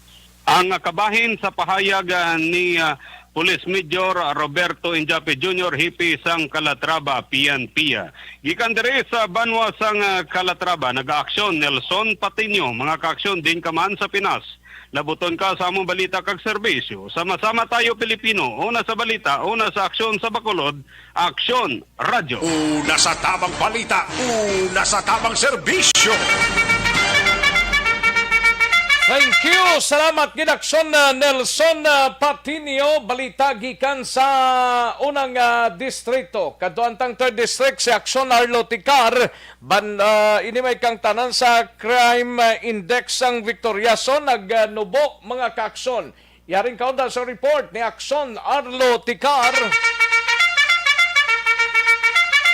Ang kabahin sa pahayag, ah, ni, ah, Police Major Roberto Injape Junior, hepe sang Calatrava P N P. Gikan diri sa banwa sang, ah, Calatrava, nagaaksyon Nelson Patiño, mga kaaksyon din ka man sa Pinas. Labuton ka sa among balita kag serbisyo. Sama-sama tayo, Pilipino. Una sa balita, una sa aksyon sa Bacolod, Aksyon Radyo. Una sa tamang balita, una sa tamang serbisyo. Thank you. Salamat gid, Aksyon, uh, Nelson, uh, Patinio. Balita gikan sa unang, uh, distrito. Kadto antang third district, si Aksyon Arlo Ticar. Ban, uh, ini may kangtanan sa crime, uh, index sang Victoriaso nagnubo, mga kaaksyon. Yaring kaunda sa report ni Aksyon Arlo Ticar.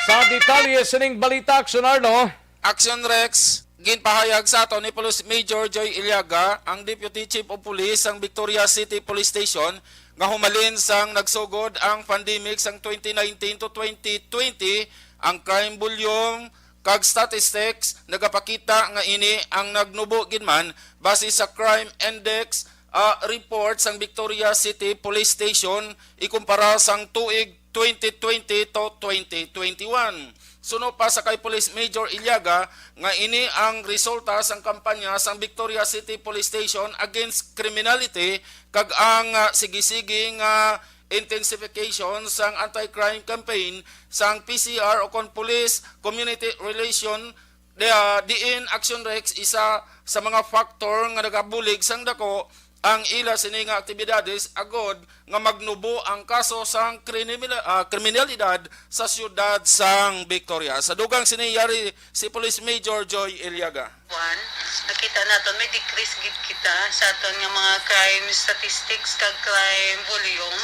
Sa detalye sining balita, Aksyon Arlo. Aksyon Rex, ginpahayag sa ato ni Police Major Joy Iliaga, ang Deputy Chief of Police sang Victoria City Police Station, nga humalin sang nagsugod ang pandemic sang twenty nineteen to twenty twenty, ang crime volume kag statistics nagapakita nga ini ang nagnubo gid man base sa crime index, ah, report sang Victoria City Police Station ikumpara sang tuig twenty twenty to twenty twenty-one. Suno pa sa kay Police Major Iliaga nga ini ang resulta sang kampanya sang Victoria City Police Station against criminality kag ang, ah, sige-sige nga intensification sang anti-crime campaign sang P C R o kon Police Community Relation, di-, ah, diin Action Rex isa sa mga factor nga nagabulig sang dako ang ila sini nga aktibidades agod nga magnubo ang kaso sang kriminal, ah, kriminalidad sa siyudad sang Victoria. Sa dugang sini yari si Police Major Joy Iliaga. One, nakita naton may decrease gid kita sa aton nga mga crime statistics kag crime volume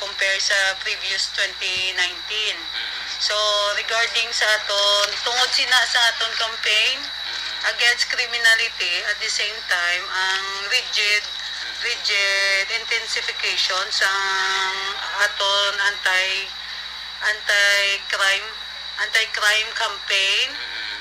compare sa previous twenty nineteen. So, regarding sa aton, tungod sina sa aton campaign against criminality, at the same time, ang rigid, rigid intensification sang aton anti, anti-crime, anti-crime campaign,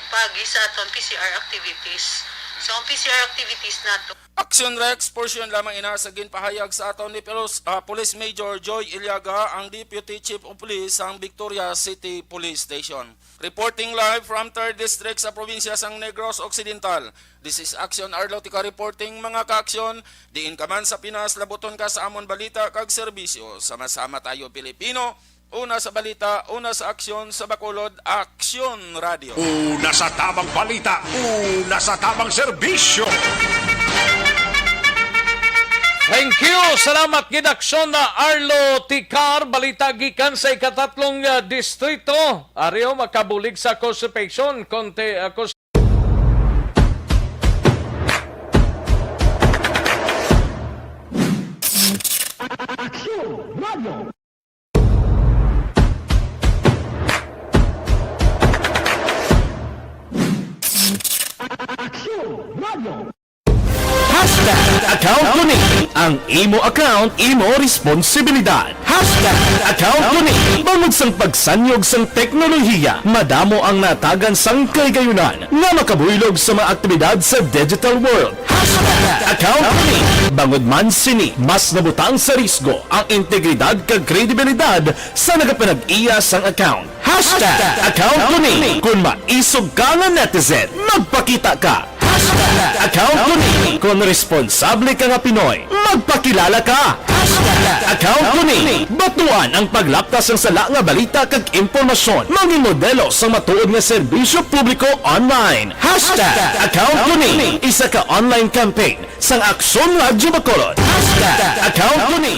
pagi sa aton P C R activities. So, ang P C R activities nato. Action Rex, portion lamang ina sa ginpahayag sa aton ni Pelos-, ah, Police Major Joy Iliaga, ang Deputy Chief of Police sang Victoria City Police Station. Reporting live from third District sa probinsya sang Negros Occidental. This is Action Arlotica reporting, mga ka-aksyon. Diin ka man sa Pinas, labuton ka sa amon balita kag serbisyo. Sama-sama tayo, Pilipino. Una sa balita, una sa aksyon, sa Bacolod, Aksyon Radio. Una sa tabang balita, una sa tabang serbisyo. Thank you. Salamat gid, Aksyon na Arlo Ticar. Balita gikan sa ikatatlong, ah, distrito. Ari o, makabulig sa constipation. Konti, ah, cons- Aksyon Radio. Aksyon Radio. Hashtag account ko ni. Ang imo account, imo responsibilidad. Hashtag account ko ni. Bangod sang pagsanyog sang teknolohiya, madamo ang natagan sang kaligayunan nga makabuylog sa mga aktibidad sa digital world. Hashtag account ko ni. Bangod man sini, mas nabutang sa risgo ang integridad kag kredibilidad sa nagapanag-iya sang account. Hashtag account ko ni. Kung maisog ka nga netizen, magpakita ka. Hashtag account ko ni. Kung responsable ka nga Pinoy, magpakilala ka. Hashtag account ko ni. Batuan ang paglaptas sang sala nga balita kag impormasyon. Maging modelo sa matuod nga serbisyo publiko online. Hashtag account ko ni. Isa ka online campaign sang Aksyon Radyo Bacolod. Hashtag account ko ni.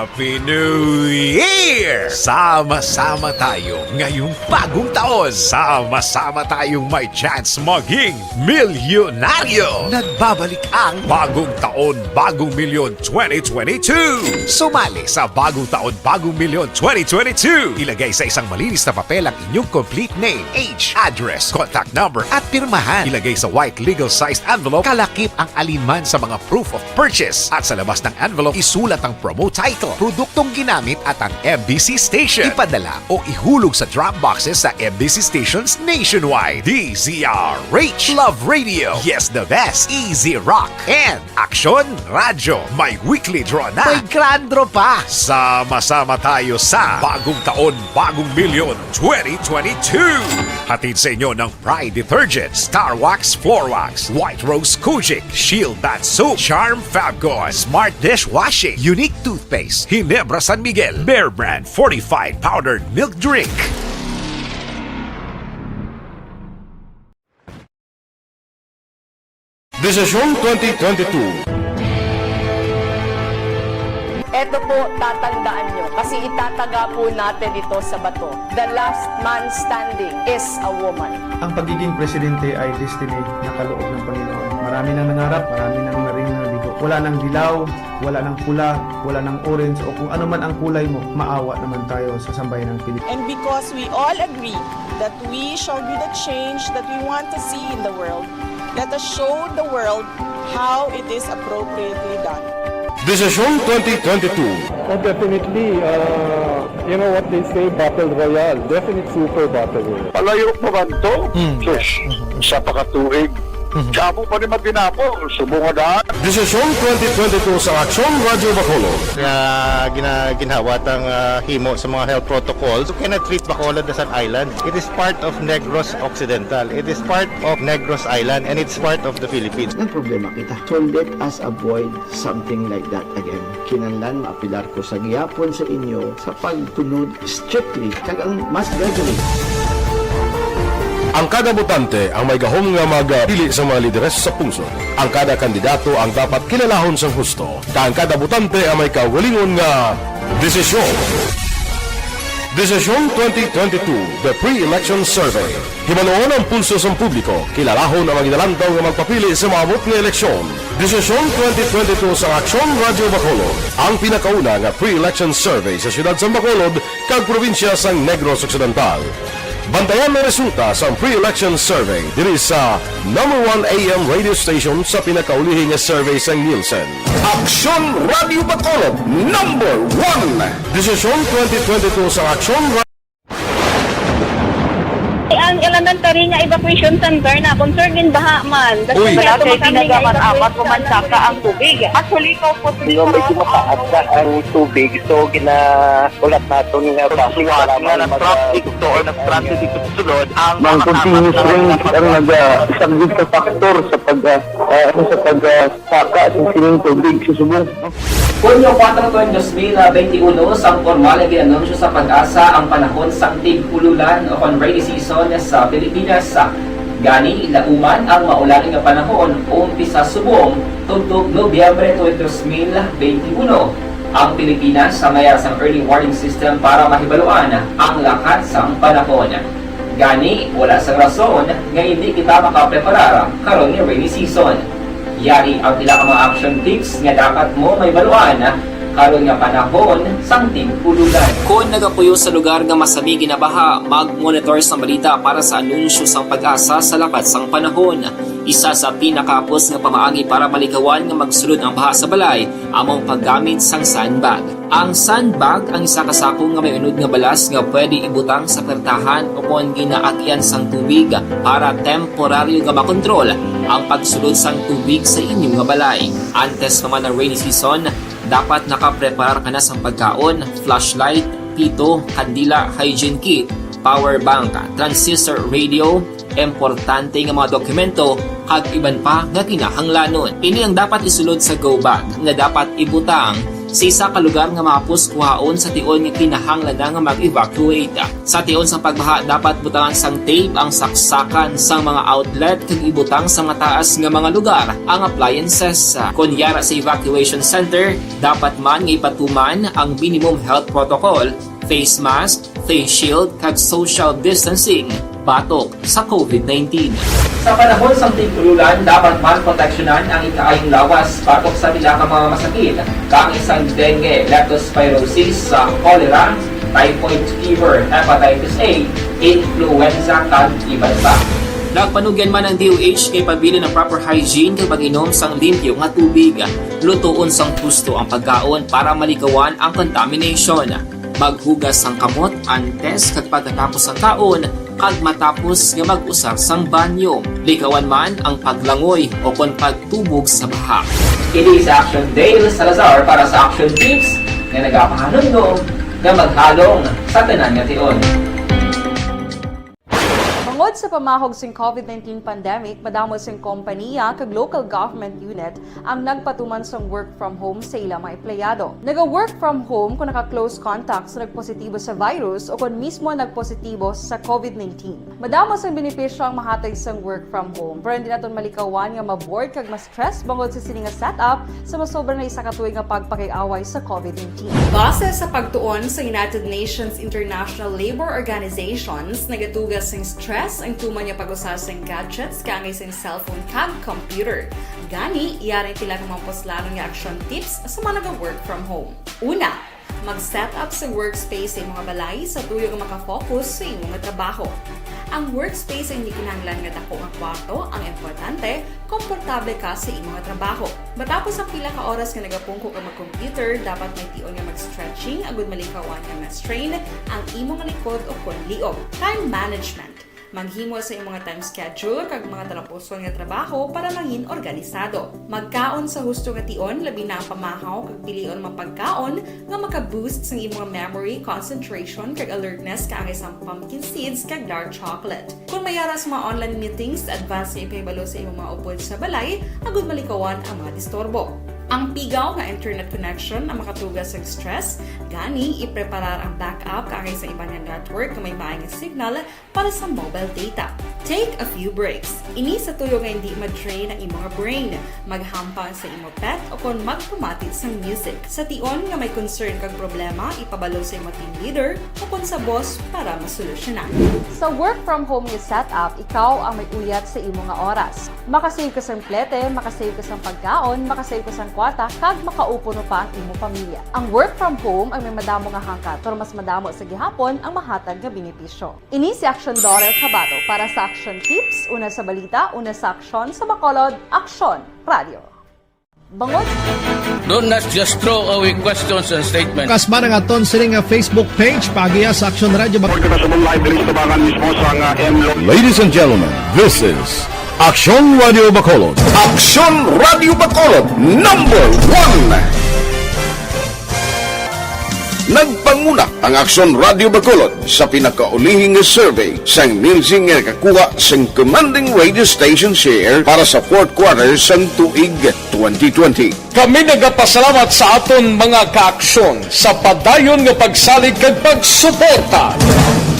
Happy New Year! Sama-sama tayo ngayong bagong taon. Sama-sama tayong may chance maging milyonaryo. Nagbabalik ang Bagong Taon, Bagong Milyon twenty twenty-two. Sumali sa Bagong Taon, Bagong Milyon twenty twenty-two. Ilagay sa isang malinis na papel ang inyong complete name, age, address, contact number, at pirmahan. Ilagay sa white legal-sized envelope, kalakip ang alinman sa mga proof of purchase, at sa labas ng envelope, isulat ang promo title, produktong ginamit, at ang M B C station. Ipadala o ihulog sa drop boxes sa M B C stations nationwide. D Z R H, Love Radio, Yes the Best, Easy Rock, and Aksyon Radyo. May weekly draw na. May grand draw pa. Sama-sama tayo sa Bagong Taon, Bagong Milyon twenty twenty-two. Hatid sa inyo ng Pride Detergent, Star Wax Floor Wax, White Rose Kojic, Shield Bath Soap, Charm Fabcon, Smart Dishwashing, Unique Toothpaste, Ginebra San Miguel, Bear Brand Fortified Powdered Milk Drink. Desisyon twenty twenty-two. Eto po, tatandaan nyo, kasi itataga po natin ito sa bato. The last man standing is a woman. Ang pagiging presidente ay destiny na kaloob ng Panginoon. Marami nang nangarap, marami nang naring nabigo. Wala nang dilaw, wala nang pula, wala nang orange, o kung ano man ang kulay mo, maawa naman tayo sa sambayan ng Pilipinas. And because we all agree that we shall be the change that we want to see in the world, let us show the world how it is appropriately done. Desisyon twenty twenty-two. Oh, definitely. Uh, you know what they say, battle royale. Definite super battle royale. Palayo pa man to? Hmm. Sus, isa pa ka tuig. Mhm. Damo pa ni magdinapol, subong nga daan. Desisyon twenty twenty-two sa Aksyon Radyo Bacolod. Nga gina-, ginhawa tang, ah, himo sa mga health protocols. You cannot treat Bacolod as an island. It is part of Negros Occidental. It is part of Negros Island, and it's part of the Philippines. Nagproblema kita. So let us avoid something like that again. Kinahanglan maapelar ko sa gihapon sa inyo sa pagsunod strictly kag ang mass gathering. Ang kada botante ang may gahom nga magpili sa mga lideres sa pungsod. Ang kada kandidato ang dapat kilalahon sang husto, kag ang kada botante ang may kaugalingon nga desisyon. Desisyon twenty twenty-two, The Pre-Election Survey. Hibaluon ang pulso sang publiko, kilalahon ang mga ginalantaw nga magpapili sa maabot nga eleksyon. Desisyon twenty twenty-two sang Aksyon Radyo Bacolod, ang pinakauna nga pre-election survey sa siyudad sang Bacolod kag probinsya sang Negros Occidental. Bantayan ang resulta sang pre-election survey diri sa number one A M radio station sa pinakaulihi nga survey sang Nielsen. Aksyon Radyo Bacolod, number one. Desisyon twenty twenty-two sang Aksyon Ra- Ang elementary nga evacuation center na concern din baha man. Uy. Kaya kay tinaga man amat man saka ang tubig. Actually, ikaw po, Di ba, medyo mataas na ang tubig, so gina- Ulat naton nga Sa suwat nga na-traffic to or na-stranded dito sa sulod, ang Ang makakamit continuous lang rain ang ang nag-, ah, isa gid ka factor sa pag, ah, ah, ano, sa pag, ah, saka sa sining tubig sa subong, no? Hunyo kuwatro, dos mil benti uno, sang pormal nga gin-anunsyo sa PAGASA ang panahon sang tig-ululan o kon rainy season sa Pilipinas. Gani, lauman ang maulan nga panahon, umpisa subong tubtob Nobyembre twenty, dos mil benti uno. Ang Pilipinas sa may ara sang early warning system para mahibaluan ang lakat sang panahon. Gani, wala sang rason nga indi kita makapreparar karon nga rainy season. Yari ang pila ka mga action tips nga dapat mo mahibaluan karon nga panahon sang tig-ululan. Kon nagapuyo sa lugar nga masami ginabaha, mag-monitor sang balita para sa anunsyo sang PAGASA sa lakat sang panahon. Isa sa pinakahapos nga pamaagi para malikawan nga magsulod ang baha sa balay amo ang paggamit sang sandbag. Ang sandbag ang isa ka sako nga may unod nga balas nga pwede ibutang sa pertahan o kon ginaagian sang tubig para temporaryo nga makontrol ang pagsulod sang tubig sa inyo nga balay. Antes pa man ang rainy season, dapat nakapreparar ka na sang pagkaon, flashlight, pito, kandila, hygiene kit, power bank, transistor radio, importante nga mga dokumento, kag iban pa nga kinahanglanon. Ini ang dapat isulod sa go bag nga dapat ibutang sa isa ka lugar nga mahapos kuhaon sa tion nga kinahanglan na nga mag-evacuate. Sa tion sang pagbaha, dapat butangan sang tape ang saksakan sang mga outlet kag ibutang sa mataas nga mga lugar ang appliances. Kon yara sa evacuation center, dapat man nga ipatuman ang minimum health protocol, face mask, face shield, kag social distancing batok sa COVID nineteen. Sa panahon sang tig-ululan, dapat man proteksyonan ang ikaayong lawas batok sa pila ka mga masakit, kaangay sang dengue, leptospirosis, sa cholera, typhoid fever, hepatitis A, influenza, kag iban pa. Nagpanugyan man ang D O H nga ipabilin ang proper hygiene kag pag-inom sang limpyo nga tubig. Lutoon sang husto ang pagkaon para malikawan ang contamination. Maghugas sang kamot antes kag pagkatapos sang kaon kag matapos nga mag-usar sang banyo. Likawan man ang paglangoy o kon pagtubog sa baha. Kini si Action Dale Salazar para sa Action Tips nga nagapahanumdom nga maghalong sa tanan nga tion. Bangod sa pamahog sing COVID nineteen pandemic, madamo sing kompaniya kag local government unit ang nagpatuman sang work from home sa ila mga empleyado. Naga-work from home kon naka-close contact sa nagpositibo sa virus o kon mismo nagpositibo sa COVID nineteen. Madamo sang benepisyo ang mahatag sang work from home, pero hindi naton malikawan nga ma-bored kag ma-stress bangod sa sini nga setup sa masobra na isa ka tuig nga pagpakig-away sa COVID nineteen. Base sa pagtuon sa United Nations International Labour Organizations, nagatuga sing stress ang tuman nga pag-usa sing gadgets kaangay sing cellphone kag computer. Gani, yari pila ka mga puslanon nga action tips sa mga naga-work from home. Una, mag-set up sa workspace sa imo nga balay sa tuyo nga makafocus sa imo nga trabaho. Ang workspace ang hindi kinahanglan nga dako nga kwarto, ang importante, komportable ka sa imo nga trabaho. Matapos ang pila ka oras nga nagapungko ka mag-computer, dapat may tion nga mag-stretching agud malikawan nga ma-strain ang imo nga likod o kon liog. Time management. Maghimo sa imo nga time schedule kag mga talapuson nga trabaho para mangin organisado. Magkaon sa husto nga tion, labi na ang pamahaw kag pilion mga pagkaon nga maka-boost sang imo nga memory, concentration, kag alertness kaangay sang pumpkin seeds kag dark chocolate. Kon may ara sa mga online meetings, advance nga ipahibalo sa imo mga upod sa balay agud malikawan ang mga disturbo. Ang pigaw nga internet connection ang makatuga sa stress, gani ipreparar ang backup kaangay sa iban nga network nga may maay nga signal para sa mobile data. Take a few breaks. Ini sa tuyo nga hindi ma-drain ang imo nga brain, maghampang sa imo pet, o kon magpamati sang music. Sa tion nga may concern kag problema, ipabalo sa imo team leader o kon sa boss para masolusyonan. Sa work from home nga setup, ikaw ang may uyat sa imo nga oras. Makasave ka sang plete, makasave ka sang pagkaon, makasave ka sang kwarta, kag makaupo pa ang imo pamilya. Ang work from home ang may madamo nga hangkat, pero mas madamo sa gihapon ang mahatag nga benepisyo. Ini si Action Daughter Kabato para sa Action Tips, una sa balita, una sa aksyon, sa Bacolod, Aksyon Radio. Bangod. Do not just throw away questions and statements. Kasba na nga ton sini nga Facebook page, paagiha sa Action Radio Bac- Pagkakasabong live diri sa tabangan mismo sa nga M Lo- Ladies and gentlemen, this is Action Radio Bacolod. Action Radio Bacolod, number one. Nagpanguna ang Aksyon Radio Bacolod sa pinakaulihing nga survey sang Nielsen nga nakakuha sang commanding radio station share para sa fourth quarter sang tuig twenty twenty. Kami nagapasalamat sa aton mga kaaksyon sa padayon nga pagsalig kag pagsuporta.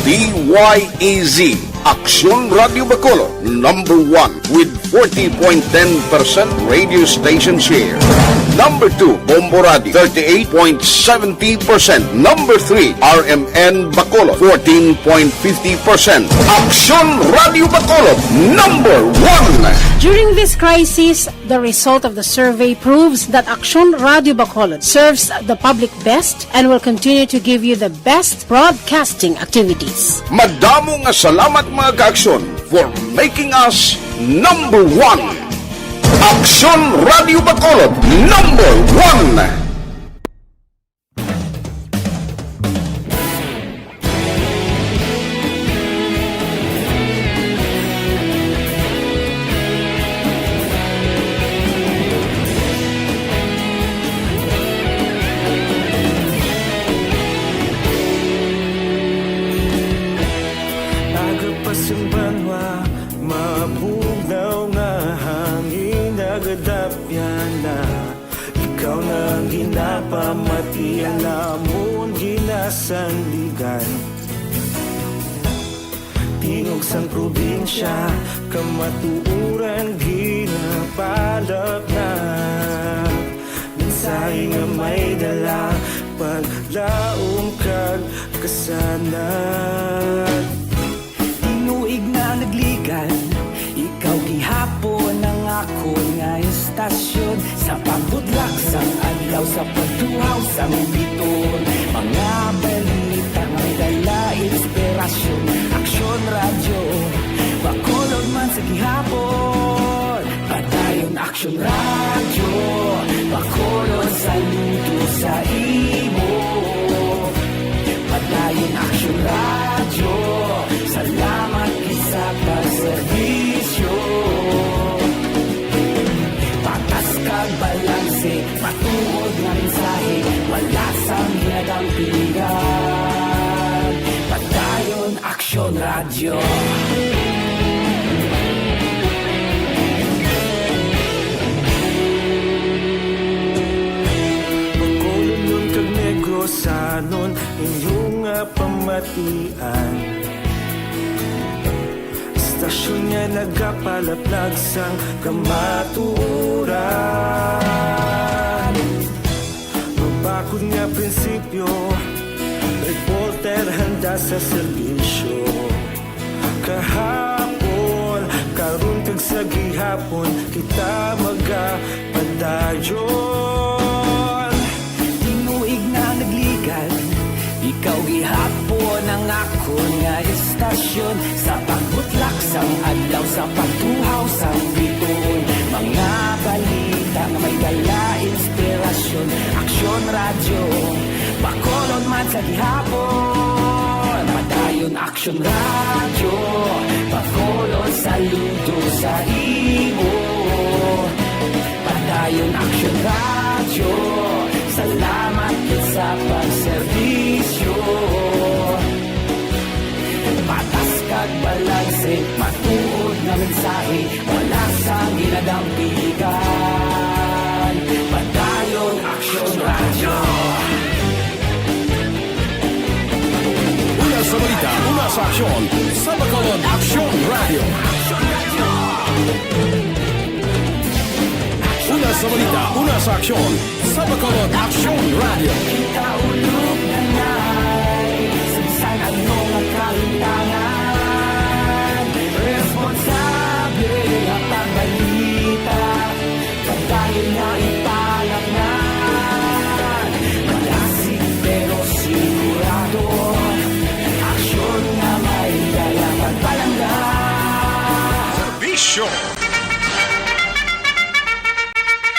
D Y E Z, Aksyon Radio Bacolod, number one with forty point ten percent radio station share. Number two, Bombo Radio, thirty-eight point seventy percent. Number three, R M N Bacolod, fourteen point fifty percent. Aksyon Radio Bacolod, number one. During this crisis, the result of the survey proves that Aksyon Radio Bacolod serves the public best and will continue to give you the best broadcasting activities. Madamo nga salamat, mga kaaksyon, for making us number one. Aksyon Radio Bacolod, number one. Aga pa sing banwa, mabugnaw nga hangin, nagadapyan na. Ikaw na ang ginapamati, ang amon ginasandigan. Tingog sang probinsya, kamatuoran ginapalapnag. Mensahe nga may dala, paglaom kag kasanag. Tinuig na nagligan, ikaw gihapon ang akon nga istasyon. Sa pagbudlak sang adlaw, sa pagtuhaw sang biton, mga balita nga may dala inspirasyon. Aksyon Radyo Bacolod man sa gihapon. Padayon Aksyon Radyo Bacolod, saludo sa imo. Padayon Aksyon Radyo, salamat gid sa pagserbisyo. Patas kag balanse, matuod nga mensahe, wala sang ginadampigan. Padayon Aksyon Radyo. Bacolodnon kag Negrosanon, inyo nga pamatian. Istasyon nga nagapalaplag sang kamatuoran. Mabakod nga prinsipyo, reporter handa sa serbisyo. Kahapon, karon kag sa gihapon, kita magapadayon. Tinuig na nagligan, ikaw gihapon ang akon nga istasyon. Sa pagbutlak sang adlaw, sa pagtuhaw sang biton, mga balita nga may dala inspirasyon. Aksyon Radyo Bacolod man sa gihapon. Padayon Aksyon Radyo Bacolod, saludo sa imo. Padayon Aksyon Radyo, salamat gid sa pagserbisyo. Patas kag balanse, matuod nga mensahe, wala sang ginadampigan. Padayon Balita, una sa aksyon, sa Bacolod Aksyon Radio. Una sa balita, una sa aksyon, sa Bacolod Aksyon Radio. Kaulog na ngay, sa bisan ano nga kahintangan, responsable ang pagbalita. Pagdayon nga ipalatnan, malasig pero sigurado. Aksyon nga may dala pagpalangga. Serbisyo.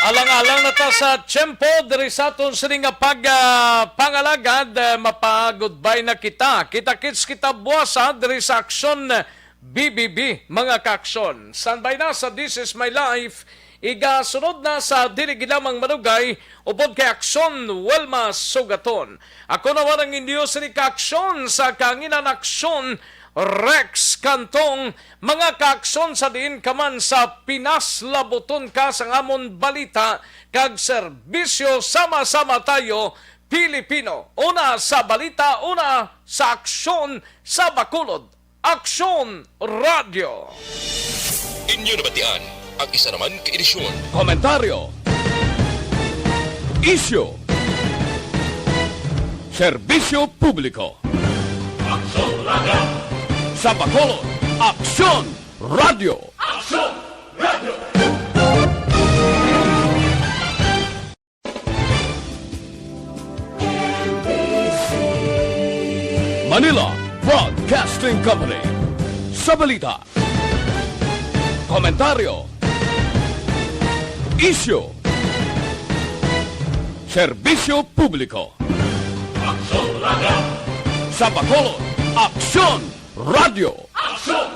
Alang-alang na ta sa tiyempo diri sa aton sini nga pag, ah, pangalagad, ah, mapa-goodbye na kita. Kita-kits kita buwasa diri sa Aksyon B B B, mga kaaksyon. Standby na sa This Is My Life. Igasunod na sa dili gid lamang malugay, upod kay Aksyon Wilma Sugaton. Ako naman ang inyo sini kaaksyon sa kahanginan, Aksyon Rex Cantong. Mga kaaksyon, sa diin ka man sa Pinas, labuton ka sang amon balita kag serbisyo. Sama-sama tayo, Pilipino. Una sa balita, una sa aksyon, sa Bacolod Aksyon Radio. Inyo nabatian ang isa naman ka edisyon. Komentaryo. Isyu. Serbisyo publiko. Aksyon Radio. Sa Bacolod, Aksyon Radio. Aksyon Radio. Manila Broadcasting Company. Sa balita, komentaryo, isyu, serbisyo publiko. Aksyon Radio. Sa Bacolod, Aksyon Radio. Aksyon